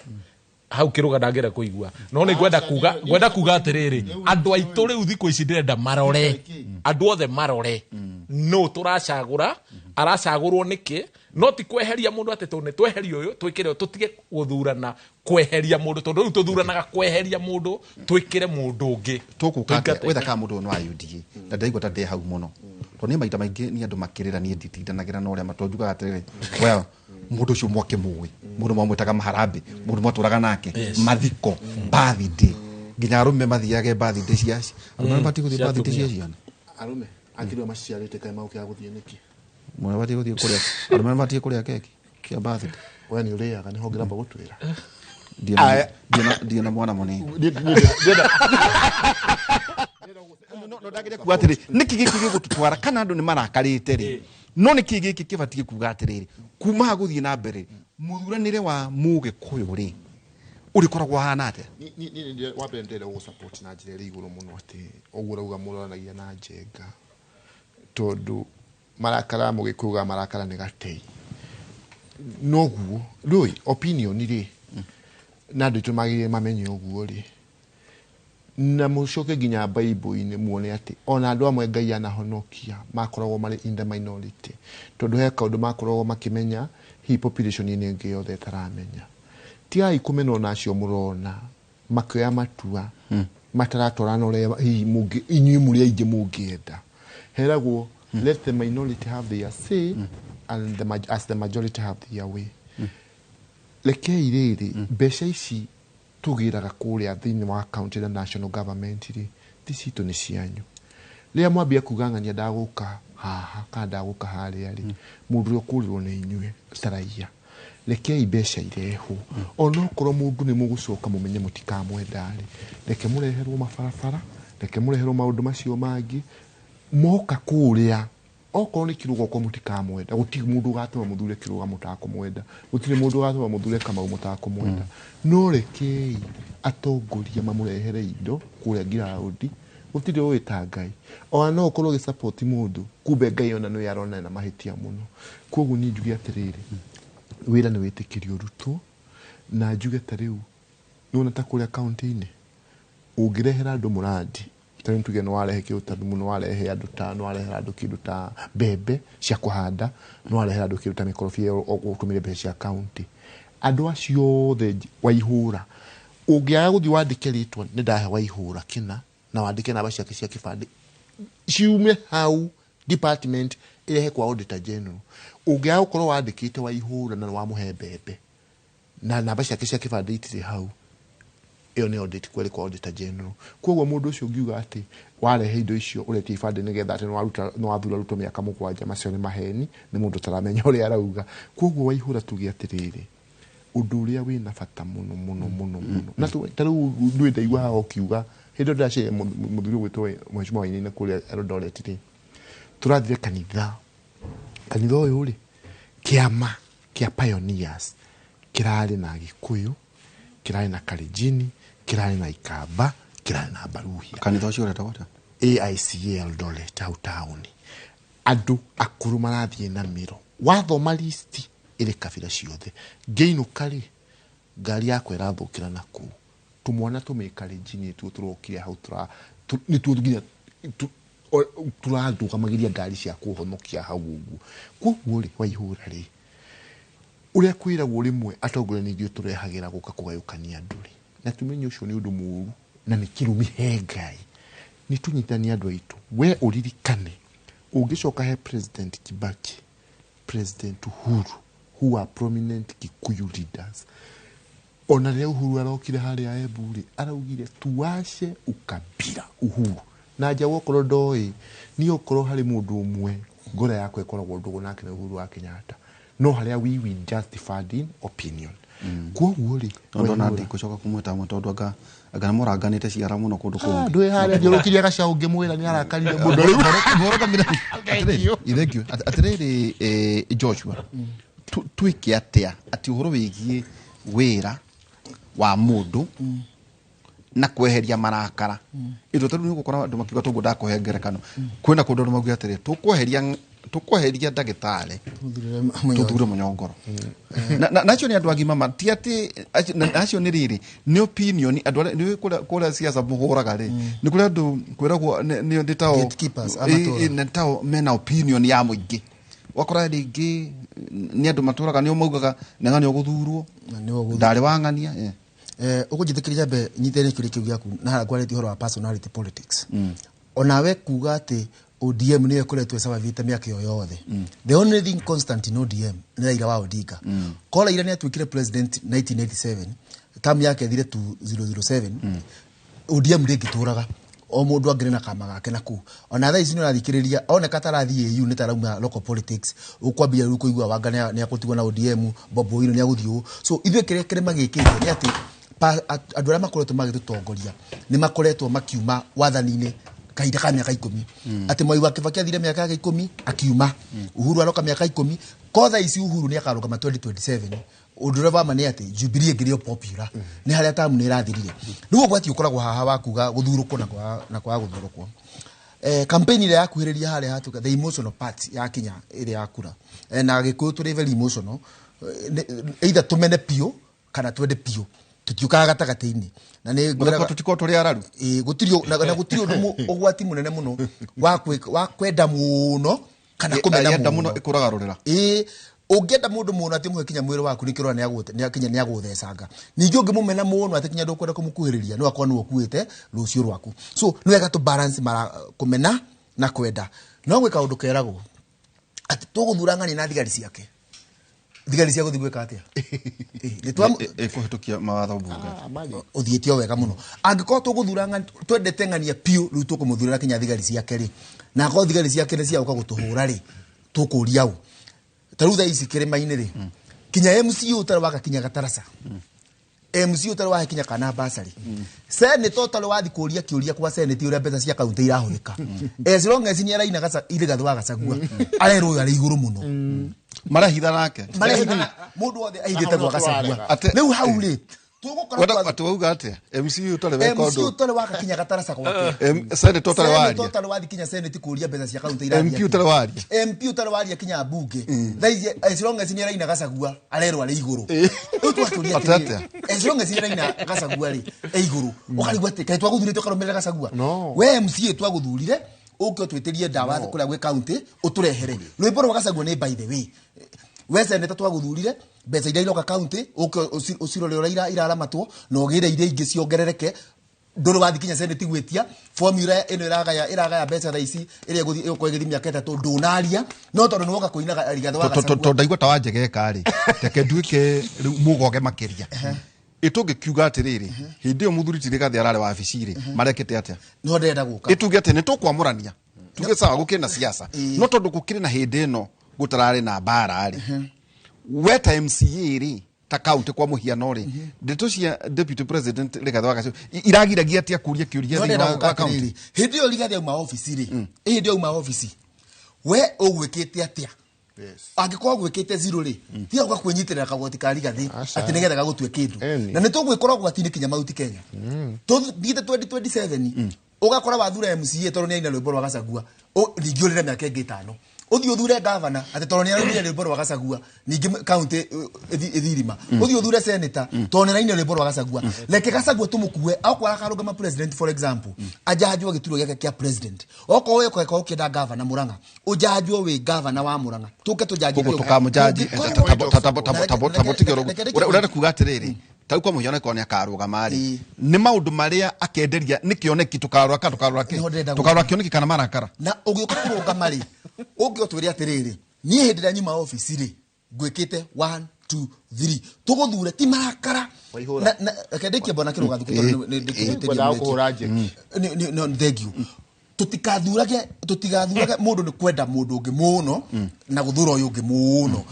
hau kĩrũga ndangĩenda kũigua no nĩ ngwenda kuga ngwenda kuga atĩrĩrĩ andũ aitũ rĩu thikũ ici ndĩrenda marore andũ othe marore no tũracagũra aracagũrwo nĩkĩ no ti kweheria mũndũ atĩ tondũ nĩ tweheria ũyũ twĩkĩre ũyũ, tũtige gũthurana kweheria mũndũ tondũ rĩu tũthuranaga kweheria mũndũ twĩkĩre mũndũ ũngĩ tå kå ka Tũingate. wetha kana må ndå å nä wa UDA na ndaigua ta ndä hau må no tondå niä maita maingä nä andå makä rä ra niä nditindanagä ra na å rä a tondå njugaga atä rä rä må ndå å cio mwakä må ä må ndå mwamwä taga maharambä må ndå mwatå nake mathiko birthday nginya arå mathiage birthday cia arå mabatiä gå thiä cia birthday cia atumia. ciana arume akiriwa maciarĩte kaĩ magũkĩaga gũthiĩ nĩkĩ må batiä gå thiä kå rä a arå mabatiä kå rä a keki cia birthday we nĩ ũrĩaga nĩho ngĩramba gũtwĩra ndiä na mwana må nini no ndagä kuga atä rä nä kä gä kä gä gå tå kana andå nä marakarä te rä no nä kä gä kä kä batiä kuga atä rä rä kuma ha gå thiä na mbere må thuranä re wa må gä kå yå rä å rä koragwo hana atä wa mbere ndĩrenda gũgũsupport na njĩra ĩrĩ igũrũ mũno atĩ ũguo ũrauga mũroranagia na njenga tondũ marakara mũgĩkũyũ ga marakara nĩ gatei noguo rũĩ opinion rĩ na andũ aitũ magĩrĩire mamenye ũguo rĩ na mũcoke nginya baibũ-inĩ muone atĩ ona andũ amwe ngai anahonokia makoragwo marĩ in the minority tondũ he kaũndũ makoragwo makĩmenya hihi population ĩno ĩngĩ yothe ĩtaramenya tigai kũmena ona acio mũrona makĩoya matua mataratwarana ũrĩa hihi inyuĩ mũrĩ aingĩ mũngĩenda heragwo let the minority have their say and as the majority have their way rekei rĩrĩ mbeca ici tũgĩraga kũrĩa thĩinĩ wa county na national government rĩ ti citũ nĩ cianyu rĩrĩa mwambia kuga ng'ania ndagũka haha kana ndagũka harĩa rĩ mũndũ ũrĩa ũkũrĩrwo nĩ inyuĩ ta raia rekei mbeca irehwo onokorwo mũndũ nĩ mũgũcoka mũmenye mũtikamwenda rĩ reke mũreherwo mabarabara reke mũreherwo maũndũ macio mangĩ moka kũrĩa okorwo nĩ kĩrũga okorwo mũtikamwenda gũtirĩ mũndũ ũgatũma mũthure kĩrũga mũtakũmwenda gũtirĩ mũndũ ũgatũma mũthure kamau mũtakũmwenda no rekei atongoria mamũrehere indo kũrĩa ngiraũndi gũtirĩ ũĩ ta ngai ona no ũkorwo ũgĩsupport mũndũ kumbe ngai ona nĩwe arona ena mahĩtia mũno koguo niĩ njuge atĩrĩrĩ wĩra nĩ wĩtĩkĩrio ũrutwo na njuge ta rĩu nĩwona ta kũrĩa kaunti-inĩ ũngĩrehera andũ mũrandi ta rĩu tuge nĩ warehe kĩndũ ta thumu nĩ warehe andũ ta nĩ warehera andũ kĩndũ ta mbembe cia kũhanda nĩ warehera andũ kĩndũ ta mĩkorobia ũtũmĩre mbeca cia kaunti andũ acio othe waihũra ũngĩaga gũthiĩ wandĩke rĩtwa nĩ ndahe waihũra kĩna na wandĩke namba ciake cia kĩbandĩ Ciume hau department irehe kwa auditor general. Ũngĩaga gũkorwo wandĩkĩte Waihũra na wamũhe mbembe na namba ciake cia kĩbandĩ itirĩ hau, ĩyo nĩ audit kweri kwa auditor general. Koguo mũndũ ũcio ũngiuga atĩ warehe indo icio ũretie ibandĩ nĩgetha atĩ nĩwathura Ruto mĩaka 7, macio nĩ maheni, nĩ mũndũ ũtaramenya ũrĩa arauga. Koguo Waihũra tuge atĩrĩrĩ, ũndũ ũrĩa wĩna bata mũno mũno mũno mũno, na ta rĩu ndũĩ ndaigua haha ũkiuga hĩndĩ ĩyo ndĩraciria mũthuri ũgwĩtwo Mheshimiwa Wainaina kũrĩa Eldoret rĩ, tũrathire kanitha ũyũ rĩ, kĩama kĩa Pioneers kĩrarĩ na Gĩkũyũ, kĩrarĩ na Kalenjin, kĩrarĩ na Ikamba, kĩrarĩ na Baruhia. Kanitha ũcio ũretagwo atĩa? AICA Eldoret hau taũni. Andũ akũrũ marathiĩ na mĩro, wathoma listi ĩrĩ kabira ciothe. Ngĩinũka rĩ, ngari yakwa ĩrathũkĩra na kũu, tũmwana tũmĩkalenjini nĩtuo tũrokire hau, nĩtuo nginya tũrarũgamagĩria ngari cia kũhonokia hau ũguo. Koguo rĩ, Waihũra rĩ, ũrĩa kwĩragwo rĩmwe atongoria nĩ ithuĩ tũrehagĩra gũka kũgayũkania andũ rĩ, na tumenye ũcio nĩ ũndũ mũũru na nĩ kĩrumi he Ngai. Nĩ tũnyitanie andũ aitũ. We ũririkane ũngĩcoka he President Kibaki, President Uhuru, who are prominent Kikuyu leaders, ona rĩrĩa Uhuru arokire harĩa Embu rĩ, araugire tuache ukabila Uhuru. Na nja wokorwo ndoĩ, niĩ okorwo harĩ mũndũ ũmwe ngoro yakwa ĩkoragwo ndũgũ nake nĩ Uhuru wa Kenyatta, no harĩa we will justified in opinion. Koguo rĩ, ndona ndikũcoka kũmwĩta mwe tondũ anga nĩmũranganĩte ciara mũno kũndũ kũngĩ. Ndũĩ harĩa thiũrũkirie gacaũ ngĩmwĩra nĩ arakarire mũno rĩu. Thank you. Atĩrĩrĩ, Joshua, twĩke atĩa atĩ ũhoro wĩgiĩ wĩra wa mũndũ na kweheria marakara, ĩndũ tarĩu nĩ ũgũkora andũ makiuga tũguo, ndakũhe ngerekano, kwĩna kũndũ andũ mauge atĩrĩ, tũkweheria ndagĩtarĩ tũthure mũnyongoro. Na acio nĩ andũ agima ma, ti atĩ acio nĩ rĩrĩ, nĩ opinion andũ arĩa nĩ kũrĩa siasa mũhũraga rĩ, nĩ kũrĩa andũ kwĩragwo nĩ tao Gatekeepers, a matũũra. Nĩ tao mena opinion ya mũingĩ. Wakora rĩngĩ nĩ andũ matũraga nĩo maugaga nĩ ng'ania ũgũthurwo, ndarĩ wa ng'ania. Ũkũnjĩtĩkĩria nyambe nyitĩrĩre kĩũria kĩu gĩaku na harĩa ngwarĩtie ũhoro wa personality politics. Onawe kuga atĩ ODM nĩyo ĩkoretwo ĩcabavĩte mĩaka ĩyo yothe. The only thing constant in ODM nĩ Raila wa Odinga. Ko Raila nĩ atuĩkire president 1987, term yake ĩthire 2007, ODM ndĩngĩtũraga. O mũndũ angĩrĩ na kama gake na kũu. Ona thaa ici nĩ ũrathikĩrĩria, oneka ta arathiĩ AU nĩ ta arauma local politics, ũkwambia rĩu kũigua Wanga nĩ akũtigwo na ODM, Bob Owino nĩ agũthiĩ ũũ. So ithuĩ kĩrĩa kĩrĩma gĩkĩte nĩ atĩ andũ arĩa makoretwo magĩtũtongoria nĩ makoretwo makiuma wathani-inĩ kahinda ka mĩaka 10. Atĩ Mwai wa Kibaki athire mĩaka yake 10 akiuma, Uhuru aroka mĩaka 10, ko thaa ici Uhuru nĩ akarũgama 2027. Ũndũ ũrĩa wa ma nĩ atĩ Jubilee ĩngĩ nĩyo popular, nĩ harĩa tamu nĩ ĩrathirire. Rĩu ũgwati ũkoragwo haha wa kuga gũthurũkwo na kwaga gũthurũkwo. Campaign ĩrĩa yakuhĩrĩria harĩa hatuka the emotional part ya kinya ĩrĩa ya kura. Na Gĩkũyũ tũrĩ very emotional, either tũmene biũ kana twende biũ, tũtiũkaga gatagatĩ-inĩ. Na nĩ ngwĩraga tũtikorwo tũrĩ araru. Gũtirĩ na gũtirĩ ũndũ ũgwati mũnene mũno wa kwenda mũno kana kũmena mũno ĩkũraga rũrĩra. Ũngĩenda mũndũ mũno atĩ mũhe kinya mwĩrĩ waku nĩkĩo nĩ nĩ agũthecanga. Ningĩ ũngĩmũmena mũno atĩ kinya ndũkwenda kũmũkuhĩrĩria, no akorwo nĩwe ũkuĩte rũciũ rwaku. So nĩ wega tũ balance mara kũmena na kwenda. No gwĩ kaũndũ keragwo atĩ tũgũthura ng'ania na thigari ciake. Thigari cia gũthiĩ gwĩka atĩa? Nĩ twa Ĩkũhĩtũkia mawatho mbunge. Ũthiĩte o wega mũno. Angĩkorwo tũgũthura ng'ania, twendete ng'ania biũ, rĩu tũkũmũthurĩra kinya thigari ciake rĩ. Na akorwo thigari ciake nĩ cia gũka gũtũhũra rĩ, tũkũria ũ. Ta rĩu thaa ici kĩrĩma-inĩ rĩ, kinya MCU ũtarĩ waka kinya gataraca. MCU ũtarĩ wahe kinya kana basarĩ. Senator ũtarĩ wathi kũria kĩũria kwa Senate ũrĩa mbeca cia kaunti irahũthĩka. As long as nĩ araina Rigathĩ wa Gachagua, arerwo ũyũ arĩ igũrũ mũno. Marehitha nake. Marehitha. Mũndũ wothe aigĩte gwa Gachagua. Rĩu hau rĩ, tũgũkora atĩ wauga atĩa? MCU ũtarĩ weka ũndũ. MCU ũtarĩ waka kinya gataraca gwake. Senator ũtarĩ waria. Senator ũtarĩ wathi kinya Senate kũria mbeca cia kaunti irathiĩ. MP ũtarĩ waria. MP ũtarĩ waria kinya mbunge. Thaa ici as long as nĩ araina Gachagua, arerwo arĩ igũrũ. Rĩu twakĩũria atĩrĩrĩ, as long as nĩ araina Gachagua rĩ, e igũrũ. Ũkarigwo atĩ kaĩ twagũthurĩte ũkarũmĩrĩra Gachagua? We MCA twagũthurire, ũke ũtwĩtĩrie ndawa kũrĩa gwĩ kaunti, ũtũrehere. Rwĩmbo rwa Gachagua nĩ by the way. We senator twagũthurire, mbeca iria iroka kaunti, ũke ũcirore ũrĩa iraramatwo, na ũgĩre iria ingĩ ciongerereke. Ndũrĩ wathiĩ kinya senate gwĩtia formula ĩno ĩragaya mbeca thaa ici ĩrĩa ĩgũkorwo ĩgĩthiĩ mĩaka 3 ndũnaria no tondũ nĩwoka kũinaga Rigathĩ wa Gachagua. Tondũ ndaigua ta wanjegeka rĩ, reke nduĩke rĩu mũgoge makĩria. Ĩtũngĩkiuga atĩrĩrĩ, hĩndĩ ĩyo mũthuri ti Rigathĩ ararĩ wabici rĩ, marekĩte atĩa? No ndĩrenda gũka. Ĩtuge atĩ nĩtũkwamũrania, tuge sawa gũkĩrĩ na siasa, no tondũ gũkĩrĩ na hĩndĩ ĩno gũtararĩ na mbara rĩ, we ta MCA rĩ, ta county kwa mũhiano rĩ, ndeto cia deputy president Rigathĩ wa Gachagua iragiragia atĩa kũria kĩũria No thĩinĩ ndĩrenda wa gũka wa county? atĩrĩrĩ, hĩndĩ ĩyo Rigathĩ auma obici rĩ, hĩndĩ ĩyo auma obici, we ũgwĩkĩte atĩa? Angĩkorwo gwĩkĩte zero rĩ, tiga gũka kwĩnyitĩrĩra kagoti ka Rigathĩ Aca. atĩ nĩgetha gagũtue kĩndũ. Eni. Na nĩtũgwĩkora ũgwati-inĩ kinya Mount Kenya. Tũthiĩte 2027 ũgakora wathura MCA tondũ nĩaina rwĩmbo rwa Gachagua, ningĩ ũrĩre mĩaka ĩngĩ 5. Ũthiĩ ũthure gavana atĩ tondũ nĩarainire rwĩmbo rwa Gachagua, ningĩ county ĩthirima. Ũthiĩ ũthure senator tondũ nĩarainire rwĩmbo rwa Gachagua. Reke Gachagua tũmũkue, okorwo akarũgama president for example, ajanjwo gĩturwa gĩake kĩa president. Okorwo we ũkorwo ũkĩenda gavana Murang'a, ũjanjwo wĩ gavana wa Murang'a. Tũke tũjanjie Koguo kĩo. tũkamũjanji Ũngĩkorwo- ũrenda kuga atĩrĩrĩ, ta rĩu kwa mũhiano ĩkorwo nĩakarũgama rĩ, Ĩĩ. nĩ maũndũ marĩa akenderia nĩ kĩoneki tũkarora ka tũkarora kĩ? Nĩho ndĩrenda Tũkarora gũka. kĩoneki kana marakara? Na ũgĩũka kũrũgama rĩ, ũngĩ ũtwĩre atĩrĩrĩ, niĩ hĩndĩ ĩrĩa nyuma obici rĩ, ngwĩkĩte 1 2 3 tũgũthure ti marakara. Waihũra. Na reke ndĩkie bwana Kĩrũgathu tondũ nĩ ndĩkĩtie Ngwendaga kũhũra njeki. Thank you. Tũtigathurage mũndũ nĩ kwenda mũndũ ũngĩ mũno na gũthura ũyũ ũngĩ mũno.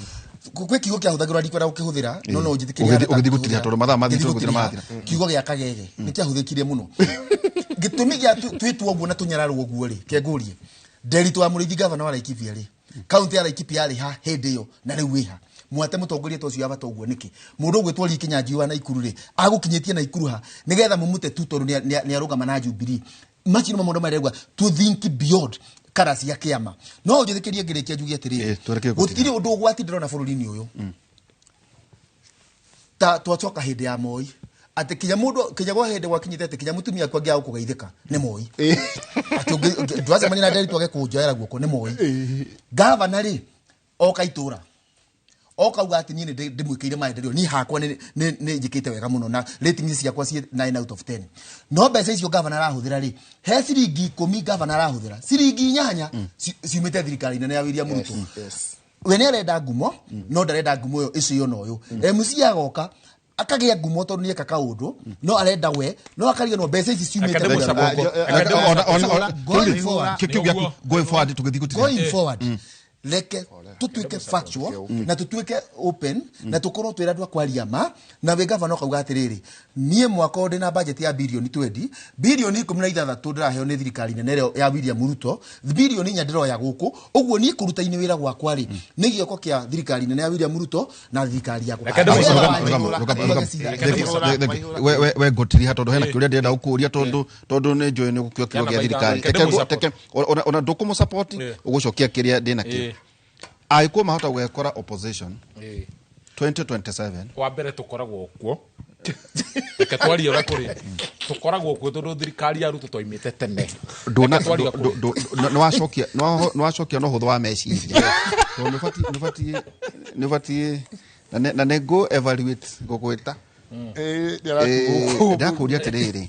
Gwĩ kiugo kĩahũthagĩrwo ndikwenda gũkĩhũthĩra, no no ũnjĩtĩkĩrie Ũgĩthiĩ harĩa gũtiriha tondũ mathaa mathiĩ Ngĩthiĩ tũgũthiĩ gũtiriha. mathira. Kiugo gĩa kagege nĩ kĩahũthĩkire mũno. Gĩtũmi gĩa twĩtwo ũguo na tũnyararwo ũguo rĩ, kengũrie Nderitu wa Mũrĩithi gavana wa Laikipia rĩ, kaunti ya Laikipia yarĩ ha hĩndĩ ĩyo na rĩu wĩ ha? Mwate mũtongoria ta ũcio wa bata ũguo nĩkĩ? Mũndũ ũgwĩtwo Lee Kinyanjui wa Naikuru rĩ, agũkinyĩtie Naikuru ha nĩgetha mũmũte tu tondũ nĩarũgama na Jubilee. Macio nĩmo maũndũ marĩa ndĩrauga, to think beyond kara cia kĩama. No ũnjĩtĩkĩrie ngĩrĩkia njuge atĩrĩrĩ, Twerekere gũtiriha. gũtirĩ ũndũ ũgwati ndĩrona bũrũri-inĩ ũyũ. Ta twacoka hĩndĩ ya Moi, atĩ kinya mũndũ kinya gwa hĩndĩ gwakinyĩte atĩ kinya mũtumia akwa angĩaga gũkũgeithĩka nĩ Moi. Atĩ ndwacemania na Nderitu age kũnjoera guoko nĩ Moi. Gavana rĩ, oka itũra, okauga atĩ niĩ nĩ ndĩmwĩkĩire maendeleo, niĩ hakwa nĩ njĩkĩte wega mũno na ratings ciakwa ciĩ 9 out of 10. No mbeca icio gavana arahũthĩra rĩ, he ciringi 10 gavana arahũthĩra, ciringi 8 ciumĩte thirikari nene ya William Ruto. We nĩ arenda ngumo, no ndarenda ngumo ĩyo ĩcio na ũyũ. MC agoka akagĩa ngumo tondũ nĩeka kaũndũ, no arenda we, no akariganĩrwo mbeca ici ciumĩte Akende kũrĩa mũcamo. guoko. Going forward. Kĩu gĩaku, going forward tũgĩthiĩ gũtiriha. Going forward. Reke tutuike factual na tutuike open na tukorwo twira andu a kwaria ma na we gavana ukauga atiriri nie mwaka ũyũ ndĩna budget ya bilioni 20 bilioni 16 ndĩraheo nĩ thirikari nene ĩrĩa ya William Ruto, bilioni 4 ndĩroya gũkũ ũguo niĩ kũruta-inĩ wĩra gwakwa rĩ nĩ gĩoko kĩa thirikari nene ya William Ruto na thirikari yakwa. Reke ndĩmũcoke. Wĩra wanjĩ. We ngũtiriha tondũ hena kĩũria ndĩrenda gũkũria tondũ nĩ njũĩ nĩ ũgũkua kiugo gĩa thirikari. Reke ndĩmũ-support. Ona ndũkũmũ-support, ũgũcokia kĩrĩa ndĩna kĩo. Agĩkũyũ mahota gwekora opposition 2027. Wa mbere tũkoragwo kuo, reke twarie ũrĩa kũrĩ, tũkoragwo kuo tondũ thirikari ya Ruto twaimĩte tene. Ndũna- Reke twarie kũrĩ. Nĩwacokia na ũhũthũ wa meciria tondũ nĩũbatiĩ na nĩ ngũ evaluate ngũgwĩta. Ndakũria atĩrĩrĩ,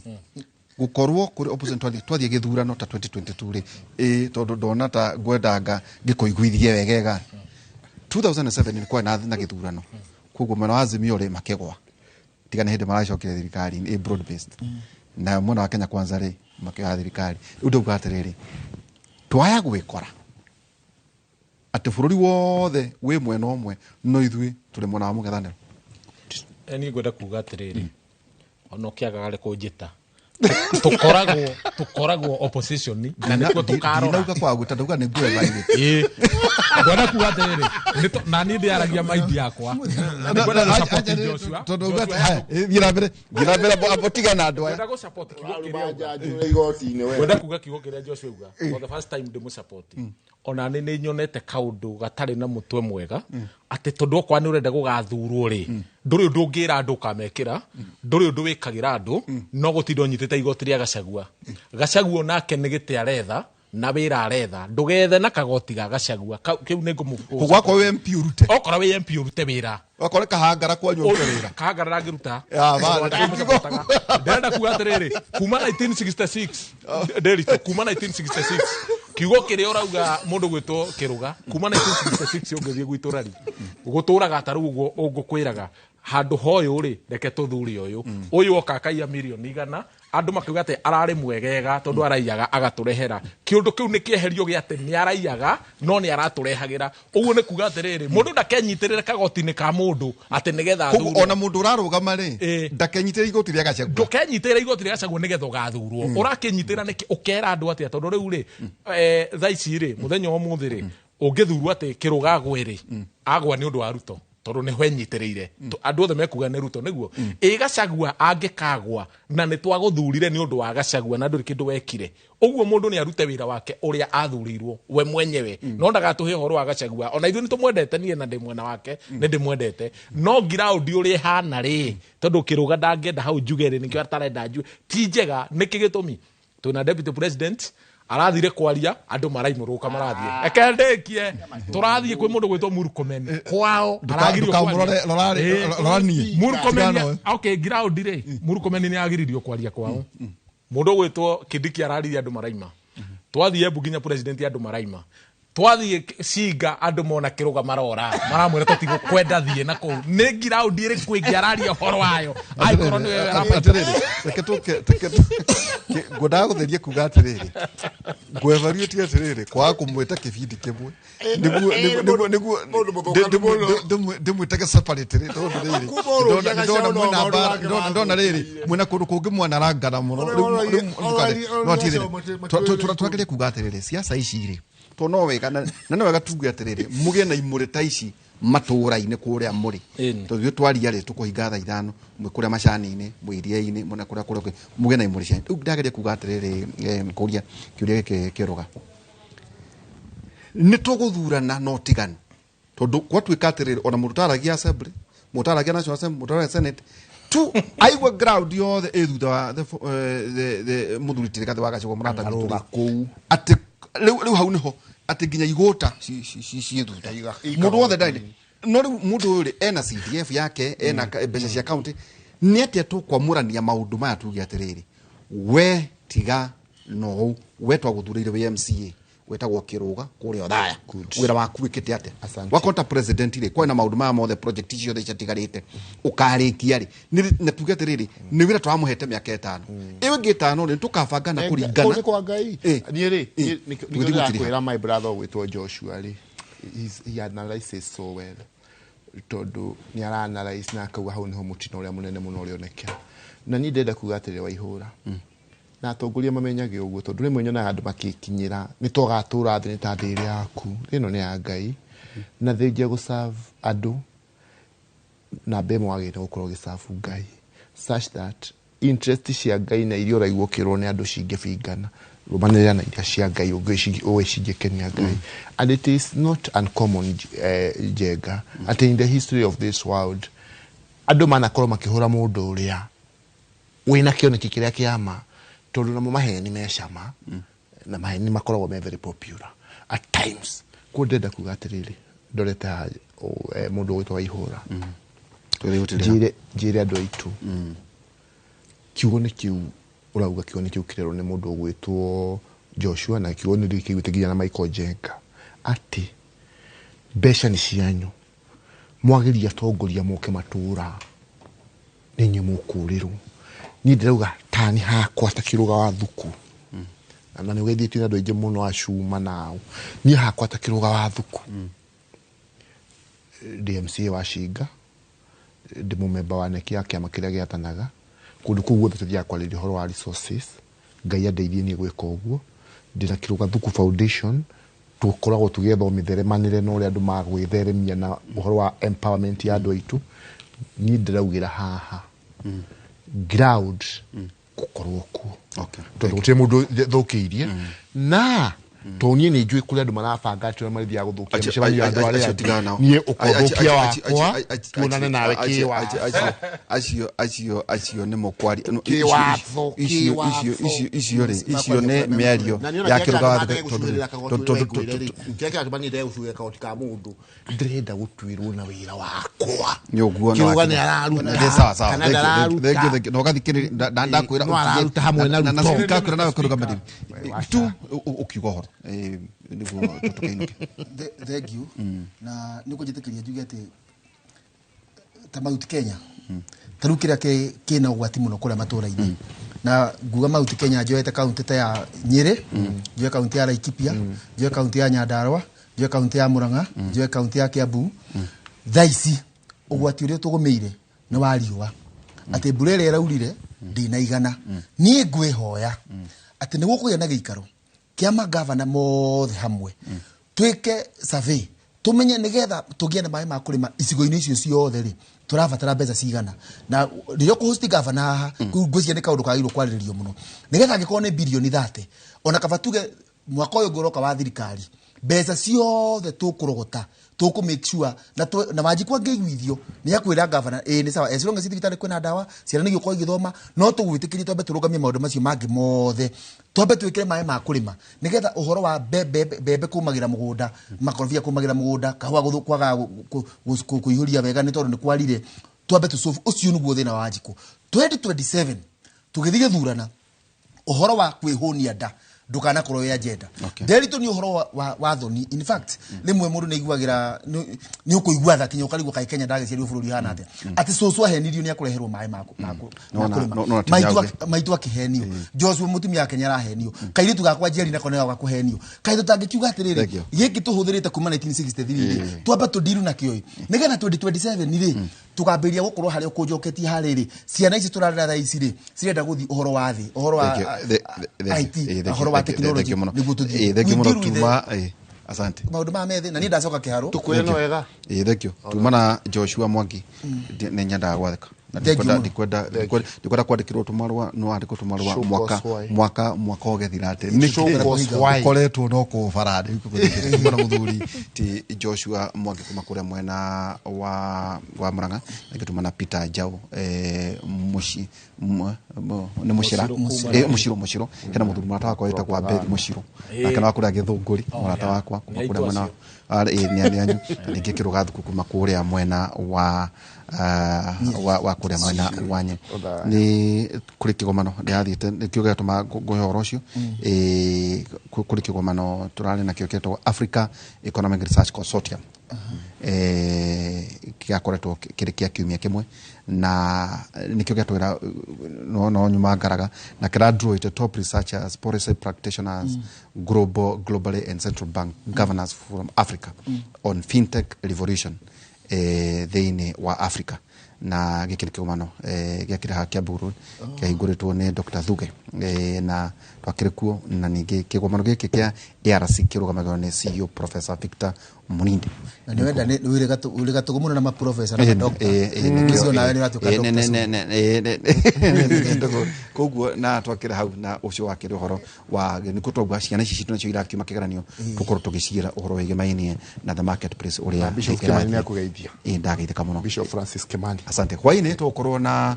gũkorwo kũrĩ opposition twathiĩ gĩthurano ta 2022 rĩ, tondũ ndona ta ngwendanga ngĩkũiguithie wegega. 2007 nĩ kwarĩ na gĩthurano, koguo mwena wa Azimio rĩ makĩgwa, tiga nĩ hĩndĩ maracokire thirikari ĩ broad based, na mwena wa Kenya Kwanza rĩ makĩoya thirikari. Rĩu ndauga atĩrĩrĩ, twaya gwĩkora atĩ bũrũri wothe wĩ mwena ũmwe no ithuĩ tũrĩ mwena wa mũng'ethanĩro. Niĩ ngwenda kuga atĩrĩrĩ, ona ũkĩagaga rĩ kũnjĩta, tũkoragwo opposition na nĩkuo tũkarora. Ndinauga kwa gwĩta, ndauga nĩ nguo ĩvairĩte. Ngwenda kuga atĩrĩrĩ, na niĩ ndĩaragia maindi yakwa. Na nĩ ngwenda gũ-support Joshua. Tondũ uga atĩ, haya, thiĩ na mbere, thiĩ na mbere, amba ũtigane na andũ aya. Ngwenda gũ-support kiugo kĩrĩa auga. Njanjũra igoti-inĩ we. Ngwenda kuga kiugo kĩrĩa Joshua auga. For the first time ndĩmũ-support. Ona nĩ nĩ nyonete kaũndũ gatarĩ na mũtwe mwega, atĩ tondũ okorwo nĩ ũrenda gũgathurwo rĩ, ndũrĩ ũndũ ũngĩra andũ ũkamekĩra, ndũrĩ ũndũ wĩkagĩra andũ, no gũtinda ũnyitĩte igoti rĩa Gachagua. Gachagua nake nĩ gĩtĩ aretha, Na wĩra aretha ndũgethe na kagoti ga Gachagua. Kĩu nĩ ngũmũ Koguo akorwo wĩ MP ũrute. Okorwo wĩ MP ũrute wĩra. Wakorwo kahangara kwanyu ũrute wĩra. Kahangara ndangĩruta. Ya, ba- Ndĩrenda kuga atĩrĩrĩ, kuma 1966 Ndĩritũ, kuma 1966 kiugo kĩrĩa ũrauga mũndũ gwĩtwo Kĩrũga, kuma 1966 ũngĩthiĩ gwitũ rari gũtũraga ta rĩu ũguo ũngũkwĩraga handũ hoyũ rĩ, reke tũthure ũyũ ũyũ oka akaiya mirioni 100, andũ makiuga atĩ ararĩ mwegega tondũ araiyaga agatũrehera. Kĩũndũ kĩu nĩ kĩeherio gĩa atĩ nĩ araiyaga no nĩ aratũrehagĩra. Ũguo nĩ kuga atĩrĩrĩ, mũndũ ndakenyitĩrĩre kagoti-inĩ ka mũndũ atĩ nĩgetha Koguo athurwo. ona mũndũ ũrarũgama rĩ, ndakenyitĩrĩre igoti rĩa Gachagua. Ndũkenyitĩrĩre igoti rĩa Gachagua nĩgetha ũgathurwo. Ũrakĩnyitĩra nĩkĩ? Ũkera andũ atĩa? Tondũ rĩu rĩ, thaa ici rĩ, mũthenya wa ũmũthĩ rĩ, ũngĩthurwo atĩ Kĩrũga agwe rĩ, agwa nĩ ũndũ wa Ruto tondũ nĩho enyitĩrĩire. Andũ othe mekuga nĩ Ruto nĩguo. Ĩ Gachagua angĩkagwa na nĩ twagũthurire nĩ ũndũ wa Gachagua na ndũrĩ kĩndũ wekire, ũguo mũndũ nĩ arute wĩra wake ũrĩa athurĩirwo we mwenyewe, no ndagatũhe ũhoro wa Gachagua. Ona ithuĩ nĩ tũmwendete, niĩ na ndĩ mwena wake, nĩ ndĩmwendete, no ground ũrĩa ĩhana rĩ, tondũ Kĩrũga ndangĩenda hau njuge rĩ, nĩkĩo atarenda njuge ti njega. Nĩkĩ gĩtũmi? Twĩna deputy president arathire kwaria, andũ maraimũrũka marathiĩ. Reke ndĩkie, tũrathiĩ kwĩ mũndũ gwĩtwo Murkomen kwao, aragirio Ndũkamũrore- kwaria. Rora niĩ. Murkomen Tigana. Okay, ground rĩ, Murkomen nĩ agiririo kwaria kwao. Mũndũ gwĩtwo Kindiki araririe, andũ maraima. Twathiĩ Embu nginya president andũ maraima. Twathiĩ Cinga andũ mona Kĩrũga marora, maramwĩra tũtigũkwenda, thiĩ na kũu. Nĩ ground ĩrĩkũ ĩngĩ araria ũhoro wayo angĩkorwo nĩwe arabaita? Atĩrĩrĩ, reke tũke ngwendaga gũtheria kuga atĩrĩrĩ, ngwevaluate atĩrĩrĩ, kwaga kũmwĩta kĩbindi kĩmwe nĩguo Mũndũ mũthũkanu mũno. ndĩmwĩtage separate rĩ, tondũ rĩrĩ Kuma ũrũgia ndona Gachagua mwĩna maũndũ mbara, make ndona rĩrĩ mwĩna kũndũ kũngĩ mwanarangana mũno. Rĩu no atĩrĩrĩ, tũrageria kuga atĩrĩrĩ, siasa ici rĩ, to no wega na no wega tuge atĩrĩrĩ, mũgĩe na imũrĩ ta ici matũũra-inĩ kũrĩa mũrĩ. Tondũ ithuĩ twaria rĩ, tũkũhinga thaa 5, mwĩ kũrĩa macani-inĩ, mwĩ iria-inĩ, mwĩna kũrĩa kũrĩa kũngĩ, mũgĩe na imũrĩ cianyu. Rĩu ndageria kuga atĩrĩrĩ, kũria kĩũria gĩkĩ Kĩrũga, nĩ tũgũthurana no tiganu, tondũ gwatuĩka atĩrĩrĩ, ona mũndũ taragia assembly, mũndũ taragia national assembly, mũndũ taragia senate tu, aigua ground yothe ĩ thutha wa the mũthuri ti Rigathĩ wa Gachagua, mũrata witũ Akarũga rĩ. Kũu. Atĩ rĩu hau nĩho atĩ nginya igũta ciĩ thutha mũndũ wothe ndarĩ. No rĩu mũndũ ũyũ rĩ, ena CDF yake, ena mbeca cia county, nĩ atĩa tũkwamũrania maũndũ maya tuge atĩrĩrĩ, we tiga no we twagũthurĩire wĩ MCA wetagwo Kĩrũga kũrĩa Othaya, wĩra waku wĩkĩte atĩa? Asante. Wakota president rĩ, kwĩ na maũndũ maya mothe, project ici ciothe ciatigarĩte ũkarĩkia rĩ? Na tuge atĩrĩrĩ, nĩ wĩra tũramũhete mĩaka 5, ĩyo ĩngĩ 5 rĩ, tũkabanga na Kũu kũringana nĩ kwa Ngai. Niĩ rĩ, Tũgĩthiĩ nĩkĩo gũtiriha. ndĩrakwĩra, my brother ũgwĩtwo Joshua rĩ, he analyzes so well, tondũ nĩ ara analyze na akauga hau nĩho mũtino ũrĩa mũnene mũno ũrĩonekera. Na niĩ ndĩrenda kuga atĩrĩ, Waihũra na atongoria mamenyage ũguo, tondũ rĩmwe nyonaga andũ makĩkinyĩra nĩ tũgatũra thĩ, nĩ ta thĩ ĩrĩ yaku, thĩ ĩno nĩ ya Ngai, na thengia gũserve andũ namba ĩmwe wagĩrĩire gũkorwo ũgĩserve Ngai, such that interest cia Ngai na iria ũraigua ũkĩrwo nĩ andũ cingĩbingana, rũmanĩrĩra na iria cia Ngai ũĩ cingĩkenia Ngai. And it is not uncommon, Njenga, atĩ in the history of this world andũ manakorwo makĩhũra mũndũ ũrĩa wĩna kĩoneki kĩrĩa kĩa ma, tondũ namo maheni me cama na maheni makoragwo me very popular at times. Kuo ndĩrenda kuga atĩrĩrĩ, ndorete haha mũndũ ũgwĩtwo Waihũra, Tũgĩthiĩ gũtiriha. Njĩre andũ aitũ kiugo nĩ kĩu ũrauga, kiugo nĩ kĩu kĩrerwo nĩ mũndũ ũgwĩtwo Joshua, na kiugo nĩ kĩiguĩte nginya na Michael Njenga, atĩ mbeca nĩ cianyu, mwageria atongoria moke matũra nĩ inyuĩ mũkũrĩrwo. Niĩ ndĩrauga tani hakwa ta Kĩrũga wa Thuku, na nĩ ũgeithĩtio nĩ andũ aingĩ mũno a cuma nao, niĩ hakwa ta Kĩrũga wa Thuku, ndĩ MCA wa Cinga, ndĩ mũmemba wa NEC ya kĩama kĩrĩa gĩathanaga kũndũ kũu guothe tũthiaga kwarĩria ũhoro wa resources. Ngai andeithie niĩ gwĩka ũguo. Ndĩna Kĩrũga Thuku Foundation, tũkoragwo tũgĩetha mĩtheremanĩre na ũrĩa andũ magwĩtheremia na ũhoro wa empowerment ya andũ aitũ. Niĩ ndĩraugĩra haha ground gũkorwo kuo, tondũ gũtirĩ mũndũ thũkĩirie na Tondũ niĩ nĩ njũĩ kũrĩa andũ marabanga atĩ ũrĩa marithiaga gũthũkia mĩcemanio ya andũ arĩa angĩ. Niĩ ũkothũkia wakwa tuonane nawe kĩwatho. Acio nĩ mũkwari Kĩwatho, icio kĩwatho. Icio rĩ, icio nĩ mĩario Na niĩ ya ona kĩrĩa kĩrũga kĩratũma ndege gũcuhĩrĩra kagoti ũrĩa ngwĩre rĩ, kĩrĩa kĩratũma niĩ ndege gũcuhĩrĩra kagoti ka mũndũ, ndĩrenda gũtuĩrwo na wĩra wakwa. Nĩ ũguo. Kĩrũga nĩ araruta kana ndararuta. Na ũgathikĩrĩria ndakwĩra. No araruta hamwe na Na Ruto. speaker akwĩra nawe kĩrũgamĩrĩri tu ũkiuga ũhoro nĩguo tũkainũke. Thank you. Na nä kå njä tä kä ria njuge atä ta Mount Kenya ta rä u kä rä a kä na ũgwati mũno kũrĩa matũra-inĩ, na nguga Mount Kenya njoete kaunti ta ya Nyĩrĩ, njoe kaunti ya Laikipia, njoe kaunti ya Nyandarua, njoe kaunti ya Murang'a, njoe kaunti ya Kiambu. Thaa ici ũgwati ũrĩa tũgũmĩire nĩ wa riũa, atĩ mbura ĩrĩa ĩraurire ndĩnaigana. Niĩ ngwĩhoya atĩ nĩ gũkũgĩa na gĩikaro kĩa magavana mothe hamwe, twĩke survey, tumenye nigetha tũgĩe na maĩ ma kũrĩma icigo-inĩ icio ciothe rĩ, tũrabatara mbeca cigana. Na rĩrĩa ũkũhosti gavana haha, ngwĩciria nĩ kaũndũ kagĩrĩirwo kwarĩrĩrio mũno, nĩgetha angĩkorwo nĩ birioni 30, ona kaba tuge mwaka ũyũ ũngĩ ũroka wa thirikari, mbeca ciothe tũkũrogota, tũkũ make sure na na Wanjikũ angĩiguithio nĩ akwĩra gavana ĩĩ nĩ sawa, as long as thibitarĩ kwĩna ndawa, ciana nĩ igũkorwo igĩthoma, no tũgwĩtĩkĩrie twambe tũrũgamie maũndũ macio mangĩ mothe, twambe twĩkĩre maĩ ma kũrĩma, nĩgetha ũhoro wa mbembe kũmagĩra mũgũnda, makorobia kũmagĩra mũgũnda, kahũa kwaga kũihũria wega nĩ tondũ nĩ kwarire, twambe tũsolve ũcio nĩguo thĩna wa Wanjikũ. 2027 tũgĩthiĩ gĩthurana, ũhoro wa kwĩhũnia nda ndũkanakorwo wĩ agenda. Nderitu nĩ ũhoro wa thoni. In fact, rĩmwe mũndũ nĩ aiguagĩra, nĩ ũkũigua tha kinya ũkarigwo kaĩ Kenya ndagĩciarirwo bũrũri ũhana atĩa, atĩ cũcũ ahenirio nĩ akũreherwo maĩ ma kũrĩma. No, ti Maitũ nyauge. Maitũ akĩhenio, Joshua mũtumia wake nĩ arahenio, kairĩtu gakwa Njeri nako nĩ gaka kũhenio. Kaĩ tũtangĩkiuga atĩrĩrĩ, Thank you. gĩkĩ tũhũthĩrĩte kuma 1963 rĩ, twambe tũndiru nakĩo ĩ, nĩgetha 2027 rĩ, tũkambĩrĩria gũkorwo harĩa ũkũnjoketie harĩ rĩ, ciana ici tũrarera thaa ici rĩ, cirenda gũthiĩ ũhoro wa thĩ, ũhoro wa Thank you. IT, Thank you. ũhoro wa Thank you. technology, Thank you mũno. nĩguo tũthiĩ. Thank you We mũno. deal with Tuma asante. Maũndũ maya methĩ na niĩ ndacoka kĩharũ. Tũkwĩre no wega. Thank you. Tuma na Joshua Mwangi. Nĩ nyendaga gwathĩka na Thank you ndikwenda mũno. ndikwenda kwandĩkĩrwo tũmarũa, no andĩkwo tũmarũa. Show Mwaka cause why. mwaka ũgĩthira atĩ Show cause why. ũkoretwo no kũbara tuma na mũthuri ti Joshua Mwangi kuma kũrĩa mwena wa Murang'a, na na Peter Njau, mũci nĩ mũcira. Mũciro hena mũthuri mũrata wakwa wĩtagwo Abedi Mũciro, nake no kũrĩa Gĩthũngũri, mũrata wakwa kuma Nĩ kũrĩa aitũ mwena acio. Nĩ anyu. Na ningĩ kĩrũga thuku kuma kũrĩa mwena wa kũrĩa mwena wa Nyeri nĩ kũrĩ kĩgomano ndĩrathiĩte, nĩkĩo gĩatũma ngũhe ũhoro ũcio. Kũrĩ kĩgomano tũrarĩ nakĩo kĩetagwo Africa Economic Research Consortium, gĩakoretwo kĩrĩ kĩa kiumia kĩmwe, na nĩkĩo gĩatwĩra no nyuma ngaraga na kĩra top researchers, policy practitioners, globally and central bank governors from Africa on fintech revolution thĩinĩ wa Africa. Na gĩkĩ nĩ kĩgomano gĩakĩrĩ haha Kiambu Road, kĩahingũrĩtwo nĩ Dr. Thuge, na twakĩrĩ kuo. Na ningĩ kĩgomano gĩkĩ kĩa ARC kĩrũgamagĩrĩrwo nĩ CEO Professor Victor Munindi. Na nĩ wenda nĩ ũrĩ gatũgũ mũno na maprofesa na madokta. Ũcio nawe nĩ ũratuĩka doctor soon. Koguo na twakĩrĩ hau na ũcio wakĩrĩ ũhoro wa nĩkuo twauga ciana ici citũ nacio irakiuma kĩgeranio, tũkorwo tũgĩciĩra ũhoro wĩgĩmainie na the marketplace ũrĩa Bishop ĩrathiĩ. Kimani nĩ akũgeithia. Ndageithĩka mũno. Bishop Francis Kimani. Asante. Hwainĩ tũgũkorwo na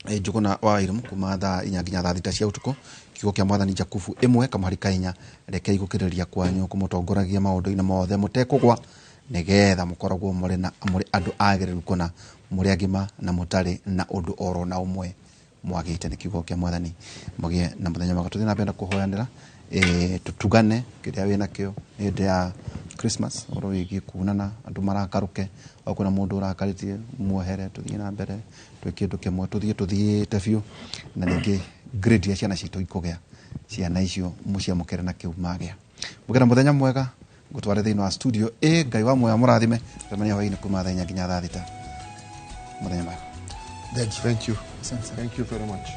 Njũgũna wa Irimũ kuma thaa 4 nginya thaa 6 cia ũtukũ. Kiugo kĩa mwathani Jakubu 1 kamũhari ka 4: rekei gũkĩrĩrĩria kwanyu kũmũtongoragia maũndũ-inĩ mothe mũtekũgwa, nĩgetha mũkoragwo mũrĩ na mũrĩ andũ agĩrĩru kũna, mũrĩ agima na mũtarĩ na ũndũ oro na ũmwe mwagĩte. Nĩ kiugo kĩa mwathani. Mũgĩe na mũthenya mwega. Tũthiĩ na mbere na kũhoyanĩra, tũtugane kĩrĩa wĩ nakĩo nĩ hĩndĩ ya Christmas, ũhoro wĩgiĩ kunana, andũ marakarũke, o kwĩna mũndũ ũrakarĩtie, muohere, tũthiĩ na mbere twĩ kĩndũ kĩmwe, tũthiĩ tũthiĩte biũ. Na ningĩ grade ya ciana citũ ikũgĩa, ciana icio mũciamũkĩre na kĩu magĩa. Mũgĩe na mũthenya mwega. Ngũtware thĩinĩ wa studio. Ĩ Ngai wa muoyo mũrathime. Tũcemania hwainĩ kuma thaa 4 nginya thaa 6. Mũthenya mwega. Thank you. Thank you. Asante sana. Thank you very much.